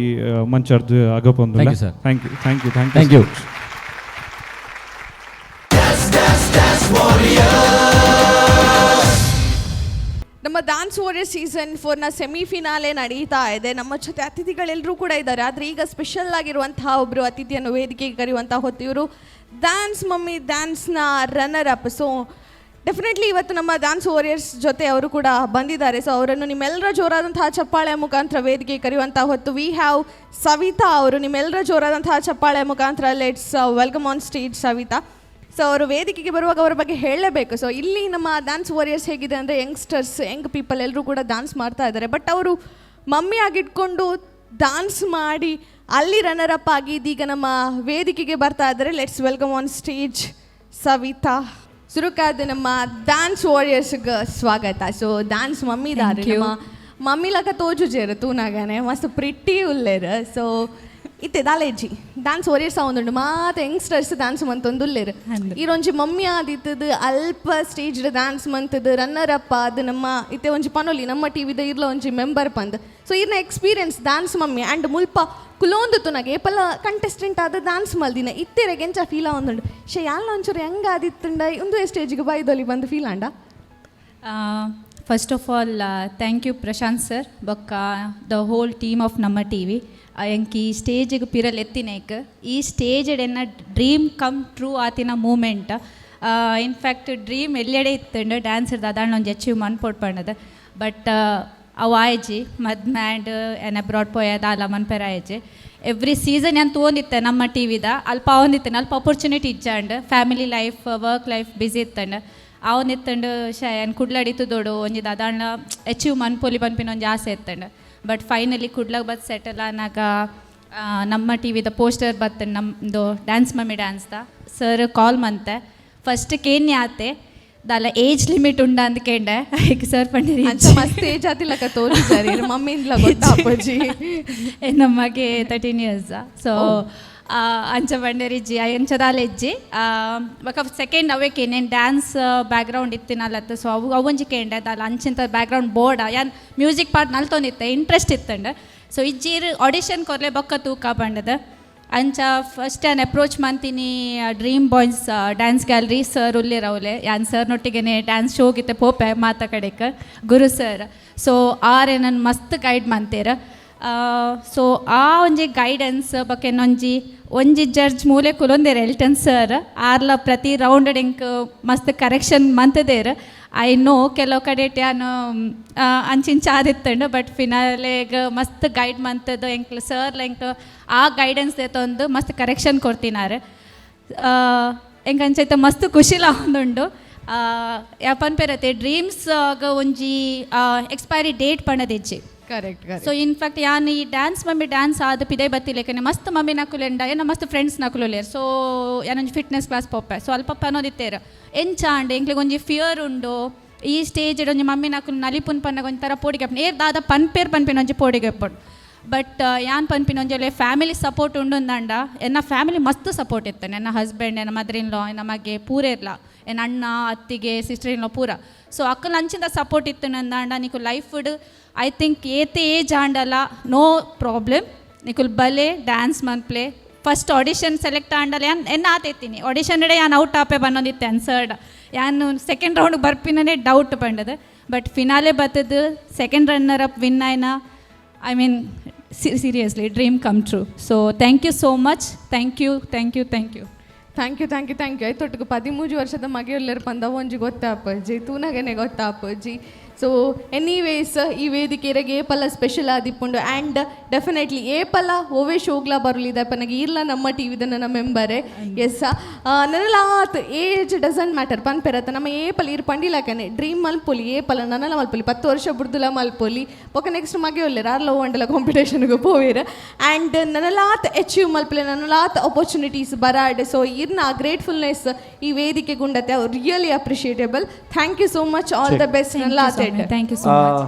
ಮಂಚರ್ದು ಅಗಪೊಂದು.
Thank you, sir.
Thank you, thank you, thank you.
Thank you.
ನಮ್ಮ ಡಾನ್ಸ್ ವಾರಿಯರ್ ಸೀಸನ್ 4ನ ಸೆಮಿಫಿನಾಲೆ ನಡೀತಾ ಇದೆ. ನಮ್ಮ ಜೊತೆ ಅತಿಥಿಗಳೆಲ್ಲರೂ ಕೂಡ ಇದ್ದಾರೆ. ಆದರೆ ಈಗ ಸ್ಪೆಷಲ್ ಆಗಿರುವಂತಹ ಒಬ್ಬರು ಅತಿಥಿಯನ್ನು ವೇದಿಕೆಗೆ ಕರೆಯುವಂತಹ ಹೊತ್ತು. ಇವರು ಡ್ಯಾನ್ಸ್ ಮಮ್ಮಿ ಡ್ಯಾನ್ಸ್ನ ರನ್ನರ್ ಅಪ್. ಸೊ ಡೆಫಿನೆಟ್ಲಿ ಇವತ್ತು ನಮ್ಮ ಡ್ಯಾನ್ಸ್ ವಾರಿಯರ್ಸ್ ಜೊತೆ ಅವರು ಕೂಡ ಬಂದಿದ್ದಾರೆ. ಸೊ ಅವರನ್ನು ನಿಮ್ಮೆಲ್ಲರ ಜೋರಾದಂತಹ ಚಪ್ಪಾಳೆ ಮುಖಾಂತರ ವೇದಿಕೆಗೆ ಕರೆಯುವಂತಹ ಹೊತ್ತು. We have Savita ಅವರು. ನಿಮ್ಮೆಲ್ಲರ ಜೋರಾದಂತಹ ಚಪ್ಪಾಳೆ ಮುಖಾಂತರ let's welcome on stage Savita. So ಅವರು ವೇದಿಕೆಗೆ ಬರುವಾಗ ಅವರ ಬಗ್ಗೆ ಹೇಳಲೇಬೇಕು. ಸೊ ಇಲ್ಲಿ ನಮ್ಮ ಡ್ಯಾನ್ಸ್ ವಾರಿಯರ್ಸ್ ಹೇಗಿದೆ ಅಂದರೆ, ಯಂಗ್ಸ್ಟರ್ಸ್, ಯಂಗ್ ಪೀಪಲ್ ಎಲ್ಲರೂ ಕೂಡ ಡ್ಯಾನ್ಸ್ ಮಾಡ್ತಾ ಇದ್ದಾರೆ. ಬಟ್ ಅವರು ಮಮ್ಮಿ ಆಗಿಟ್ಕೊಂಡು ಡ್ಯಾನ್ಸ್ ಮಾಡಿ ಅಲ್ಲಿ ರನ್ನರ್ ಅಪ್ ಆಗಿ ಇದೀಗ ನಮ್ಮ ವೇದಿಕೆಗೆ ಬರ್ತಾ ಇದ್ದಾರೆ. Let's welcome on stage Savita. ಸುರುಕಾದ ನಮ್ಮ ಡ್ಯಾನ್ಸ್ ವಾರಿಯರ್ಸ್ಗೆ ಸ್ವಾಗತ. ಸೊ ಡ್ಯಾನ್ಸ್ ಮಮ್ಮಿ ದಾರೆ.
Thank you.
ನಮ್ಮ ಮಮ್ಮಿ ಲಕ ತೋಜುಜೇರು ತೂನಾಗನೆ, ಮಸ್ತ್ ಪ್ರಿಟ್ಟಿ ಉಲ್ಲೇರು. ಸೊ ಇತ್ತೆ ದಾಲೇಜಿ ಡ್ಯಾನ್ಸ್ ವಾರಿಯರ್ಸ್ ಒಂದುಂಡು, ಮಾತ ಯಂಗ್ಸ್ಟರ್ಸ್ ಡ್ಯಾನ್ಸ್ ಮಂತೊಂದು ಉಲ್ಲೇರು. ಈರೊಂಜಿ ಮಮ್ಮಿ ಆದಿತ್ತದು ಅಲ್ಪ ಸ್ಟೇಜ್ ಡ್ಯಾನ್ಸ್ ಮಂತದ್ದು ರನ್ನರ್ ಅಪ್ ಅದು ನಮ್ಮ ಇತ್ತೆ ಒಂಜಿ ಪನೊಲಿ ನಮ್ಮ ಟಿವಿದ ಇರ್ಲ ಒಂಜಿ ಮೆಂಬರ್ ಪಂದ್. ಸೊ ಇರ್ನ ಎಕ್ಸ್ಪೀರಿಯನ್ಸ್ ಡ್ಯಾನ್ಸ್ ಮಮ್ಮಿ ಆ್ಯಂಡ್ ಮುಲ್ಪ ಕುಲೋಂದು ತುನಾಗ ಏಪಲ ಕಂಟೆಸ್ಟೆಂಟ್ ಆದ ಡ್ಯಾನ್ಸ್ ಮಲ್ದಿನ ಇತ್ತೆರೆಗೆ ಎಂಚ ಫೀಲ್ ಆವೊಂದುಂಡು? ಶೇ ಯಾಲ್ನ ಒಂಚೂರು ಹೆಂಗ ಆದಿತ್ತುಂಡ ಉಂದು ಸ್ಟೇಜಿಗೆ ಬೈದೊಲಿ ಬಂದು ಫೀಲ್ ಆಂಡ?
First of all, thank you Prashant sir ಬೊಕ್ಕ the whole team of ನಮ್ಮ ಟಿವಿ ಎಂಕ್ ಈ ಸ್ಟೇಜಿಗೆ ಪಿರಲ್ ಎತ್ತಿನೇಕ್. ಈ ಸ್ಟೇಜ್ ಎನ್ನ ಡ್ರೀಮ್ ಕಮ್ ಟ್ರೂ ಆತಿನ ಮೂಮೆಂಟ್. ಇನ್ಫ್ಯಾಕ್ಟ್ ಡ್ರೀಮ್ ಎಲ್ಲೆಡೆ ಇತ್ತುಂಡು ಡ್ಯಾನ್ಸ್ ದಾದಾಂಡ ಒಂಜಿ ಅಚೀವ್ ಮನ್ಪೊಡ್ ಪಂಡದು. ಬಟ್ ಅವು ಆಯ್ಜಿ, ಮದ್ಮೆ ಆ್ಯಂಡ್ ಎನ್ ಅಬ್ರಾಡ್ ಪೋಯ ದಾಲ ಮನ್ಪೆರ ಆಯ್ಜಿ. ಎವ್ರಿ ಸೀಸನ್ ಏನು ತೋಂದಿತ್ತೆ ನಮ್ಮ ಟಿ ವಿದ, ಅಲ್ಪ ಆವೊಂದಿತ್ತೆ, ಅಲ್ಪ ಅಪರ್ಚುನಿಟಿ ಇಜ್ಜಾಂಡ್. Family life, work life busy ಇತ್ತಂಡ್. ಆವೊಂದಿತ್ತಂಡು ಶಯನ್ ಕುಡ್ಲಡಿತು ದೊಡು ಒಂಜಿ ದಾದಾಂಡ ಅಚೀವ್ ಮನ್ಪೊಲಿ ಪನ್ಪಿನ ಒಂಜಿ ಆಸೆ ಇತ್ತಂಡ್. ಬಟ್ ಫೈನಲಿ ಕುಡ್ಲಾಗ ಬತ್ ಸೆಟಲ್ ಆನಾಗ ನಮ್ಮ ಟಿ ವಿದ ಪೋಸ್ಟರ್ ಬತ್ತಂಡ್ ನಮ್ಮದು ಡ್ಯಾನ್ಸ್ ಮಮ್ಮಿ ಡ್ಯಾನ್ಸ್ದ. ಸರ್ ಕಾಲ್ ಮಂತೆ, ಫಸ್ಟ್ ಕೇನ್ಯ ಆತೆ, ದಾಲ ಏಜ್ ಲಿಮಿಟ್ ಉಂಡ ಅಂದ್ಕೆಂಡೆ. ಈಗ ಸರ್ ಪಂಡಿರಿ
ಅಂಚ ಮಸ್ತ್ ಏಜ್ ಆತಿಲಕ ತೋಜುಜಾರಿ ಮಮ್ಮಿಂದ್ಲ ಗೊತ್ತಾಪುಜಿ.
ನಮಗೆ 13 ಇಯರ್ಸ್. ಸೊ ಅಂಚ ಬಂಡೇರಿಜ್ಜಿ, ಅಂಚ ದಾಲ ಇಜ್ಜಿ. ಬೊಕ ಸೆಕೆಂಡ್ ಅವೇ ಕೇನೇನು ಡ್ಯಾನ್ಸ್ ಬ್ಯಾಕ್ಗ್ರೌಂಡ್ ಇತ್ತಿನಲ್ಲತ್ತು. ಸೊ ಅವು ಅವೊಂಜಿ ಕೇಂಡೆ, ದಾಲ ಅಂಚಿಂತ ಬ್ಯಾಕ್ಗ್ರೌಂಡ್ ಬೋರ್ಡ, ಯಾನ್ ಮ್ಯೂಸಿಕ್ ಪಾರ್ಟ್ ನಲ್ತೊಂದಿತ್ತೆ, ಇಂಟ್ರೆಸ್ಟ್ ಇತ್ತಂಡ್. ಸೊ ಇಜ್ಜೀರ್ ಆಡಿಷನ್ ಕೊರ್ಲೆ, ಬೊಕ್ಕ ತೂಕ ಪಂಡದ. ಅಂಚ ಫಸ್ಟ್ ಯಾನ್ ಅಪ್ರೋಚ್ ಮಂತೀನಿ dream boys dance gallery sir ಉಲ್ಲೇರ್ ಅವಲೆ. ಯಾನ್ ಸರ್ನೊಟ್ಟಿಗೆನೆ ಡ್ಯಾನ್ಸ್ ಶೋಗಿತ್ತೆ ಪೋಪೆ ಮಾತ ಕಡೆಕ್, ಗುರು ಸರ್. ಸೊ ಆರ್ ನನ್ನ ಮಸ್ತ್ ಗೈಡ್ ಮಂತೇರ್. ಸೊ ಆ ಒಂಜಿ ಗೈಡೆನ್ಸ್ ಬೊಕ ಇನ್ನೊಂಜಿ ಒಂಜಿ ಜಡ್ಜ್ ಮೂಲೆ ಕುಲೊಂದೇರ್, ಎಲ್ಟನ್ ಸರ್. ಆರ್ಲ ಪ್ರತಿ ರೌಂಡ್ ಎಂಕ್ ಮಸ್ತ್ ಕರೆಕ್ಷನ್ ಮಂತದೇರ್. I know ಕೆಲವು ಕಡೆ ಯಾನ್ ಅಂಚಿಂಚ ಆದಿತ್ತಂಡು. ಬಟ್ ಫಿನಾಲೆಗ್ ಮಸ್ತ್ ಗೈಡ್ ಮಂತದ್ದು ಎಂಕ್ಲ ಸರ್. ಎಂಕ್ ಆ ಗೈಡೆನ್ಸ್ ತಂದು ಮಸ್ತ್ ಕರೆಕ್ಷನ್ ಕೊಡ್ತಿನಾರು. ಎಂಕ್ ಅಂಚೈತೆ ಮಸ್ತ್ ಖುಷಿಲ ಆವೊಂದುಂಡು. ಪನ್ಪೆರತೆ ಡ್ರೀಮ್ಸ್ ಒಂಜಿ ಎಕ್ಸ್ಪೈರಿ ಡೇಟ್ ಪಣದಿಜ್ಜಿ.
ಕರೆಕ್ಟ್.
ಸೊ ಇನ್ಫ್ಯಾಕ್ಟ್ ಯಾನ್ ಈ ಡ್ಯಾನ್ಸ್ ಮಮ್ಮಿ ಡ್ಯಾನ್ಸ್ ಆದ ಪಿದೈ ಬತ್ತಿಲೇಕನೆ ಮಸ್ತ್ ಮಮ್ಮಿ ನಕುಲೆಂಡ ಏನ ಮಸ್ತ್ ಫ್ರೆಂಡ್ಸ್ ನಕುಲುಲೇರ್. ಸೊ ಯಾನೊಂಜಿ ಫಿಟ್ನೆಸ್ ಕ್ಲಾಸ್ ಪೋಪೆ. ಸೊ ಅಲ್ಪ ಪನೋದಿತ್ತೇರು, ಎಂಚ ಆಂಡ್ ಎಂಕ್ಲೆಗ್ ಒಂಜಿ ಫಿಯರ್ ಉಂಡು, ಈ ಸ್ಟೇಜ್ ಒಂಜಿ ಮಮ್ಮಿ ನಕುಲು ನಲಿಪುನ್ ಪನ್ನಗ ಒಂಥರ ಪೋಡಿಗೆ ಏರ್ ದಾದ ಪನ್ಪೇರ್ ಪನ್ಪಿನ ಒಂಜಿ ಪೋಡಿಗೆ ಇಪ್ಪುಂಡು. ಬಟ್ ಯಾನ್ ಪನ್ಪಿನ ಒಂಜಿ ಫ್ಯಾಮಿಲಿ ಸಪೋರ್ಟ್ ಉಂಡುಂದಂಡ. ಎನ್ನ ಫ್ಯಾಮಿಲಿ ಮಸ್ತ್ ಸಪೋರ್ಟ್ ಇತ್ತು. ನನ್ನ ಹಸ್ಬೆಂಡ್, ಎನ್ನ ಮದರ್ ಇನ್ ಲಾ, ಎನ್ನ ಮಗೆ ಪೂರ ಇರ್ಲ, ಎನ್ನ ಅಣ್ಣ, ಅತ್ತಿಗೆ, ಸಿಸ್ಟರ್ ಇನ್ ಲಾ ಪೂರ. ಸೊ ಅಕ್ಕನ ಅಂಚಿಂದ ಸಪೋರ್ಟ್ ಇತ್ತು ನಂದಾಂಡ ನಿಕು ಲೈಫ್ I think ಏತೆ ಏಜ್ ಆಂಡಲ ನೋ ಪ್ರಾಬ್ಲಮ್. ನಿಕುಲ್ ಬಲೆ ಡ್ಯಾನ್ಸ್ ಮನ್ಪ್ಲೆ. ಫಸ್ಟ್ ಆಡಿಷನ್ ಸೆಲೆಕ್ಟ್ ಆಂಡಲ ಯಾನ್ ಎನ್ನ ಆತೈತೀನಿ ಆಡಿಷನ್ ಇಡೆ ಯಾನ್ ಔಟ್ ಆಪೆ ಬನ್ನೊಂದಿತ್ತೆ ಅನ್ಸರ್ಡ್. ಯಾನು ಸೆಕೆಂಡ್ ರೌಂಡ್ ಬರ್ಪಿನೇ ಡೌಟ್ ಬಂಡದ. ಬಟ್ ಫಿನಾಲೆ ಬತ್ತದು ಸೆಕೆಂಡ್ ರನ್ನರ್ ಅಪ್ ವಿನ್ ಆಯ್ನ. I mean, seriously, dream come true. So thank you so much. Thank you, thank you, thank you.
Thank you, thank you, thank you. ಐತೊಟ್ಟಿಗೆ 13 ವರ್ಷದ ಮಗೆಯೊಲ್ಲೆರ್ ಪಂದ ಒಂಜಿ ಗೊತ್ತಾಪುಜಿ, ತೂನಗನೆ ಗೊತ್ತಾಪುಜಿ. ಸೊ anyways ಈ ವೇದಿಕೆ ಇರಗೆ ಏಪಲ್ಲ special ಆದಿಪ್ಪುಂಡು. And definitely ಏಪಲ್ಲ ಓವೇ ಶೋಗ್ಲ ಬರಲಿದೆ ಪನಗೆ ಇರ್ಲ ನಮ್ಮ T ವಿದ ನನ್ನ ಮೆಂಬರೇ. ಎಸ್, ನನಲಾತ್ ಏಜ್ ಡಸಂಟ್ ಮ್ಯಾಟರ್ ಪನ್ಪೆರತ್ತ. ನಮ್ಮ ಏಪಲ್ ಇರ್ ಪಂಡಿಲಕನೆ ಡ್ರೀಮ್ ಮಲ್ಪೊಲಿ, ಏಪಲ ನನಲ ಮಲ್ಪೊಲಿ, 10 ವರ್ಷ ಬುಡ್ದುಲ ಮಲ್ಪೊಲಿ. ಬೊಕ ನೆಕ್ಸ್ಟ್ ಮಗೆ ಒಲ್ಲೆರ್ ಆರ್ಲ ಓಂಡಲ ಕಾಂಪಿಟೇಷನ್ಗೆ ಪೋವೇರ್. ಆ್ಯಂಡ್ ನನಲಾತ್ ಅಚೀವ್ ಮಲ್ಪಲೆ, ನನಲಾತ್ ಆಪರ್ಚುನಿಟೀಸ್ ಬರಾಡ್. ಸೊ ಇರ್ನ ಗ್ರೇಟ್ಫುಲ್ನೆಸ್ ಈ ವೇದಿಕೆ ಗುಂಡತೆ ಅವ್ರು really appreciable. Thank you so much, all the best. ನನಲಾತ್.
Thank you so much.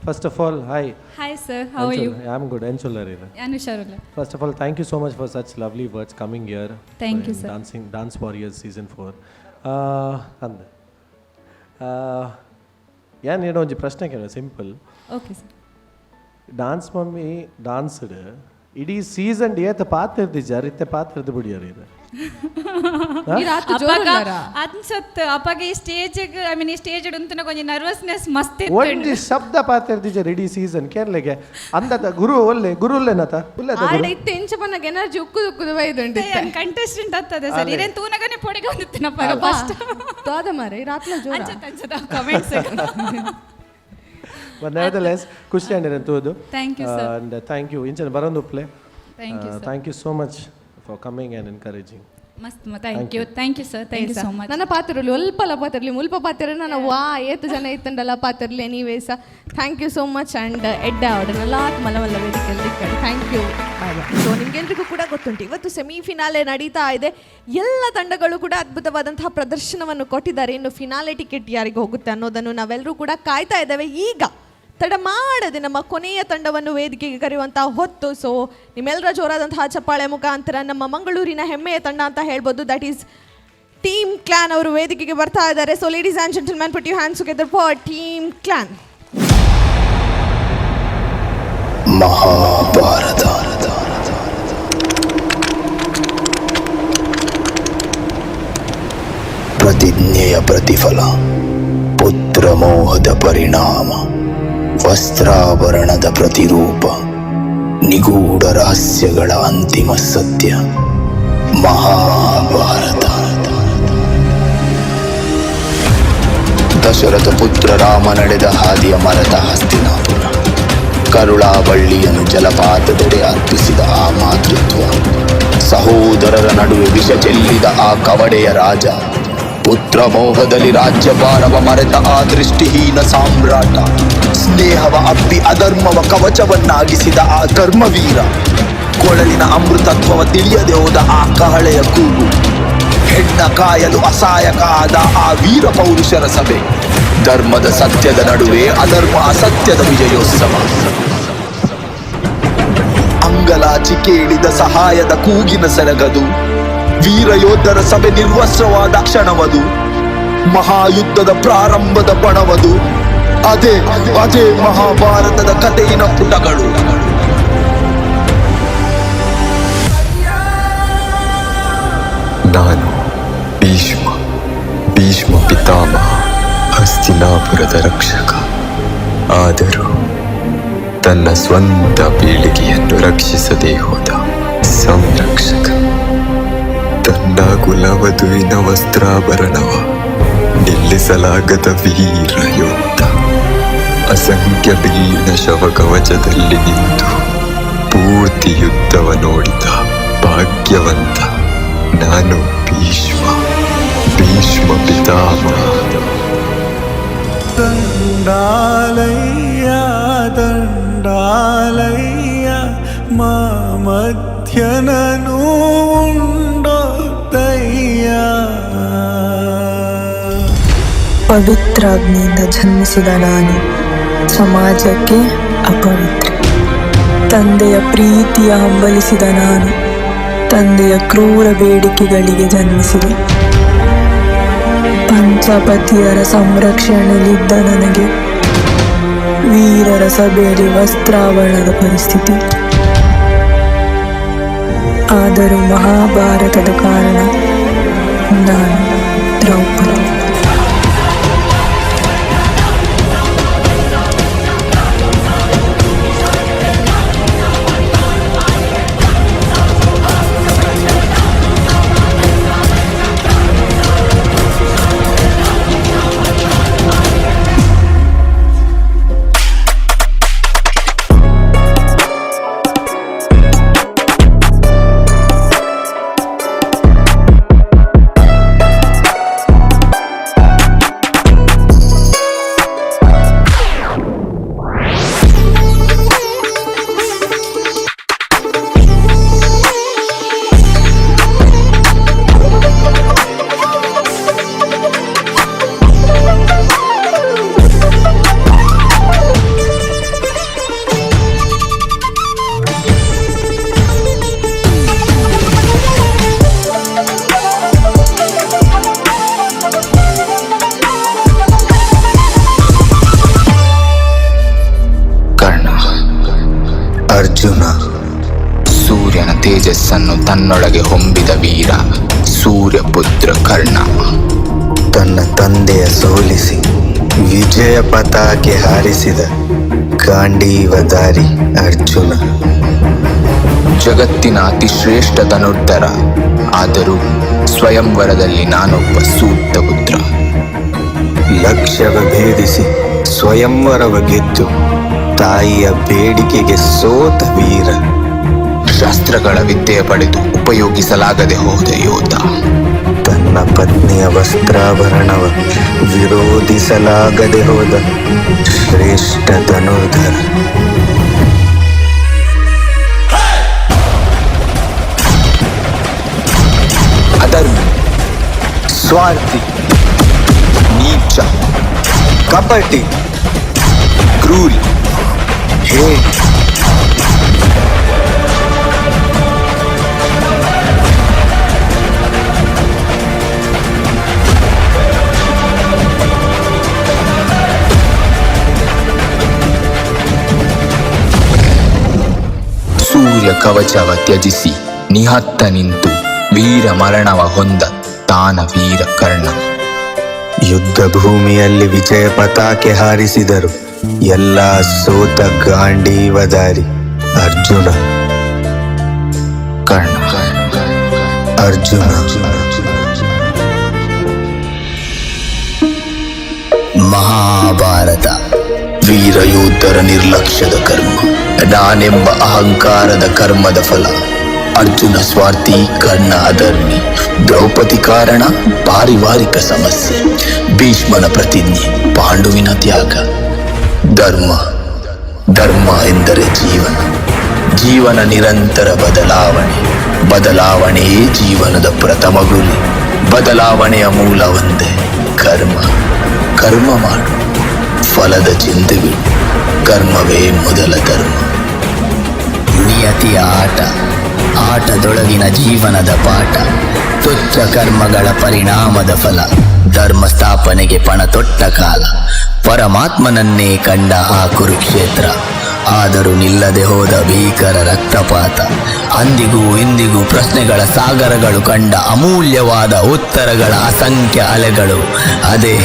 First of all, hi.
Hi sir, how are you?
I am good. ಎಂಚುಲ್ಲರ್?
ನಾನು ಹುಷಾರಿಲ್ಲ.
First of all, thank you so much for such lovely words coming here.
Thank you, sir.
Dancing Dance Warriors season 4 ಅಂದ್ ಏನ್ ಏನೋ ಒಂಜಿ ಪ್ರಶ್ನೆ ಕೇಳ, simple.
Okay sir.
Dance mummy danced ಇಡೀ season ಏತ ಪಾತಿರ್ದಿಜ್ಜಾರ್ ಇತ್ತೆ ಪಾತಿರ್ದು ಬಿಡಿಯರ್ ಇದು.
ಅಪಗ ಅನ್ಸತ್, ಅಪಗ ಈ ಸ್ಟೇಜ್, I mean ಈ ಸ್ಟೇಜ್ ಉಂತನ ಕೊಂಚ ನರ್ವಸ್ನೆಸ್ ಮಸ್ತ್ ಇತ್ತು.
ಒಂಜಿ ಶಬ್ದ ಪಾತಿರ್ದಿಜ್ಜಾರ್ ಇಡೀ ಸೀಸನ್. ಕೇರ್ಲೆಗೆ ಅಂದದ ಗುರು ಒಲ್ಲೆ ಗುರು ಉಲ್ಲೆನತ ಉಲ್ಲೆದ
ಆಡ
ಗುರು.
ಇತ್ತೆ ಎಂಚ ಪನ್ನಗ ಎನರ್ಜಿ ಉಕ್ಕುದು ಉಕ್ಕುದು ಬೈದುಂಡು.
ಕಂಟೆಸ್ಟೆಂಟ್ ಆಗ್ತದೆ ಸರ್.
ಅಲ್ಲೇ.
ಇರೇನ್ ತೂನಗನೆ ಪೊಡಿಗೆ ಒಂದಿತ್ತಿನಪ್ಪ ಫಸ್ಟ್.
ದಾದ ಮಾರೆ ರಾತ್ಲ ಜೋರ.
ಅಂಚತ್ ಅಂಚದ ಕಮೆಂಟ್ಸ್.
ಬಟ್ ನೆವರ್ದಲೆಸ್ ಖುಷಿ ಅಂಡಿರ ತೂದು.
Thank you, sir.
And thank you ಇಂಚನ ಬರೋದು ಉಪ್ಲೆ.
Thank you, sir.
Thank you so much for coming and encouraging.
ಮಸ್ತ್, thank you, thank you sir, thank you so much.
ನನ್ನ ಪಾತ್ರಲಿ ಒಲ್ಪಲ ಪಾತ್ರಲಿ ಮುಲ್ಪ ಪಾತ್ರ ನನ್ನ ವಾ ಏತು ಜನ ಇತ್ತಂಡಲ ಪಾತ್ರಲಿ. Anyways, thank you so much and ಎಡ್ಡ ಆವಡನಲ್ಲ ಮಲ್ಲ ಮಲ್ಲ ವೇದಿಕೆಯಲ್ಲಿ. Thank you, bye bye. So ನಿಮ್ಗೆಲ್ರಿಗೂ ಕೂಡ ಗೊತ್ತುಂಟು, ಇವತ್ತು ಸೆಮಿಫಿನಾಲೆ ನಡೀತಾ ಇದೆ. ಎಲ್ಲ ತಂಡಗಳು ಕೂಡ ಅದ್ಭುತವಾದಂತಹ ಪ್ರದರ್ಶನವನ್ನು ಕೊಟ್ಟಿದ್ದಾರೆ. ಇನ್ನು ಫಿನಾಲೆ ಟಿಕೆಟ್ ಯಾರಿಗೆ ಹೋಗುತ್ತೆ ಅನ್ನೋದನ್ನು ನಾವೆಲ್ಲರೂ ಕೂಡ ಕಾಯ್ತಾ ಇದ್ದೇವೆ. ಈಗ ತಡ ಮಾಡದೆ ನಮ್ಮ ಕೊನೆಯ ತಂಡವನ್ನು ವೇದಿಕೆಗೆ ಕರೆಯುವಂತಹ ಹೊತ್ತು. ಸೊ ನಿಮ್ಮೆಲ್ಲರ ಜೋರಾದಂತಹ ಚಪ್ಪಾಳೆ ಮುಖಾಂತರ ನಮ್ಮ ಮಂಗಳೂರಿನ ಹೆಮ್ಮೆಯ ತಂಡ ಅಂತ ಹೇಳ್ಬೋದು, that is team clan ಅವರು ವೇದಿಕೆಗೆ ಬರ್ತಾ ಇದ್ದಾರೆ. So ladies and gentlemen, put your hands together for team clan.
Mahabharata ಪ್ರತಿಜ್ಞೆಯ ಪ್ರತಿಫಲ, ಪುತ್ರಮೋಹದ ಪರಿಣಾಮ, ವಸ್ತ್ರಾಭರಣದ ಪ್ರತಿರೂಪ, ನಿಗೂಢ ರಹಸ್ಯಗಳ ಅಂತಿಮ ಸತ್ಯ ಮಹಾಭಾರತ. ದಶರಥ ಪುತ್ರ ರಾಮ ನಡೆದ ಹಾದಿಯ ಮರೆತ ಹಸ್ತಿನಾಪುರ, ಕರುಳಾಬಳ್ಳಿಯನ್ನು ಜಲಪಾತದೆಡೆ ಅರ್ಪಿಸಿದ ಆ ಮಾತೃತ್ವ, ಸಹೋದರರ ನಡುವೆ ವಿಷ ಚೆಲ್ಲಿದ ಆ ಕವಡೆಯ ರಾಜ, ಪುತ್ರ ಮೋಹದಲ್ಲಿ ರಾಜ್ಯಭಾರವ ಮರೆತ ಆ ದೃಷ್ಟಿಹೀನ ಸಾಮ್ರಾಟ, ಸ್ನೇಹವ ಅಪ್ಪಿ ಅಧರ್ಮವ ಕವಚವನ್ನಾಗಿಸಿದ ಆ ಕರ್ಮವೀರ, ಕೊಳಲಿನ ಅಮೃತತ್ವವ ತಿಳಿಯದೆ ಹೋದ ಆ ಕಹಳೆಯ ಕೂಗು, ಹೆಣ್ಣ ಕಾಯಲು ಅಸಹಾಯಕ ಆದ ಆ ವೀರ ಪೌರುಷರ ಸಭೆ, ಧರ್ಮದ ಸತ್ಯದ ನಡುವೆ ಅಧರ್ಮ ಅಸತ್ಯದ ವಿಜಯೋತ್ಸವ, ಅಂಗಲಾಚಿ ಕೇಳಿದ ಸಹಾಯದ ಕೂಗಿನ ಸೆರಗದು, ವೀರ ಯೋಧರ ಸಭೆ ನಿರ್ವಸ್ತ್ರವಾದ ಕ್ಷಣವದು, ಮಹಾಯುದ್ಧದ ಪ್ರಾರಂಭದ ಪಣವದು, ಅದೇ ಅದೇ ಮಹಾಭಾರತದ ಕಥೆಯಿನ ಪುಟಗಳು.
ನಾನು ಭೀಷ್ಮ, ಭೀಷ್ಮ ಪಿತಾಮಹ, ಹಸ್ತಿನಾಪುರದ ರಕ್ಷಕ. ಆದರೂ ತನ್ನ ಸ್ವಂತ ಪೀಳಿಗೆಯನ್ನು ರಕ್ಷಿಸದೇ ಹೋದ ಸಂರಕ್ಷಕ. ತನ್ನ ಕುಲವಧುವಿನ ವಸ್ತ್ರಾಭರಣವ ನಿಲ್ಲಿಸಲಾಗದ ವೀರ ಯೋಧ. ಅಸಂಖ್ಯ ಬಿಲ್ಲಿನ ಶವಕವಚದಲ್ಲಿ ನಿಂತು ಪೂರ್ತಿ ಯುದ್ಧವ ನೋಡಿದ ಭಾಗ್ಯವಂತ ನಾನು ಭೀಷ್ಮ, ಭೀಷ್ಮ ಪಿತಾಮಹ.
ದಂಡಾಲಯ್ಯ ದಂಡಾಲಯ್ಯ ಮಾ ಮಧ್ಯನನು ಉಂಡೊತ್ತಯ್ಯ.
ಪವಿತ್ರಾಗ್ನಿಯಿಂದ ಜನ್ಮಿಸಿದ ನಾನು ಸಮಾಜಕ್ಕೆ ಅಪವಿತ್ರ. ತಂದೆಯ ಪ್ರೀತಿಯ ಹಂಬಲಿಸಿದ ನಾನು ತಂದೆಯ ಕ್ರೂರ ಬೇಡಿಕೆಗಳಿಗೆ ಜನ್ಮಿಸಿದೆ. ಪಂಚಪತಿಯರ ಸಂರಕ್ಷಣೆಯಲ್ಲಿದ್ದ ನನಗೆ ವೀರರ ಸಭೆಯಲ್ಲಿ ವಸ್ತ್ರಾವರಣದ ಪರಿಸ್ಥಿತಿ. ಆದರೂ ಮಹಾಭಾರತದ ಕಾರಣ ನಾನು ದ್ರೌಪದಿ.
ತೇಜಸ್ಸನ್ನು ತನ್ನೊಳಗೆ ಹೊಂಬಿದ ವೀರ ಸೂರ್ಯಪುತ್ರ ಕರ್ಣ.
ತನ್ನ ತಂದೆಯ ಸೋಲಿಸಿ ವಿಜಯ ಪತಾಕೆ ಹಾರಿಸಿದ ಗಾಂಡೀವಧಾರಿ ಅರ್ಜುನ.
ಜಗತ್ತಿನ ಅತಿಶ್ರೇಷ್ಠ ಧನುರ್ಧರ, ಆದರೂ ಸ್ವಯಂವರದಲ್ಲಿ ನಾನೊಬ್ಬ ಸೂಕ್ತ ಪುತ್ರ.
ಲಕ್ಷ್ಯವ ಭೇದಿಸಿ ಸ್ವಯಂವರವ ಗೆದ್ದು ತಾಯಿಯ ಬೇಡಿಕೆಗೆ ಸೋತ ವೀರ.
ಶಸ್ತ್ರಗಳ ವಿದ್ಯೆ ಪಡೆದು ಉಪಯೋಗಿಸಲಾಗದೆ ಹೋದ ಯೋಧ.
ತನ್ನ ಪತ್ನಿಯ ವಸ್ತ್ರಾಭರಣವ ವಿರೋಧಿಸಲಾಗದೆ ಹೋದ ಶ್ರೇಷ್ಠ ಧನುರ್ಧರ.
ಅಧರ್ಮಿ, ಸ್ವಾರ್ಥಿ, ನೀಚ,
ಕಪಟಿ,
ಕ್ರೂರಿ,
ಹೇಡಿ.
ಸೂರ್ಯ ಕವಚವ ತ್ಯಜಿಸಿ ನಿಹತ್ತ ನಿಂತು ವೀರ ಮರಣವ ಹೊಂದ ತಾನ ವೀರ ಕರ್ಣ.
ಯುದ್ಧ ಭೂಮಿಯಲ್ಲಿ ವಿಜಯ ಪತಾಕೆ ಹಾರಿಸಿದರು ಎಲ್ಲ ಸೋತ ಗಾಂಡೀವಧಾರಿ ಅರ್ಜುನ.
ಕರ್ಣ.
ಅರ್ಜುನ.
ಮಹಾಭಾರತ ವೀರಯೋಧರ ನಿರ್ಲಕ್ಷ್ಯದ ಕರ್ಮ, ನಾನೆಂಬ ಅಹಂಕಾರದ ಕರ್ಮದ ಫಲ. ಅರ್ಜುನ ಸ್ವಾರ್ಥಿ, ಕರ್ಣ ಅಧರ್ಮಿ, ದ್ರೌಪದಿ ಕಾರಣ ಪಾರಿವಾರಿಕ ಸಮಸ್ಯೆ, ಭೀಷ್ಮನ ಪ್ರತಿಜ್ಞೆ, ಪಾಂಡುವಿನ ತ್ಯಾಗ. ಧರ್ಮ ಧರ್ಮ ಎಂದರೆ ಜೀವನ, ಜೀವನ ನಿರಂತರ ಬದಲಾವಣೆ, ಬದಲಾವಣೆಯೇ ಜೀವನದ ಪ್ರಥಮ ಗುರಿ. ಬದಲಾವಣೆಯ ಮೂಲ ಒಂದೇ, ಕರ್ಮ. ಕರ್ಮ ಮಾಡು, ಫಲದ ಚಿಂತೆ ಬಿಡು. ಕರ್ಮವೇ ಮೊದಲ ಧರ್ಮ. ನಿಯತಿಯ ಆಟ, ಆಟದೊಳಗಿನ ಜೀವನದ ಪಾಠ, ತುಚ್ಛ ಕರ್ಮಗಳ ಪರಿಣಾಮದ ಫಲ, ಧರ್ಮ ಸ್ಥಾಪನೆಗೆ ಪಣ ತೊಟ್ಟ ಕಾಲ. ಪರಮಾತ್ಮನನ್ನೇ ಕಂಡ ಆ ಕುರುಕ್ಷೇತ್ರ, ಆದರೂ ನಿಲ್ಲದೆ ಹೋದ ಭೀಕರ ರಕ್ತಪಾತ. ಅಂದಿಗೂ ಇಂದಿಗೂ ಪ್ರಶ್ನೆಗಳ ಸಾಗರಗಳು ಕಂಡ ಅಮೂಲ್ಯವಾದ ಉತ್ತರಗಳ ಅಸಂಖ್ಯ ಅಲೆಗಳು, ಅದೇ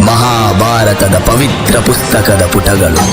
ಮಹಾಭಾರತದ ಪವಿತ್ರ ಪುಸ್ತಕದ ಪುಟಗಳು.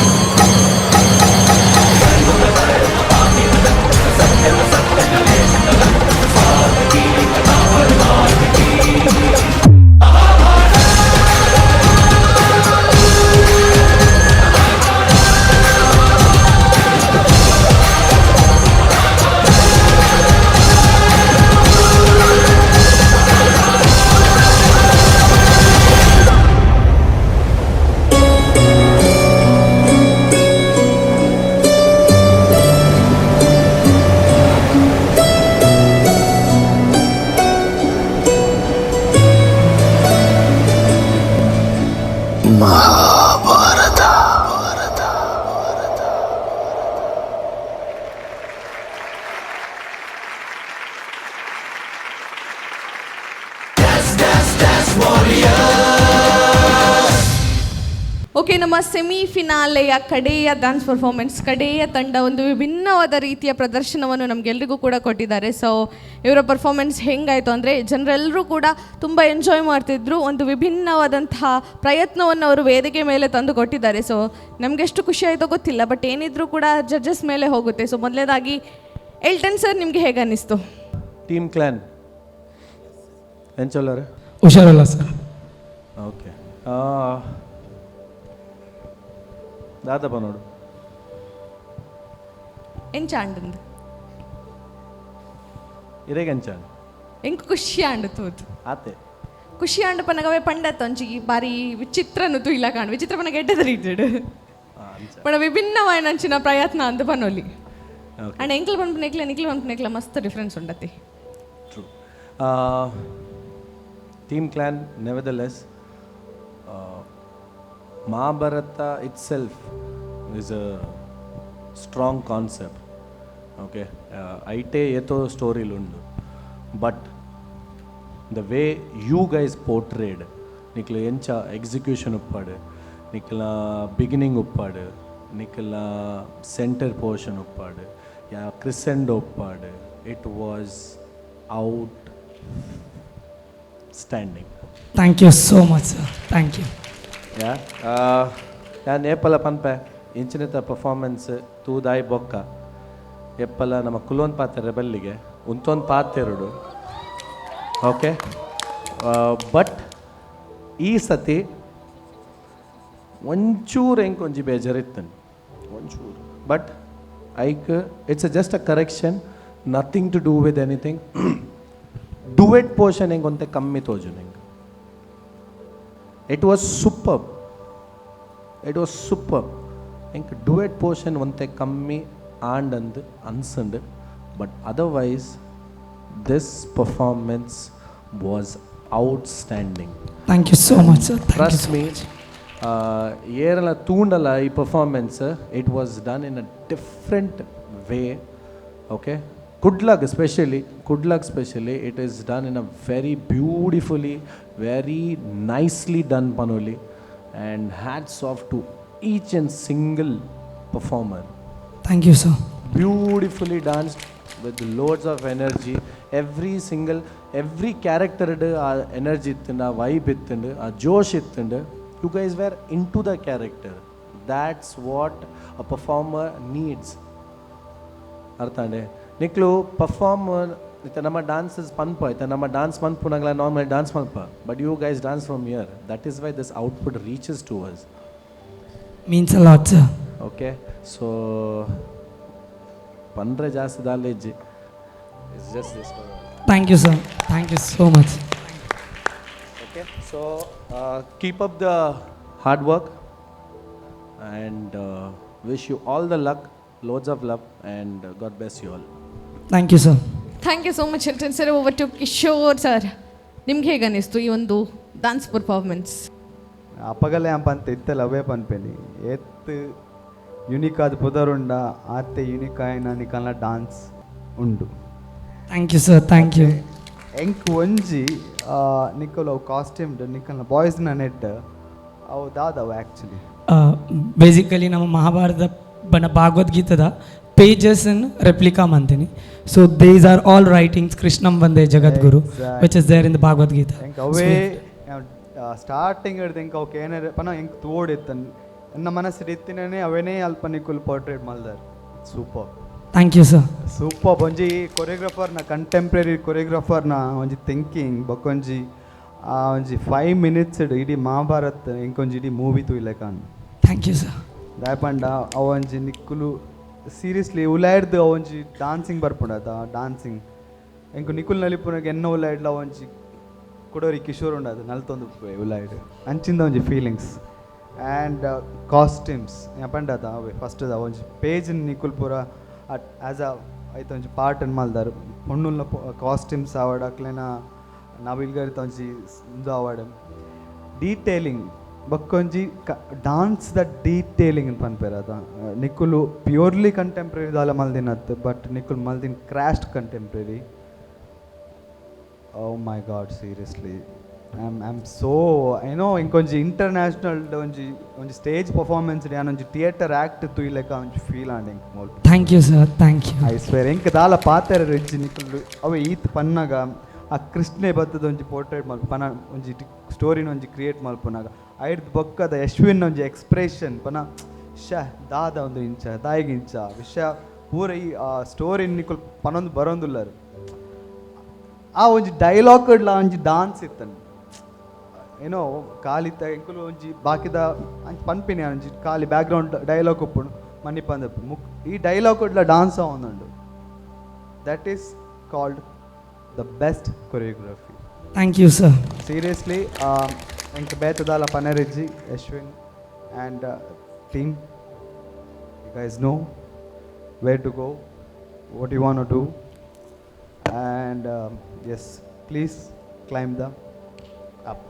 ಮಹಾಭಾರತ.
ಓಕೆ, ನಮ್ಮ ಸೆಮಿ ಫಿನಾಲೆಯ ಕಡೆಯ ಡ್ಯಾನ್ಸ್ ಪರ್ಫಾರ್ಮೆನ್ಸ್, ಕಡೆಯ ತಂಡ ಒಂದು ವಿಭಿನ್ನವಾದ ರೀತಿಯ ಪ್ರದರ್ಶನವನ್ನು ನಮಗೆಲ್ರಿಗೂ ಕೂಡ ಕೊಟ್ಟಿದ್ದಾರೆ. ಸೊ ಇವರ ಪರ್ಫಾರ್ಮೆನ್ಸ್ ಹೆಂಗಾಯಿತು ಅಂದರೆ, ಜನರೆಲ್ಲರೂ ಕೂಡ ತುಂಬ ಎಂಜಾಯ್ ಮಾಡ್ತಿದ್ರು. ಒಂದು ವಿಭಿನ್ನವಾದಂತಹ ಪ್ರಯತ್ನವನ್ನು ಅವರು ವೇದಿಕೆ ಮೇಲೆ ತಂದು ಕೊಟ್ಟಿದ್ದಾರೆ. ಸೊ ನಮಗೆಷ್ಟು ಖುಷಿ ಆಯಿತೋ ಗೊತ್ತಿಲ್ಲ, ಬಟ್ ಏನಿದ್ರೂ ಕೂಡ ಜಡ್ಜಸ್ ಮೇಲೆ ಹೋಗುತ್ತೆ. ಸೊ ಮೊದಲನೇದಾಗಿ ಎಲ್ಟನ್ ಸರ್, ನಿಮಗೆ ಹೇಗೆ ಅನ್ನಿಸ್ತು?
ಟೀಮ್ ಕ್ಲಾನ್ ಎಂಚೊಲ್ಲರು?
ಹುಷಾರಲ್ಲ ಸರ್.
ಓಕೆ, ದಾದಪ್ಪ ನೋಡು.
ಎಂಚ ಆಂಡಂದು?
ಇರೇಗ ಎಂಚ?
ಎಂಕ್ ಖುಷಿ ಆಂಡು ತೂತು.
ಆತೆ.
ಖುಷಿ ಆಂಡು ಪನಗವೇ ಪಂಡತ್ತ ಒಂಜಿ ಬಾರಿ ವಿಚಿತ್ರನು ತೂಯಿಲ ಕಾಣು. ವಿಚಿತ್ರ ಪನಗ ಎಡ್ಡೆದ ರೀತಿಡ್ ಪಣ ವಿಭಿನ್ನವಾಯಿನ ಅಂಚಿನ ಪ್ರಯತ್ನ ಅಂದ್ ಪನೊಲಿ. ಅಂಡ್ ಎಂಕ್ಲ ಪನ್ಪುನೆಕ್ಲ ನಿಕ್ಲ ಪನ್ಪುನೆಕ್ಲ ಮಸ್ತ್ difference ಉಂಡತಿ.
True. Team clan, nevertheless, Mahabharata itself is a strong concept. Okay, ಐಟೇ ಏತೋ ಸ್ಟೋರಿಲುಂಡು, but the way you guys portrayed, ನಿಕ್ಲ ಎಂಚ ಎಕ್ಸಿಕ್ಯೂಷನ್ ಉಪ್ಪಾಡು, ನಿಕ್ಲ ಬಿಗಿನಿಂಗ್ ಉಪ್ಪಾಡು, ನಿಕ್ಲ ಸೆಂಟರ್ ಪೋರ್ಷನ್ ಉಪ್ಪಾಡು, ಯಾ ಕ್ರಿಸೆಂಡ್ ಉಪ್ಪಾಡು, It was outstanding.
Thank you so much sir, thank you.
Yeah, ಯಾನ್ ಏಪಲ ಪನ್ಪೆ ಇಂಚಿನಿತ performance ತೂದಾಯಿ ಬೊಕ್ಕ ಎಪ್ಪಲ ನಮ್ಮ ಕುಲೊಂದು ಪಾತೆರ ಬಲ್ಲಿಗೆ ಉಂತೊಂದು ಪಾತೆರುಡು. Okay, but ಈ ಸತಿ ಒಂಚೂರು ಎಂಕ್ ಒಂಜಿ ಬೇಜಾರು ಇತ್ತನು ಒಂಚೂರು. ಬಟ್ ಐಕ್ it's just a correction, nothing to do with anything. Duet portion ಎಂಕ್ ಒಂತೆ ಕಮ್ಮಿ ತೋಜುನು ಎಂಕ್. It was super, it was super. ಎಂಕ್ ಡುವೆಟ್ ಪೋರ್ಷನ್ ಒಂತೆ ಕಮ್ಮಿ ಆಂಡಂದು ಅನ್ಸಂಡು. But otherwise this performance was outstanding.
Thank you so much sir, thank you.
Trust me, ಏರಲ ತೂಂಡಲ ಈ performance it was done in a different way. Okay, ಕುಡ್ಲಗ್ specially, ಕುಡ್ಲಗ್ specially it is done in a very beautifully, very nicely done ಪನೋಲಿ. And hats off to each and single performer.
Thank you sir.
Beautifully danced with loads of energy. Every single, every character ಆ energy ಇತ್ತಂಡು, ಆ vibe ಇತ್ತಂಡು, ಆ ಜೋಶ್ ಇತ್ತಂಡು. You guys were into the character. That's what a performer needs. ಅರ್ಥ ಅಂಡೆ ನಿಕ್ಲು performer ಇತ್ತೆ ನಮ್ಮ dances ಪನ್ಪ ಇತ್ತೆ ನಮ್ಮ dance ಮನ್ಪುನಾಗಲ ನಾರ್ಮಲ್ ಡಾನ್ಸ್ ಮನ್ಪ, but you guys dance from here. That is why this output reaches to us.
Means a lot sir.
Okay, so ಪಂಡ್ರೆ ಜಾಸ್ತಿ ದಾಲೇಜಿ. It's just this.
Thank you sir, thank you so much.
Okay, so keep up the hard work and wish you all the luck, loads of love, and God bless you all.
Thank you sir.
Thank you so much Hilton sir. Over to Kishore sir, ನಿಮ್ಗೆ ಹೇಗೆ ಅನ್ನಿಸ್ತು ಈ ಒಂದು dance performance?
ಅಪಗಲೆ ಅಂಪಂತ ಇತ್ತಲ್ಲ ಅವೇ ಪನ್ಪೇನಿ ಏತ್ unique ಆದ ಪುದರುಂಡ ಆತೆ ಯುನಿಕ್ ಆಯಿನ ನಿಕಲ್ನ ಡಾನ್ಸ್ ಉಂಡು.
Thank you sir, thank you.
ಎಂಕ್ ಒಂಜಿ ನಿಕಲ್ ಅವು ಕಾಸ್ಟ್ಯೂಮ್ ನಿಕಲ್ನ ಬಾಯ್ಸ್ನ ನೆಟ್ ಅವು ದಾದವು ಆ್ಯಕ್ಚುಲಿ.
ಬೇಸಿಕಲಿ ನಮ್ಮ ಮಹಾಭಾರತ ಬನ ಭಾಗವದ್ಗೀತದ ಪೇಜಸ್ ರೆಪ್ಲಿಕಾ ಮಂತೀನಿ. So these are all writings Krishnam Vande Jagadguru, which is there in the Bhagavad Gita.
ಎಂಕ್ ಅವೇ ಸ್ಟಾರ್ಟಿಂಗ್ ಹಿಡ್ದು ಎಂಕ್ ಅವಕ್ಕೆ ಏನಾರ ಪನ ಎಂಕ್ ತೋಡಿತ್ತನ್ ಎನ್ನ ಮನಸ್ಸಿಡ್ ಇತ್ತಿನೇ ಅವೇನೇ ಅಲ್ಪ ನಿಕುಲ್ portrait ಮಲ್ದಾರ್. Super.
Thank you sir.
Super. ಒಂಜಿ ಕೊರಿಯೋಗ್ರಾಫರ್ನ, ಕಂಟೆಂಪ್ರರಿ ಕೊರಿಯೋಗ್ರಾಫರ್ನ ಒಂಜಿ ಥಿಂಕಿಂಗ್ ಬೊಕ್ಕೊಂಜಿ ಆ ಒಂಜಿ 5 ಮಿನಿಟ್ಸ್ ಇಡೀ ಮಹಾಭಾರತ್ ಎಂಕೊಂಜಿ ಇಡೀ ಮೂವಿ ತೂಯ್ಲೆಕಾನ್.
Thank you sir.
ದಾಯಪಂಡ ಅವೊಂಜಿ ನಿಕ್ಕುಲು ಸೀರಿಯಸ್ಲಿ ಉಲಾಯ್ಡ್ದು ಅವೊಂಜಿ ಡಾನ್ಸಿಂಗ್ ಬರ್ಪುಂಡು ಅದ ಡಾನ್ಸಿಂಗ್ ಎಂಕು ನಿಕುಲ್ ನಲಿಪುನಗ ಎನ್ನ ಉಲಾಯ್ಡ್ಲ ಒಂಜಿ ಕುಡೋರಿ ಕಿಶೋರ್ ಉಂಡು ಅದು ನಲ್ತೊಂದು ಉಲಾಯ್ಡ್ ಅಂಚಿಂದ ಒಂಜಿ ಫೀಲಿಂಗ್ಸ್ ಆ್ಯಂಡ್ ಕಾಸ್ಟ್ಯೂಮ್ಸ್ ಪಂಡ ಅದ ಅವೇ ಫಸ್ಟ್ ಒಂಜಿ ಪೇಜ್ ನಿಕುಲ್ ಪೂರ ಆ್ಯಸ್ ಅ ಐತ ಒಂಜಿ ಪಾರ್ಟ್ ಮಲ್ದಾರ್ ಪೊಣ್ಣುಲ್ನ ಕಾಸ್ಟ್ಯೂಮ್ಸ್ ಆವಡ್ ಅಕ್ಲೆನ ನವಿಲ್ಗರಿತ ಒಂಜಿ ಇಂದು ಆವಡ್ ಡೀಟೇಲಿಂಗ್ ಬೊಕ್ಕೊಂಜಿ ಡಾನ್ಸ್ ದ ಡೀಟೇಲಿಂಗ್ ಪನ್ಪೆರ್ ಅದ ನಿಕುಲು ಪ್ಯೂರ್ಲಿ ಕಂಟೆಂಪ್ರರಿ ದಾಲ ಮಲ್ದಿನತ್ ಬಟ್ ನಿಕುಲು ಮಲ್ದಿನ crashed contemporary. Oh my god, seriously I am so ಏನೋ ಇಂಕೊಂಜಿ ಇಂಟರ್ನ್ಯಾಷನಲ್ ಒಂಜಿ ಒಂಜಿ ಸ್ಟೇಜ್ ಪರ್ಫಾರ್ಮೆನ್ಸ್ ಯಾನ್ ಒಂಜಿ ಥಿಯೇಟರ್ ಆ್ಯಕ್ಟ್ ತೂಯ್ಲೆಕ ಒಂಜಿ ಫೀಲ್ ಆಂಡ್ ಎಂಕ್ mole.
Thank you sir, thank you.
I swear ಎಂಕ್ ದಾಲ ಪಾತೆರ ಇಜ್ಜಿ ನಿಕುಲು ಅವೆ ಈತ್ ಪನ್ನಾಗ ಆ ಕೃಷ್ಣೆ ಬತ್ತದ ಒಂಜಿ ಪೋರ್ಟ್ರೇಟ್ ಮಲ್ಪ ಪನ ಒಂಜಿ ಸ್ಟೋರಿನ ಒಂಜಿ ಕ್ರಿಯೇಟ್ ಮಲ್ಪುನಾಗ ಐಡ್ದ್ ಬೊಕ್ಕದ ಯಶ್ವಿನ್ ಒಂಜಿ ಎಕ್ಸ್ಪ್ರೆಷನ್ ಪನ ಶ ದಾದ ಒಂದು ಇಂಚ ದಾಯಿಗಿಂಚ ವಿಷಯ ಪೂರ ಈ ಸ್ಟೋರಿ ನಿಕುಲು ಪನೊಂದು ಬರೋಂದುಲ್ಲರು ಆ ಒಂಜಿ ಡೈಲಾಗ್ ಇಡ್ಲ ಒಂಜಿ ಡಾನ್ಸ್ ಇತ್ತನ್ ಏನೋ ಖಾಲಿ ಎಂಕುಲು ಒಂಜಿ ಬಾಕಿದ ಅಂಚ ಪನ್ಪಿನಿ ಒಂಜಿ ಖಾಲಿ ಬ್ಯಾಕ್ಗ್ರೌಂಡ್ ಡೈಲಾಗ್ ಉಪ್ಪುಂಡು ಮನ್ನಿಪಂದ ಮುಕ್ ಈ ಡೈಲಾಗ್ ಇಡ್ಲ ಡಾನ್ಸ್ ಆವೊಂದುಂಡು. That is called the best choreography.
Thank you sir.
Seriously ಎಂಕ್ ಬೇತದಾಲ ಪನರಿಜ್ಜಿ Yashwin and team, you guys know where to go, what you want to do, and yes, please climb the up.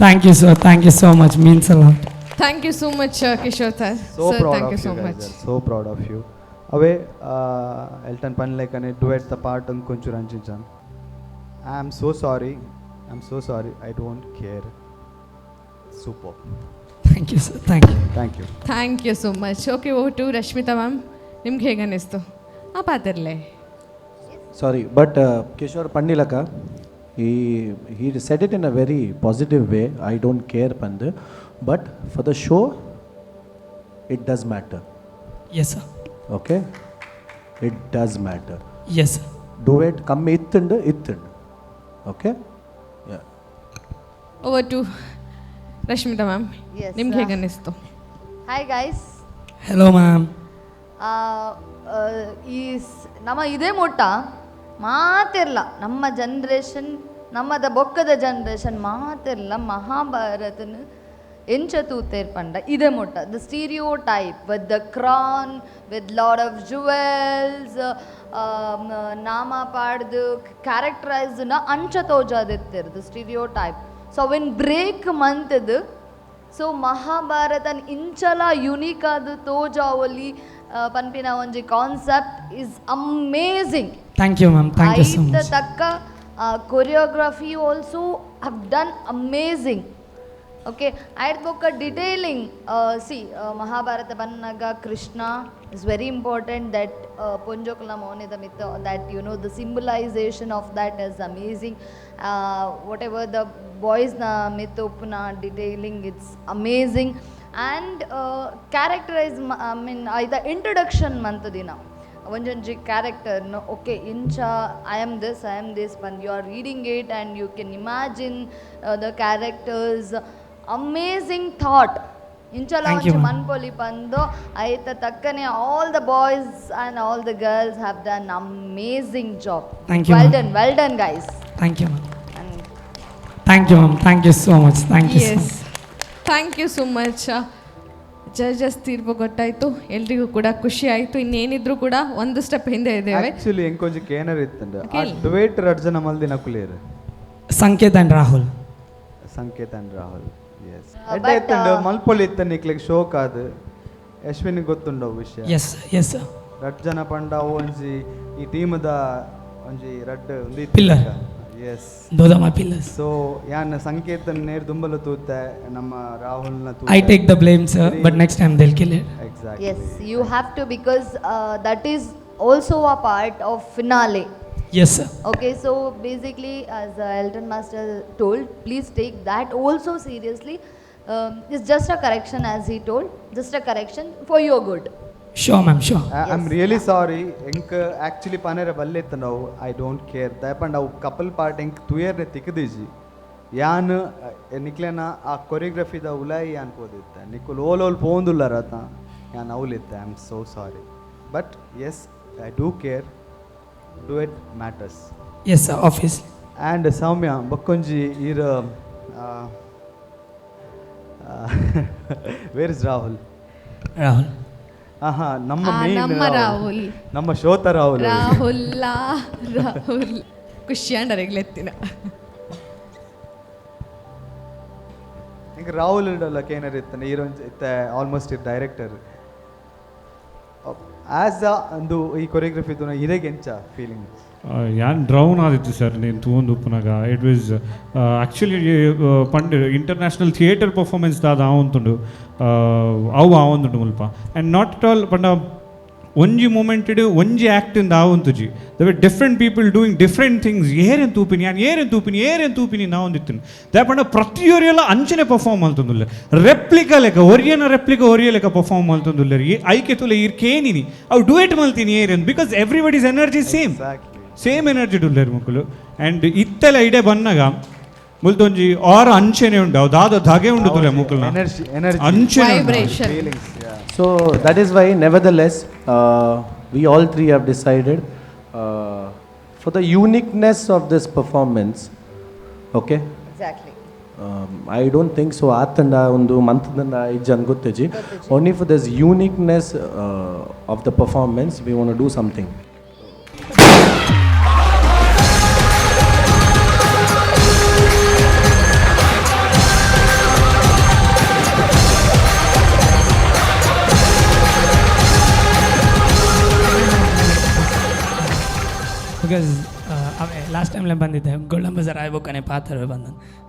Thank you sir, thank you so much, means a lot.
Thank you so much Kishore sir.
So
sir
proud
thank
of
you
you
so
guys
much.
Are so proud of you. Away Elton ಪನ್ಲೇಕನೆ duet the part ಒಂದು Konchur ಅಂಚಿಂಚಾನ್. I am so sorry, I am so sorry, I don't care. Super.
Thank you sir, thank you.
Thank you.
Thank you so much. Okay, over to Rashmita ma'am, ನಿಮ್ಗೆ ಹೇಗೆ ಅನ್ನಿಸ್ತು ಆ ಪಾತಿರ್ಲೆ?
Sorry, but Kishore Pandilaka, he said it in a very positive way. I don't care, Pandu. But for the show, it does matter.
Yes sir.
Okay? It does matter.
Yes sir.
Do it. ಕಮ್ಮಿ ಇತ್ತುಂಡು ಇತ್ತುಂಡು. Okay? Yeah.
Over to Rashmita ma'am.
Yes,
ನಿಮ್ಗೆ ಹೇಗೆ ಅನ್ನಿಸ್ತು?
Hi guys.
Hello ma'am.
ಈ ನಮ್ಮ ಇದೇ ಮೊಟ್ಟ ಮಾತಿರಲ್ಲ, ನಮ್ಮ generation, ನಮ್ಮದ ಬೊಕ್ಕದ generation ಮಾತಿರಲ್ಲ ಮಹಾಭಾರತನ ಎಂಚ ತೂತೇರ್ ಪಂಡ ಇದೇ ಮೊಟ್ಟ the stereotype with the crown with lot of jewels ನಾಮ ಪಾಡ್ದು ಕ್ಯಾರೆಕ್ಟರೈಸ್ನ ಅಂಚ ತೋಜಾದಿತ್ತಿರ್ದು stereo type. So ಅವೆನ್ break ಮಂತದ್ದು. So ಮಹಾಭಾರತನ್ ಇಂಚಲ ಯುನೀಕ್ ಆದ ತೋಜಾವಲಿ ಪನ್ಪಿನ ಒಂಜಿ concept is amazing.
Thank you ma'am, thank you so
ಐತ
ಮಚ್.
ತಕ್ಕ choreography also have done amazing. Okay, ಆಯ್ತು ಬೊಕ್ಕ ಡಿಟೇಲಿಂಗ್. ಸಿ, ಮಹಾಭಾರತ ಬನ್ನಾಗ Krishna is very important. That ಪೊಂಜೋಕುಲ ಮೌನದ ಮಿತ್ತ that you know the symbolisation of that is amazing. Whatever the ಬಾಯ್ಸ್ನ ಮಿತ್ತ ಉಪ್ಪುನ detailing it's amazing. And characterise I mean ಐತ introduction ಮಂತದಿನ ಒಂಜೊಂಜಿ ಕ್ಯಾರೆಕ್ಟರ್ನು ಓಕೆ ಇಂಚ I am this, I am this ಬಂದು you are reading it and you can imagine the characters. Amazing thought. ಇಂಚಲ
Thank you,
ಒಂಜಿ
ma'am.
ಮನ್ಪೊಲಿ ಪಂದು ಐತ ತಕ್ಕನೆ all the boys and all the girls have done amazing job.
Thank you,
well
ma'am.
Done, well done guys.
Thank you ma'am, thank you ma'am, thank you so much, thank you.
Yes, thank you so much. Judges ತೀರ್ಪು ಗೊತ್ತಾಯಿತು, ಎಲ್ರಿಗೂ ಕೂಡ ಖುಷಿ ಆಯಿತು. ಇನ್ನೇನಿದ್ರು ಕೂಡ ಒಂದು step ಹಿಂದೆ ಇದ್ದೇವೆ.
ಆಕ್ಚುಲಿ ಎಂಕೊಂಜಿ ಕೇನರ್ ಇತ್ತಂಡ ಆ
ಕೇಳಿ.
ಡುವೇಟ್ ರಡ್ ಜನ ಮಲ್ದಿನ ಕುಲೇರ್.
Sanket and Rahul.
Sanket and Rahul, yes. ಎಡ್ಡೆ
but,
ಇತ್ತಂಡು ಮಲ್ಪೊಲಿ ಇತ್ತ ನಿಕ್ಲೆಗ್ ಶೋಕ್ ಆದ್ ಯಶ್ವಿನ್ ಗೊತ್ತುಂಡು ಅವು ವಿಷಯ.
S yes sir.
ರಡ್ ಜನ ಪಂಡ ಅವು ಒಂಜಿ ಈ ಟೀಮ್ದ ಒಂಜಿ ರಡ್ಡ್ ಒಂದು
Pillar.
S.
Those are my pillars.
So ಯಾನ್ ಸಂಕೇತನ್ ನೇರ್ ದುಂಬಲ ತೂತೆ, ನಮ್ಮ ರಾಹುಲ್ನ
I take the blame sir, but next time they'll kill it.
Exactly.
Yes, you have to, because that is also a part of finale.
Yes sir.
Okay, so basically, as Elton Master told, please take that also seriously. It's just a correction, as he told, just a correction for your good.
Sure ma'am, sure.
I am really sorry. ಎಂಕ್ actually ಪನೇರ ಬಲ್ಲೆ ಇತ್ತು ನಾವು I don't care ದಯಪಂಡ ಅವು couple part ಎಂಕ್ ತುಯರ್ನೆ ತಿಕ್ಕದಿಜಿ. ಯಾನ್ ನಿಕ್ಲೆನ ಆ ಕೊರಿಯೋಗ್ರಫಿದ ಉಲಾಯಿ ಯಾನ್ ಪೋದಿತ್ತೆ ನಿಕ್ಕುಲ್ ಓಲ್ ಓಲ್ ಪೋಂದುಲ್ಲರ ಆತ ಯಾನ್ ಅವಲಿತ್ತೆ. I am so sorry, but yes, I do care. Do it matters.
Yes sir, obviously.
And Soumya ಬಕ್ಕೊಂಜಿ ಈರ್ where is Rahul?
Rahul
ಆಹಾ, ನಮ್ಮ
ಆ,
ಮೇನ್
ನಮ್ಮ ರಾಹುಲ್.
ನಮ್ಮ ಶೋತ ರಾಹುಲ್.
ರಾಹುಲ್ ರಾಹುಲ್ ಖುಷಿ ಅಂಡರೆಗ್ಲೆತ್ತಿನ.
ಇಂಕ ರಾಹುಲ್ ಇಡಲ್ಲ ಕೇನರ್ ಇತ್ತಾನೆ ಹೀರೋಯಿನ್ ಇತ್ತೆ ಆಲ್ಮೋಸ್ಟ್ ಇರ್ director as a ಒಂದು ಈ ಕೊರಿಯೋಗ್ರಫಿ ಇರೆಗ್ ಎಂಚ ಫೀಲಿಂಗ್?
ಯಾನ್ ಡ್ರೌನ್ ಆದಿತ್ತು ಸರ್ ನೀನು ತೂವೊಂದು ಉಪ್ಪುನಗ. It was actually ಪಂಡ್ international theatre performance ದಾದ ಆವೊಂತುಂಡು, ಅವು ಆವೊಂದುಂಡು ಮುಲ್ಪ. And not at all ಪಂಡ ಒಂಜಿ ಮೂಮೆಂಟ್ ಒಂಜಿ ಆ್ಯಕ್ಟಿಂದ ಆವೊಂತುಜಿ. There were different people doing different things. ಏರೇನು ತೂಪಿನಿ ಯಾನ್, ಏರೇನು ತೂಪಿನಿ, ಏರೇನು ತೂಪಿನಿ ನಾವೊಂದಿತ್ತಿನಿ. ದಾಯೆ ಪ್ರತಿಯೊರಿಯಲ್ಲ ಅಂಚನೆ ಪರ್ಫಾರ್ಮ್ ಮಲ್ತೊಂದುಲ್ಲೆ, ರೆಪ್ಲಿಕಾ ಲೆಕ್ಕ ಒರಿಯನ ರೆಪ್ಲಿಕಾ ಒರಿಯ ಲೆಕ್ಕ ಪರ್ಫಾರ್ಮ್ ಮಲ್ತೊಂದುಲ್ಲೆರ್. ಈ ಐಕೆ ತುಲೆ ಈರ್ ಕೇನಿನಿ ಅವು ಡುಯೆಟ್ ಮಲ್ತೀನಿ ಏರೇನು, because everybody's energy same same energy ಡುಲ್ಲೆರ್ ಮುಕುಲು. ಆ್ಯಂಡ್ ಇತ್ತೆಲ ಇಡೆ ಬನ್ನಗ ಮುಲ್ತೊಂಜಿ ಆರ್ ಅಂಚೆನೆ ಉಂಡು, ಅವು ದಾದ ಧಗೆ ಉಂಡು ತುಲೆ ಮುಕುಲ್ನ
ಎನರ್ಜಿ ಎನರ್ಜಿ
ಅಂಚೆನೆ ಉಂಡು.
Vibration.
Feelings.
So that is why, nevertheless, we all three have decided for the uniqueness of this performance. Okay.
Exactly.
I don't think so. ಆತಂಡ ಒಂದು ಮಂತ್ದಂಡ ಇಜ್ಜನ್ ಗೊತ್ತೇಜಿ. Only for this uniqueness of the performance, we want to do something.
Because ಅವೇ last ಟೈಮ್ಲೆ ಬಂದಿದ್ದೆ golden buzzer ಆಯ್ಬೇಕನೆ ಪಾತ್ರ ಬಂದ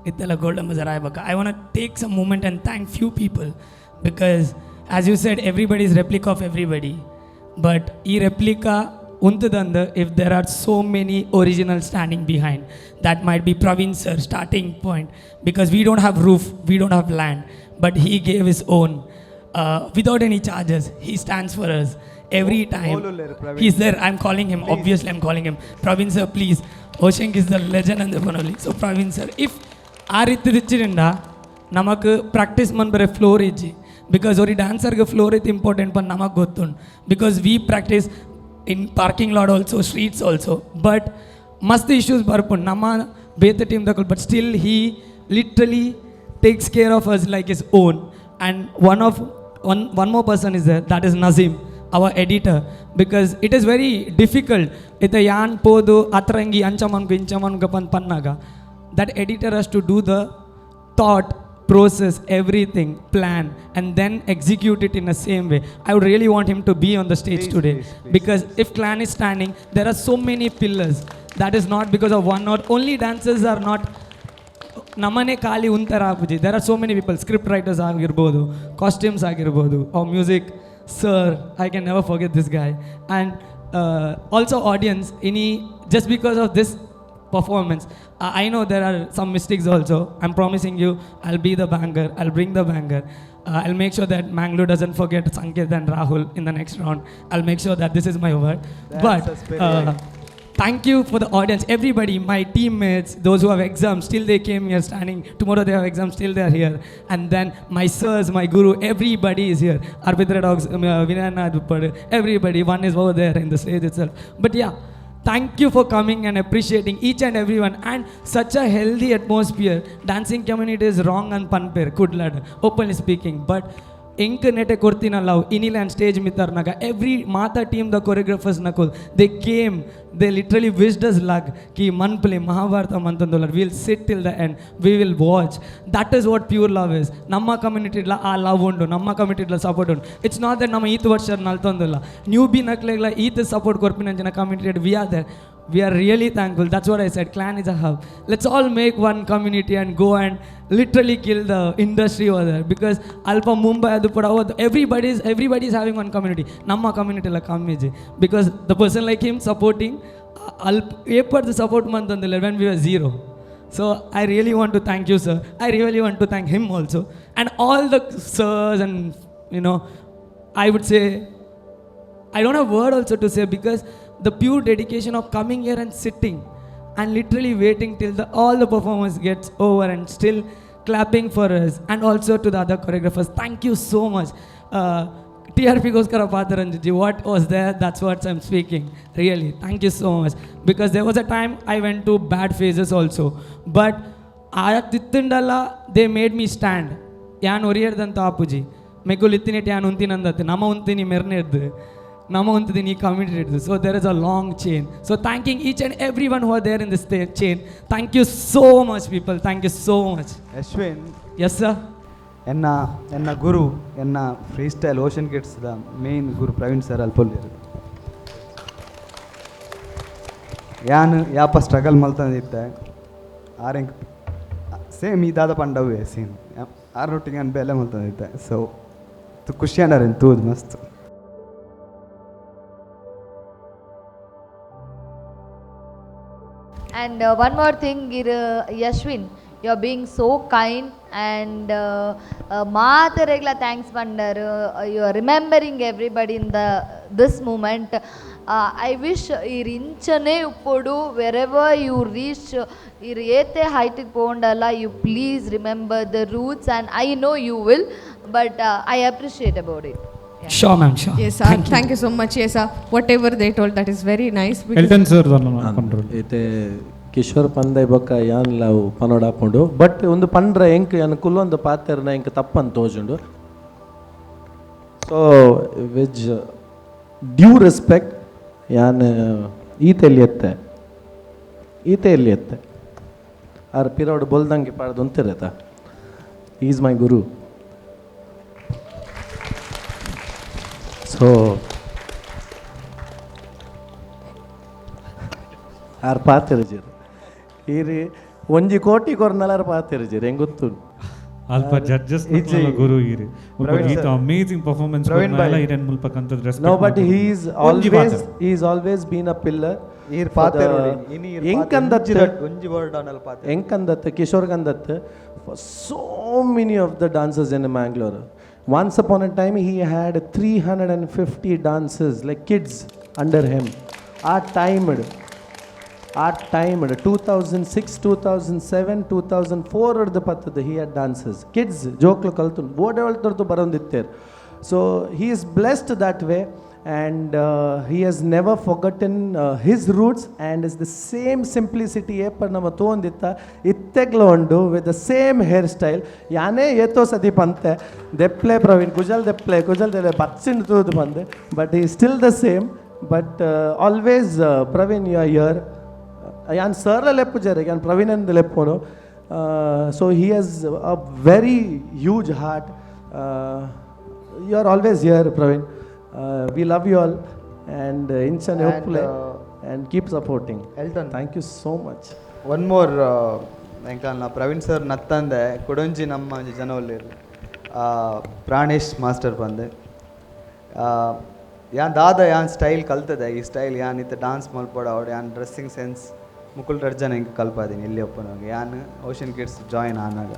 ಇತ್ತೆಲ್ಲ golden buzzer ಆಯ್ಬೇಕು. I want take some moment and thank few people, because as you said, everybody is replica of everybody, but ಈ replica ಉಂತದಂದು if there are so many original standing behind. That might be Praveen sir starting point, because we don't have roof, we don't have land, but he gave his own without any charges. He stands for us every time. He's there. I'm calling him. Obviously, I'm calling him. Praveen sir, please. Oshank is the legend and the only. So Praveen sir, if ಆ ರೀತಿ ಇಚ್ಚಿರಿಂದ ನಮಕ್ practice ಮನ್ಬರೆ floor ಇಜ್ಜಿ, because ಒರಿ ಡ್ಯಾನ್ಸರ್ಗೆ floor ಇತ್ತು important ಪನ್ ನಮಗೆ ಗೊತ್ತುಂಟು, because we practice in parking lot also, streets also, but ಮಸ್ತ್ issues ಬರ್ಪುಂಡು ನಮ್ಮ ಬೇತೆ team ದಕುಲ್, but still he literally takes care of us like his own. And one more person is there, that is Nazim, our editor, because it is very difficult. ಇತ್ತ ಯಾನ್ ಪೋದು ಅತ್ರಂಗಿ ಅಂಚಮನ್ಕು ಇಂಚಮನ್ಕು ಪನ್ ಪನ್ನಾಗ that editor has to do the thought process, everything, plan, and then execute it in the same way. I would really want him to be on the stage
Please,
today,
please, please.
Because if clan is standing, there are so many pillars. That is not because of one or only dancers are not ನಮ್ಮನೆ ಖಾಲಿ ಉಂತರ ಆಪುಜಿ. There are so many people, script writers ಆಗಿರ್ಬೋದು, costumes ಆಗಿರ್ಬೋದು, ಆ music sir, I can never forget this guy. And also audience any, just because of this performance, I know there are some mistakes also. I'm promising you, I'll be the banger, I'll bring the banger. I'll make sure that Mangalore doesn't forget Sanket and Rahul in the next round. I'll make sure that this is my word.
That's
But
a spirit.
Thank you for the audience, everybody, my teammates, those who have exams, still they came here standing. Tomorrow they have exams, still they are here. And then my sirs, my guru, everybody is here. Arbitra Dogs, Vinayanath Uppad, everybody, one is over there in the stage itself. But yeah, thank you for coming and appreciating each and everyone, and such a healthy atmosphere. Dancing community is wrong and panper, kudlad, openly speaking. But ಎಂಕ್ ನೆಟೆ ಕೊಡ್ತೀನ love ಇನಿಲ್ and stage ಮಿತ್ತರ್ನಾಗ every Mata team the choreographers Nakul, they came, they literally wished us luck Ki ಮನ್ಪ್ಲೆ Mahabharata ಮಂತಂದೋಲರ್, will sit till the end, we will watch. That is what pure love is. ನಮ್ಮ ಕಮ್ಯುನಿಟಿಡ್ಲ ಆ love ಉಂಡು, ನಮ್ಮ ಕಮ್ಯುನಿಟಿಡ್ಲ support ಉಂಡು. It's not that ನಮ್ಮ ಈತ್ ವರ್ಷ ನಲ್ತೊಂದಿಲ್ಲ, new B ನಕ್ಲೆಗ್ಲ ಈತ್ support ಕೊರ್ಪಿನಂಚಿನ community we are there. We are really thankful. That's what I said. Clan is a hub. Let's all make one community and go and literally kill the industry over there. Because Alpa Mumbai, Adupura, everybody is having one community. Namma community la kammiji. Because the person like him supporting, Alp, the support month when we were zero. So I really want to thank you, sir. I really want to thank him also. And all the sirs and, you know, I would say, I don't have word also to say, because the pure dedication of coming here and sitting and literally waiting till all the performance gets over and still clapping for us, and also to the other choreographers. Thank you so much. TRP goskara Patharanjiji, what was there, that's what I'm speaking. Really, thank you so much. Because there was a time I went to bad phases also. But Titundala, they made me stand. Yan oriyardanta apuji. Mekul ittinete yan untinandatte. Nama untini merneddu. Nama untini committed. So there is a long chain. So thanking each and everyone who are there in this chain. Thank you so much, people. Thank you so much.
Ashwin.
Yes, sir.
Enna guru, enna freestyle ocean kids the main guru Praveen sir alpolleru. Yan yapa struggle maltanditte. Arenk same ee dada pandave same. Aarottige an bele maltanditte. So ಖುಷಿ ಅಂಡಾರೆ ತೂದ್ ಮಸ್ತ್.
And one more thing, Yashwin, you are being so kind and ಮಾತರೆಗ್ಲ thanks ಪಂಡರ್. You are remembering everybody in this moment. I wish ಇರ್ ಇಂಚನೇ ಉಪ್ಪೊಡು, wherever you reach, ಇರ್ ಏತೆ ಹೈಟಿಗೆ ಪೋಂಡಲ್ಲ, you please remember the roots, and I know you will, but I appreciate about it.
Sure, ma'am, sure.
Yes, sir. Thank you so much. Yes, sir. Whatever they told, that is very nice.
Elton sir,
ಇತ್ತೆ ಕಿಶೋರ್ ಪಂದೆ ಬೊಕ್ಕ ಯಾನ್ love ಪನೋಡಾಪುಂಡು, but ಒಂದು ಪಂಡ್ರ ಎಂಕ್ ಯಾನ್ ಕುಲ್ಲೊಂದು ಪಾತೆರ್ನ ಎಂಕ್ ತಪ್ಪಂತ ತೋಜುಂಡು. So with due respect ಯಾನ್ ಈತೆಲ್ಲಿ ಎತ್ತೆ ಈತೆ ಎಲ್ಲಿ ಎತ್ತೆ ಆರ್ ಪಿರೋಡ್ ಬೊಲ್ದಂಗೆ ಪಾಡ್ದು ಅಂತಿರತ. Is my Guru. So R ಪಾತೆರ್ಜೆರ್ ಈರಿ ಒಂಜಿ ಕೋಟಿ ಕೊರ್ನಲಾರ್ ಪಾತೆರ್ಜೆರ್ ಹೆಂಗೆ ಗೊತ್ತು.
ಅಲ್ಪ ಜಡ್ಜಸ್ ಗುರು ಈರ್ ಈತ ಅಮೇಜಿಂಗ್ ಪರ್ಫಾರ್ಮೆನ್ಸ್ ಇರೇನ್ ಮುಲ್ಪ ಕಂತದ.
No, but he is always, he is always been a pillar.
ಈರ್ ಪಾತೆರೊಡು, ಇನಿ ಈರ್
ಎಂಕಂದತ್
ಒಂಜಿ ವರ್ಡ್ ಆನಲ್ ಪಾತೆರ.
ಎಂಕಂದತ್ Kishore ಗಂದತ್ for so many of the dancers in Mangalore. Once upon a time he had 350 dancers, like kids under him. ಆ time 2006, 2007, 2004 ರ್ದು ಪತ್ತದ he had dancers, kids ಜೋಕ್ಲು ಕಲ್ತು ಬೋಡೆ ಒಳ್ತರ್ದು ಬರೋಂದಿತ್ತೇರು. So he is blessed that way and he has never forgotten his roots and is the same simplicity ಏಪ ನಮ್ಮ ತೋಂದಿತ್ತ ಇತ್ತೆಗ್ಲ ಉಂಡು with the same hair style. ಯಾನೇ ಏತೋ ಸತಿ ಪಂತೆ ದೆಪ್ಲೆ ಪ್ರವೀಣ್ ಕುಜಲ್ ದೆಪ್ಲೆ ಕುಜಲ್ ದೆಪ್ಲೆ ಬಚ್ಚಿಂಡ್ ತೂದು ಬಂದೆ, but he still the same. But always Praveen you are here. ಯಾನ್ ಸರ್ಲ ಲೆಪ್ಪು ಜರೆ ಯಾನ್ ಪ್ರವೀಣ್ ಅಂದ್ ಲೆಪ್ಪೋನು. So he has a very huge heart. You are always here Praveen. We love you all and ಇಂಚನೆ ಒಪ್ಪುಲೆ and keep supporting.
Elton,
thank you so much.
One more ಎಂಕಲ್ನ Praveen sir ನತ್ತಂದೆ ಕೊಡೊಂಜಿ ನಮ್ಮ ಒಂಜಿ ಜನ ಉಲ್ಲೆರ್ Pranesh master ಬಂದೆ. ಯಾನ್ ದಾದ ಯಾನ್ ಸ್ಟೈಲ್ ಕಲ್ತದೆ, ಈ ಸ್ಟೈಲ್ ಯಾನ್ ಇತ್ತೆ ಡಾನ್ಸ್ ಮಲ್ಪೊಡು ಅವಡು ಯಾನ್ ಡ್ರೆಸ್ಸಿಂಗ್ ಸೆನ್ಸ್ ಮುಕುಲ್ ರಡ್ಜನ ಎಂಕ್ ಕಲ್ಪಾದೀನಿ ಇಲ್ಲಿ ಒಪ್ಪುನಗ ಯಾನ್ ocean kids join ಆನಾಗ.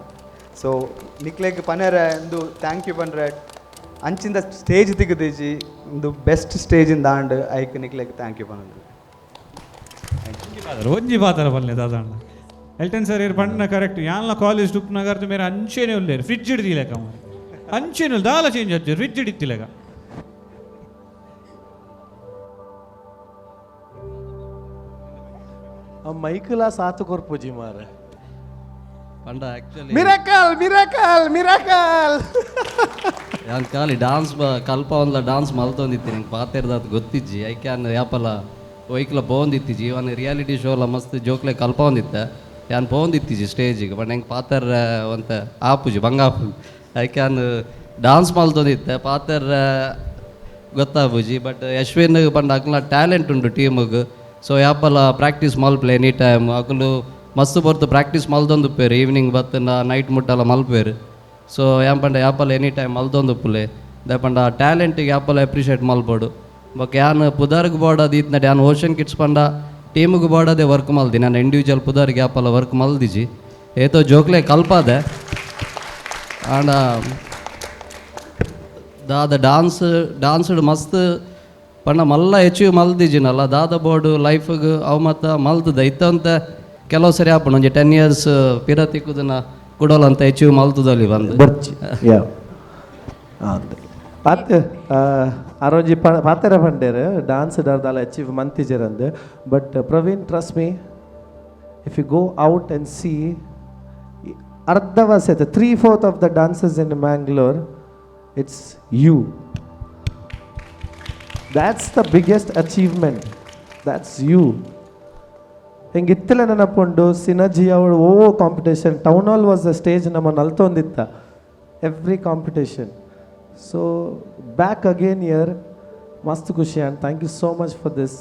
ಸೊ ನಿಕ್ಲೆಗ್ ಪನೆರೆ ಇಂದು thank you ಪಂಡ್ರೆ ಅಂಚಿಂದ ಸ್ಟೇಜ್ ತಿಕ್ಕುದಿಜಿ, ಇಂದು ಬೆಸ್ಟ್ ಸ್ಟೇಜಿಂದ ಆಂಡ್ ಐಕ್ ನಿಕ್ಲೆಗ್ thank you ಪನೊಂದು.
ಒಂಜಿ ಪಾತರ ಪಲ್ಲೆ ದಾದಣ್ಣ ಎಲ್ಟನ್ ಸರ್ ಇರ್ ಪಣ್ಣ ಕರೆಕ್ಟ್. ಯಾನ್ಲ ಕಾಲೇಜ್ ಡುಪ್ನಗರ್ದು ಮೇರೆ ಅಂಚೆನೆ ಉಲ್ಲೇರು ಫ್ರಿಡ್ಜ್ ಹಿಡ್ದಿಲೆಕ ಅಂಚೆನೆ ದಾಲ ಚೇಂಜ್ ಆಯ್ತು ಫ್ರಿಡ್ಜ್ ಹಿಡಿತಿಲೆಕ.
ಆ ಮೈಕಲ ಸಾತು ಕೊರ್ಪುಜಿ ಮಾರೆ
ಪಂಡ actually
miracle miracle miracle.
ಯಾನ್ ಖಾಲಿ ಡಾನ್ಸ್ ಕಲ್ಪ ಒಂದ್ಲ ಡಾನ್ಸ್ ಮಲ್ತೊಂದಿತ್ತಿ, ನಂಗೆ ಪಾತೆರ್ದಾತ್ ಗೊತ್ತಿಜ್ಜಿ. I can ಯಾಪಲ ಒಯ್ಕ್ಲ ಪೋವೊಂದಿತ್ತಿಜಿ, ಇವನ್ ರಿಯಾಲಿಟಿ ಶೋಲ ಮಸ್ತ್ ಜೋಕ್ಲೆ ಕಲ್ಪ ಒಂದಿತ್ತೆ, ಯಾನ್ ಪೋವೊಂದಿತ್ತಿಜಿ ಸ್ಟೇಜಿಗೆ. ಬಟ್ ನಂಗೆ ಪಾತೆರ್ ಒಂತ ಆಪುಜಿ ಬಂಗ ಆಪುಜಿ. I can dance ಮಲ್ತೊಂದಿತ್ತೆ ಪಾತೆರ್ ಗೊತ್ತಾಪುಜಿ. ಬಟ್ ಯಶ್ವಿನ್ ಪಂಡ ಅಕ್ಲ ಟ್ಯಾಲೆಂಟ್ ಉಂಡು ಟೀಮಿಗೆ. ಸೊ ಯಾಪಲ ಪ್ರಾಕ್ಟೀಸ್ ಮಲ್ಪಲೆ ಎನಿ ಟೈಮ್ ಅಕುಲು ಮಸ್ತ್ ಪೊರ್ತು ಪ್ರಾಕ್ಟೀಸ್ ಮಲ್ತೊಂದುಪ್ಪೇರು, ಈವ್ನಿಂಗ್ ಬತ್ತನ ನೈಟ್ ಮುಟ್ಟಲ ಮಲ್ಪೇರು. ಸೊ ಯಾನ್ ಪಂಡ ಯಾಪಲ ಎನಿ ಟೈಮ್ ಮಲ್ತೊಂದುಪ್ಪುಲೆ ದಾಯೆ ಆ ಟ್ಯಾಲೆಂಟಿಗೆ ಯಾಪಲ ಅಪ್ರಿಷಿಯೇಟ್ ಮಲ್ಪೊಡು. ಬೊಕ್ಕ ಯಾನ್ ಪುದರ್ಗ್ ಬೋಡಾದ್ ಇತ್ನಡೆ ಯಾನ್ ಓಷನ್ ಕಿಡ್ಸ್ ಪಂಡ ಟೀಮಿಗೆ ಬೋಡಾದೆ ವರ್ಕ್ ಮಲ್ದಿ, ನಾನು ಇಂಡಿವಿಜುವಲ್ ಪುದರ್ಗೆ ಯಾಪಲ ವರ್ಕ್ ಮಲ್ದಿಜಿ. ಏತೋ ಜೋಕ್ಲೆ ಕಲ್ಪಾದೆ ಆಂಡ ದಾದ ಡಾನ್ಸ್ ಡಾನ್ಸ್ಡ್ ಮಸ್ತ್ ಪಂಡ ಮಲ್ಲ ಅಚೀವ್ ಮಲ್ದಿಜಿನಲ್ಲ ದಾದ ಬೋರ್ಡು ಲೈಫ್ಗೆ ಅವು ಮತ್ತ ಮಲ್ತದ ಇತ್ತಂತ ಕೆಲವು ಸರಿ ಆಪುಂಡು ಒಂಜಿ 10 ಇಯರ್ಸ್ ಪಿರ ತಿಕ್ಕುದನ್ನ ಕುಡೋಲ್ ಅಂತ ಅಚೀವ್ ಮಲ್ತದಲ್ಲಿ ಬಂದು
ಬರ್ಚಿ ಯಾ ಪಾತ್ ಆರೋಜಿ ಪಾತೆರ ಪಂಡೇರು ಡಾನ್ಸ್ ದಾಲ achieve ಮಂತಿಜರಂದು. But Praveen trust me, if you go out and see ಅರ್ಧವಸೆತ್ 3/4 of the dances in Mangalore it's you. That's the biggest achievement. That's you. ಹಿಂಗೆ ಇತ್ತಲೆ ನೆನಪುಂಡು ಸಿನರ್ಜಿ ಅವಳು ಓ competition town hall was the stage ನಮ್ಮ ನಲ್ತೊಂದಿತ್ತ every competition. So back again year ಮಸ್ತ್ ಖುಷಿ and thank you so much for this.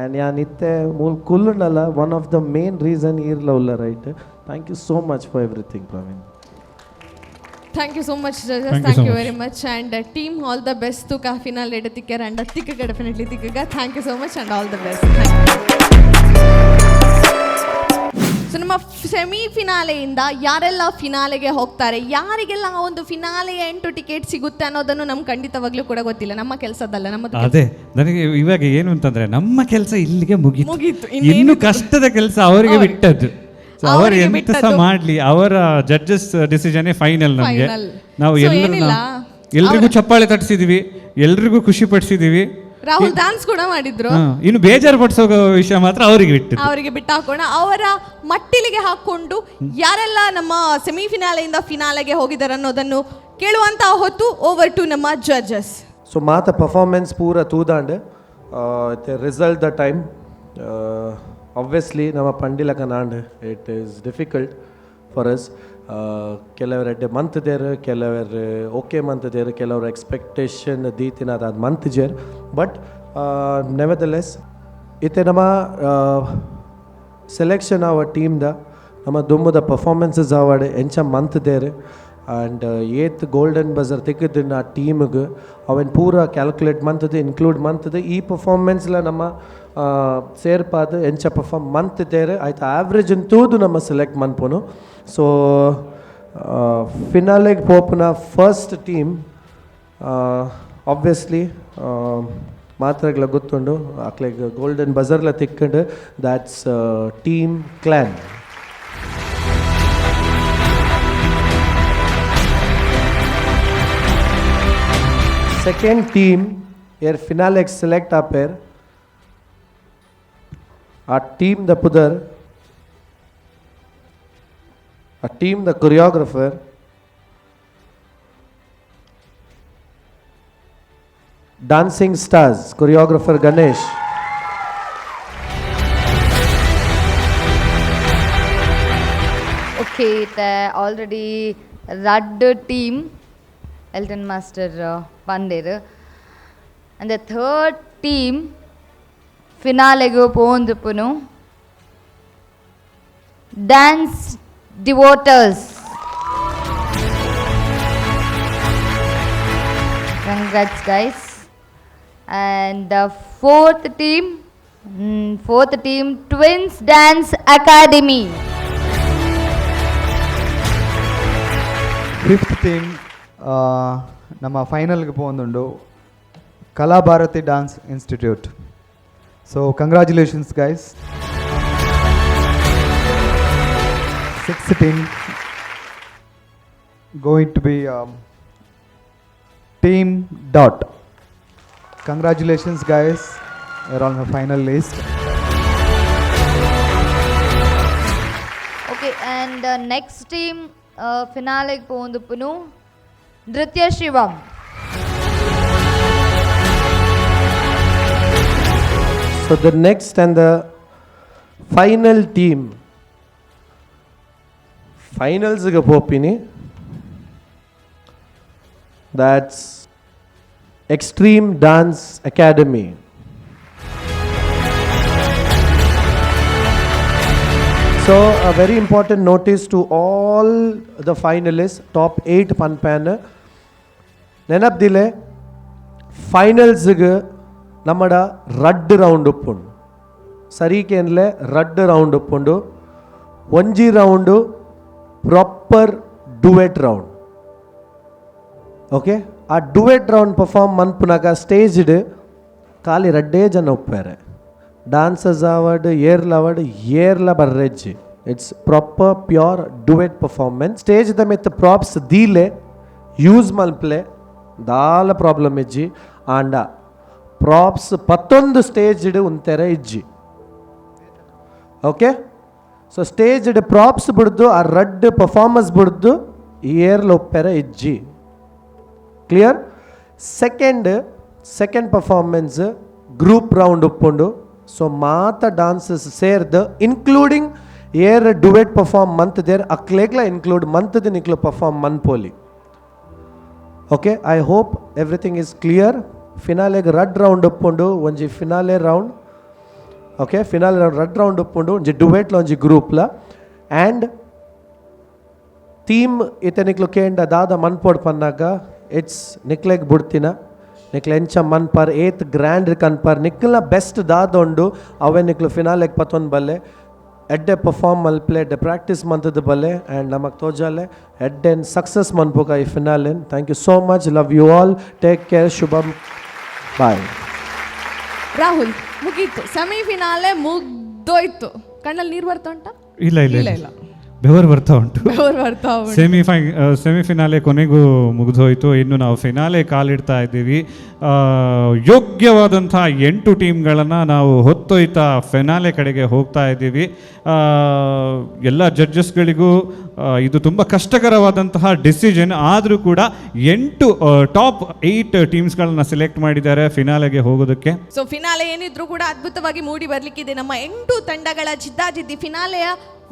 And ಯಾನ್ ಇತ್ತೆ ಮೂಲ ಕುಲ್ಲುಂಡಲ್ಲ one of the main reason ಈರ್ಲ ಉಲ್ಲ right. Thank you so much for everything Praveen.
Thank you so much judges, thank you very much and team all the best. ತುಕ final ಎಡತಿಕ್ಕರ್ and ತಿಕ್ಕಗ definitely ತಿಕ್ಕಗ. Thank you so much and all the best. So ನಮ್ಮ semi ಫಿನಾಲೆಯಿಂದ ಯಾರೆಲ್ಲ ಫಿನಾಲೆಗೆ ಹೋಗ್ತಾರೆ, ಯಾರಿಗೆಲ್ಲ ಆ ಒಂದು ಫಿನಾಲೆಯ 8 ticket ಸಿಗುತ್ತೆ ಅನ್ನೋದನ್ನು ನಮ್ಗೆ ಖಂಡಿತವಾಗ್ಲೂ ಕೂಡ ಗೊತ್ತಿಲ್ಲ. ನಮ್ಮ ಕೆಲಸದಲ್ಲ, ನಮ್ಮ
ಅದೇ ನನಗೆ ಇವಾಗ ಏನು ಅಂತಂದ್ರೆ ನಮ್ಮ ಕೆಲಸ ಇಲ್ಲಿಗೆ ಮುಗೀತು, ಇನ್ನು ಕಷ್ಟದ ಕೆಲಸ ಅವರಿಗೆ ಬಿಟ್ಟದ್ದು. ಅವರು ಎಂತ ಸಹ ಮಾಡಲಿ, ಅವರ judges decision final. ನಮಗೆ ನಾವು ಎಲ್ರಿಗೂ ಚಪ್ಪಾಳೆ ತಟ್ಟಿಸಿದೀವಿ, ಎಲ್ರಿಗೂ ಖುಷಿ ಪಡಿಸಿದೀವಿ,
ರಾಹುಲ್ ಡಾನ್ಸ್ ಕೂಡ ಮಾಡಿದ್ರು.
ಇನ್ನು ಬೇಜಾರು ಪಡಿಸೋ ವಿಷಯ ಮಾತ್ರ ಅವರಿಗೆ ಬಿಟ್ಟು
ಅವರಿಗೆ ಬಿಟ್ಟು ಹಾಕೋಣ. ಅವರ ಮಟ್ಟಿಲಿಗೆ ಹಾಕೊಂಡು ಯಾರೆಲ್ಲ ನಮ್ಮ ಸೆಮಿ ಫಿನಾಲೆಯಿಂದ ಫಿನಾಲೆಗೆ ಹೋಗಿದ್ದಾರೆ ಅನ್ನೋದನ್ನು ಕೇಳುವಂತ ಹೊತ್ತು ಓವರ್ ಟು ನಮ್ಮ ಜಡ್ಜಸ್.
ಸೊ ಮಾತ ಪರ್ಫಾರ್ಮೆನ್ಸ್ ಪೂರ ತೂದಾಂಡ್ result the time obviously ನಮ್ಮ ಪಂಡಿಲಕ NAND it is difficult for us. ಕೆಲವರು ಎಡ್ಡೆ ಮಂತ್ there, ಕೆಲವರು ಓಕೆ ಮಂತ್ there, ಕೆಲವರು ಎಕ್ಸ್ಪೆಕ್ಟೇಷನ್ ದೀತಿನ ಅದಾದ ಮಂತ್ ಜೇರ್. ಬಟ್ ನೆವರ್ದಲೆಸ್ ಇತ್ತೆ ನಮ್ಮ ಸೆಲೆಕ್ಷನ್ ಅವ ಟೀಮ್ದ ನಮ್ಮ ದುಮ್ಮದ ಪರ್ಫಾರ್ಮೆನ್ಸಸ್ ಆವಾಡ್ ಎಂಚ ಮಂತ್ there and ಏತ್ ಗೋಲ್ಡನ್ ಬಜರ್ ತಿಕ್ಕದಿನ ಆ ಟೀಮ್ಗೆ ಅವೆನ್ ಪೂರ ಕ್ಯಾಲ್ಕುಲೇಟ್ ಮಂತದ, ಇನ್ಕ್ಲೂಡ್ ಮಂತದ. ಈ ಪರ್ಫಾರ್ಮೆನ್ಸ್ಲ ನಮ್ಮ ಸೇರ್ಪಾದ್ ಎಂಚ ಪರ್ಫಾರ್ಮ್ ಮಂತ್ there ಆಯ್ತು, ಆವ್ರೇಜ್ ತೂದು ನಮ್ಮ ಸೆಲೆಕ್ಟ್ ಮನ್ಪುನು. ಸೊ ಫಿನಾಲೆಗ್ ಪೋಪುನ first team obviously ಮಾತ್ರಗ್ಲ ಗೊತ್ತುಂಡು, ಅಕ್ಲೆಗ್ golden ಬಜರ್ಲ ತಿಕ್ಕಂಡು. That's team clan. Second team ಏರ್ ಫಿನಾಲೆಗ್ ಸೆಲೆಕ್ಟ್ ಆಪೇರ್, ಆ ಟೀಮ್ the ಪುದರ್, ಆ team the choreographer, dancing stars, choreographer Ganesh.
Okay, already ರಡ್ team Elton master ಪಂಡೇರ್ and the third team ಫಿನಾಲೆಗು ಪೋಂದುಪ್ಪುನು dance ಡಿವೋಟರ್ಸ್. Congrats, guys. And the fourth team, Twins Dance Academy.
Fifth team ನಮ್ಮ ಫೈನಲ್ಗೆ ಪೋಂದುಂಡು, Kalabharathi dance institute. So congratulations, guys. Sixth team going to be Team Dot. Congratulations, guys. You're on the final list.
Okay, and next team ಫಿನಾಲೆಗೆ ಪೋಂದುಪ್ಪುನು ನೃತ್ಯ ಶಿವಂ.
So the next and the final team, finals ಗೆ ಪೋಪಿನಿ, that's Extreme Dance Academy. So a very important notice to all the finalists, top 8 ಪನ್ಪ್ಯಾನ್ ನೆನಪ್ದಿಲೆ, ಫೈನಲ್ಸ್ಗೆ ನಮ್ಮಡ ರಡ್ಡ್ round ಉಪ್ಪುಂಡು. ಸರಿಕೇನ್ಲೆ, ರಡ್ಡ್ round ಉಪ್ಪುಂಡು. ಒಂಜಿ round proper duet round, okay? ಆ duet round perform ಮನ್ಪುನಾಗ staged ಖಾಲಿ ರಡ್ಡೇ ಜನ ಉಪ್ಪಾರೆ. Dancers ಆವಡ್, ಏರ್ಲ ಆವಡ್, ಏರ್ಲ ಬರ್ರೆಜ್ಜಿ. It's proper pure duet performance. Stage the ಮಿತ್ ಪ್ರಾಪ್ಸ್ ದೀಲೆ, ಯೂಸ್ ಮಲ್ಪ್ಲೆ, ದಾಲ ಪ್ರಾಬ್ಲಮ್ ಇಜ್ಜಿ. ಆಂಡ ಪ್ರಾಪ್ಸ್ ಪತ್ತೊಂದು ಸ್ಟೇಜ್ಡ್ ಉಂತೆರೆ ಇಜ್ಜಿ, okay? So staged props ಬಿಡ್ದು, ಆ ರಡ್ಡ್ ಪರ್ಫಾರ್ಮೆನ್ಸ್ ಬಿಡ್ದು ಏರ್ಲ ಒಪ್ಪೆರೆ ಇಜ್ಜಿ. Clear? Second performance group round ಉಪ್ಪುಂಡು. ಸೊ ಮಾತ ಡಾನ್ಸಸ್ ಸೇರ್ದು, ಇನ್ಕ್ಲೂಡಿಂಗ್ ಏರ್ ಡುವೆಟ್ ಪರ್ಫಾರ್ಮ್ ಮಂತ್ there, ಅಕ್ಲೇಗ್ಲ include ಮಂತ್ದ ನಿಕ್ಲು perform ಮನ್ಪೋಲಿ. Okay, I hope everything is clear. ಫಿನಾಲೆಗ್ ರಡ್ round ಉಪ್ಪುಂಡು. ಒಂಜಿ finale round, okay? Finale round ರಡ್ round ಉಪ್ಪುಂಡು, ಒಂಜಿ ಡುವೆಟ್ಲ, ಒಂಜಿ ಗ್ರೂಪ್ಲ. ಆ್ಯಂಡ್ ಥೀಮ್ ಇತ್ತೆ ನಿಕ್ಲು ಕೇಂಡ ದಾದ ಮನ್ಪೋಡ್ ಪನ್ನಾಗ, it's ನಿಕ್ಲೆಗ್ ಬುಡ್ತಿನ. ನಿಕ್ಲೆ ಎಂಚ ಮನ್ಪರ್, ಏತ್ ಗ್ರ್ಯಾಂಡ್ ಕನ್ಪರ್, ನಿಕ್ಲ್ನ ಬೆಸ್ಟ್ ದಾದೊಂಡು ಅವೇ ನಿಕ್ಲು ಫಿನಾಲೆಗ್ ಪತ್ತೊಂದು ಬಲ್ಲೆ. ಎಡ್ಡೆ ಪರ್ಫಾರ್ಮ್ ಮಲ್ಪ್ಲೆ, ಎಡ್ಡೆ ಪ್ರಾಕ್ಟೀಸ್ ಮಂತದ ಬಲ್ಲೆ ಆ್ಯಂಡ್ ನಮಕ್ ತೋಜಾಲೆ. ಎಡ್ಡೆ ಸಕ್ಸಸ್ ಮನ್ಪುಗ ಈ ಫಿನಾಲೆನ್. Thank you so much. Love you all. Take care. Shubham, bye.
Rahul, ಮುಗೀತು, ಸೆಮಿಫಿನಾಲೆ ಮುಗ್ದೋಯ್ತು. ಕಣ್ಣಲ್ಲಿ ನೀರು ಬರ್ತಾ ಉಂಟಾ?
ಇಲ್ಲ ಇಲ್ಲ.
ಇಲ್ಲ.
ಇಲ್ಲ, ಬೆವರು ಬರ್ತಾ ಉಂಟು.
ಬೆವರು ಬರ್ತಾ ಉಂಟು.
ಸೆಮಿಫಿನಾಲೆ ಕೊನೆಗೂ ಮುಗಿದೋಯ್ತು. ಇನ್ನು ನಾವು ಫಿನಾಲೆ ಕಾಲಿಡ್ತಾ ಇದ್ದೀವಿ. ಯೋಗ್ಯವಾದಂಥ ಎಂಟು ಟೀಮ್ಗಳನ್ನು ನಾವು ಹೊತ್ತೊಯ್ತಾ ಫಿನಾಲೆ ಕಡೆಗೆ ಹೋಗ್ತಾ ಇದ್ದೀವಿ. ಎಲ್ಲ ಜಡ್ಜಸ್ಗಳಿಗೂ ಇದು ತುಂಬ ಕಷ್ಟಕರವಾದಂತಹ ಡಿಸಿಷನ್ ಆದರೂ ಕೂಡ ಎಂಟು ಟಾಪ್ 8 ಟೀಮ್ಸ್ಗಳನ್ನ ಸೆಲೆಕ್ಟ್ ಮಾಡಿದ್ದಾರೆ ಫಿನಾಲೆಗೆ ಹೋಗೋದಕ್ಕೆ.
ಸೊ ಫಿನಾಲೆ ಏನಿದ್ರು ಕೂಡ ಅದ್ಭುತವಾಗಿ ಮೂಡಿ ಬರ್ಲಿಕ್ಕಿದೆ. ನಮ್ಮ ಎಂಟು ತಂಡಗಳ ಜಿದ್ದಾಜಿದ್ದಿ ಫಿನಾಲೆಯ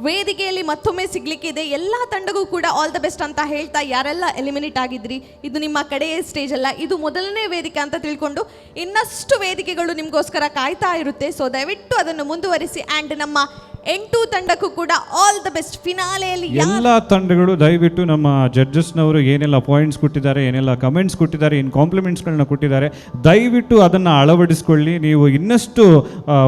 ವೇದಿಕೆಯಲ್ಲಿ ಮತ್ತೊಮ್ಮೆ ಸಿಗ್ಲಿಕ್ಕಿದೆ. ಎಲ್ಲ ತಂಡಗೂ ಕೂಡ all the best ಅಂತ ಹೇಳ್ತಾ, ಯಾರೆಲ್ಲ ಎಲಿಮಿನೇಟ್ ಆಗಿದ್ರಿ, ಇದು ನಿಮ್ಮ ಕಡೆಯ ಸ್ಟೇಜ್ ಅಲ್ಲ, ಇದು ಮೊದಲನೇ ವೇದಿಕೆ ಅಂತ ತಿಳ್ಕೊಂಡು ಇನ್ನಷ್ಟು ವೇದಿಕೆಗಳು ನಿಮಗೋಸ್ಕರ ಕಾಯ್ತಾ ಇರುತ್ತೆ. ಸೊ ದಯವಿಟ್ಟು ಅದನ್ನು ಮುಂದುವರಿಸಿ. ಆ್ಯಂಡ್ ನಮ್ಮ ಎಂಟು ತಂಡಕ್ಕೂ ಕೂಡ ಆಲ್ the best. ಫಿನಾಲೆಯಲ್ಲಿ
ಎಲ್ಲ ತಂಡಗಳು ದಯವಿಟ್ಟು ನಮ್ಮ ಜಡ್ಜಸ್ನವರು ಏನೆಲ್ಲ ಪಾಯಿಂಟ್ಸ್ ಕೊಟ್ಟಿದ್ದಾರೆ, ಏನೆಲ್ಲ ಕಮೆಂಟ್ಸ್ ಕೊಟ್ಟಿದ್ದಾರೆ, ಏನು ಕಾಂಪ್ಲಿಮೆಂಟ್ಸ್ಗಳನ್ನ ಕೊಟ್ಟಿದ್ದಾರೆ, ದಯವಿಟ್ಟು ಅದನ್ನು ಅಳವಡಿಸ್ಕೊಳ್ಳಿ. ನೀವು ಇನ್ನಷ್ಟು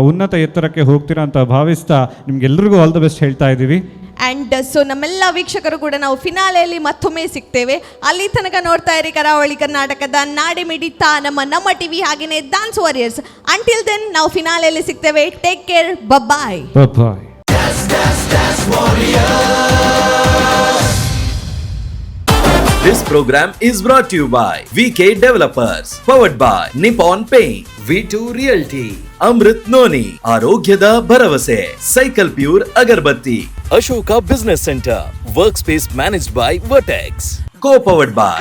ಉನ್ನತ ಎತ್ತರಕ್ಕೆ ಹೋಗ್ತೀರಾ ಅಂತ ಭಾವಿಸ್ತಾ ನಿಮ್ಗೆಲ್ರಿಗೂ ಆಲ್ the best ಹೇಳ್ತಾ ಇದ್ದೀವಿ.
ಆ್ಯಂಡ್ ಸೊ ನಮ್ಮೆಲ್ಲ ವೀಕ್ಷಕರು ಕೂಡ ನಾವು ಫಿನಾಲೆಯಲ್ಲಿ ಮತ್ತೊಮ್ಮೆ ಸಿಗ್ತೇವೆ. ಅಲ್ಲಿ ತನಕ ನೋಡ್ತಾ ಇರಿ ಕರಾವಳಿ ಕರ್ನಾಟಕದ ನಾಡಿ ಮಿಡಿತ ನಮ್ಮ ನಮ್ಮ ಟಿವಿ ಹಾಗೆಯೇ ಡಾನ್ಸ್ ವಾರಿಯರ್ಸ್. ಅಂಟಿಲ್ then ನಾವು ಫಿನಾಲೆಯಲ್ಲಿ ಸಿಗ್ತೇವೆ. Take care, bye.
Bye.
This program is brought to you by VK Developers, powered by Nippon Paint, V2 Realty, Amrit Noni, ಆರೋಗ್ಯದ ಭರವಸೆ, Cycle Pure Agarbatti, Ashoka Business Center, Workspace managed by Vertex, co-powered by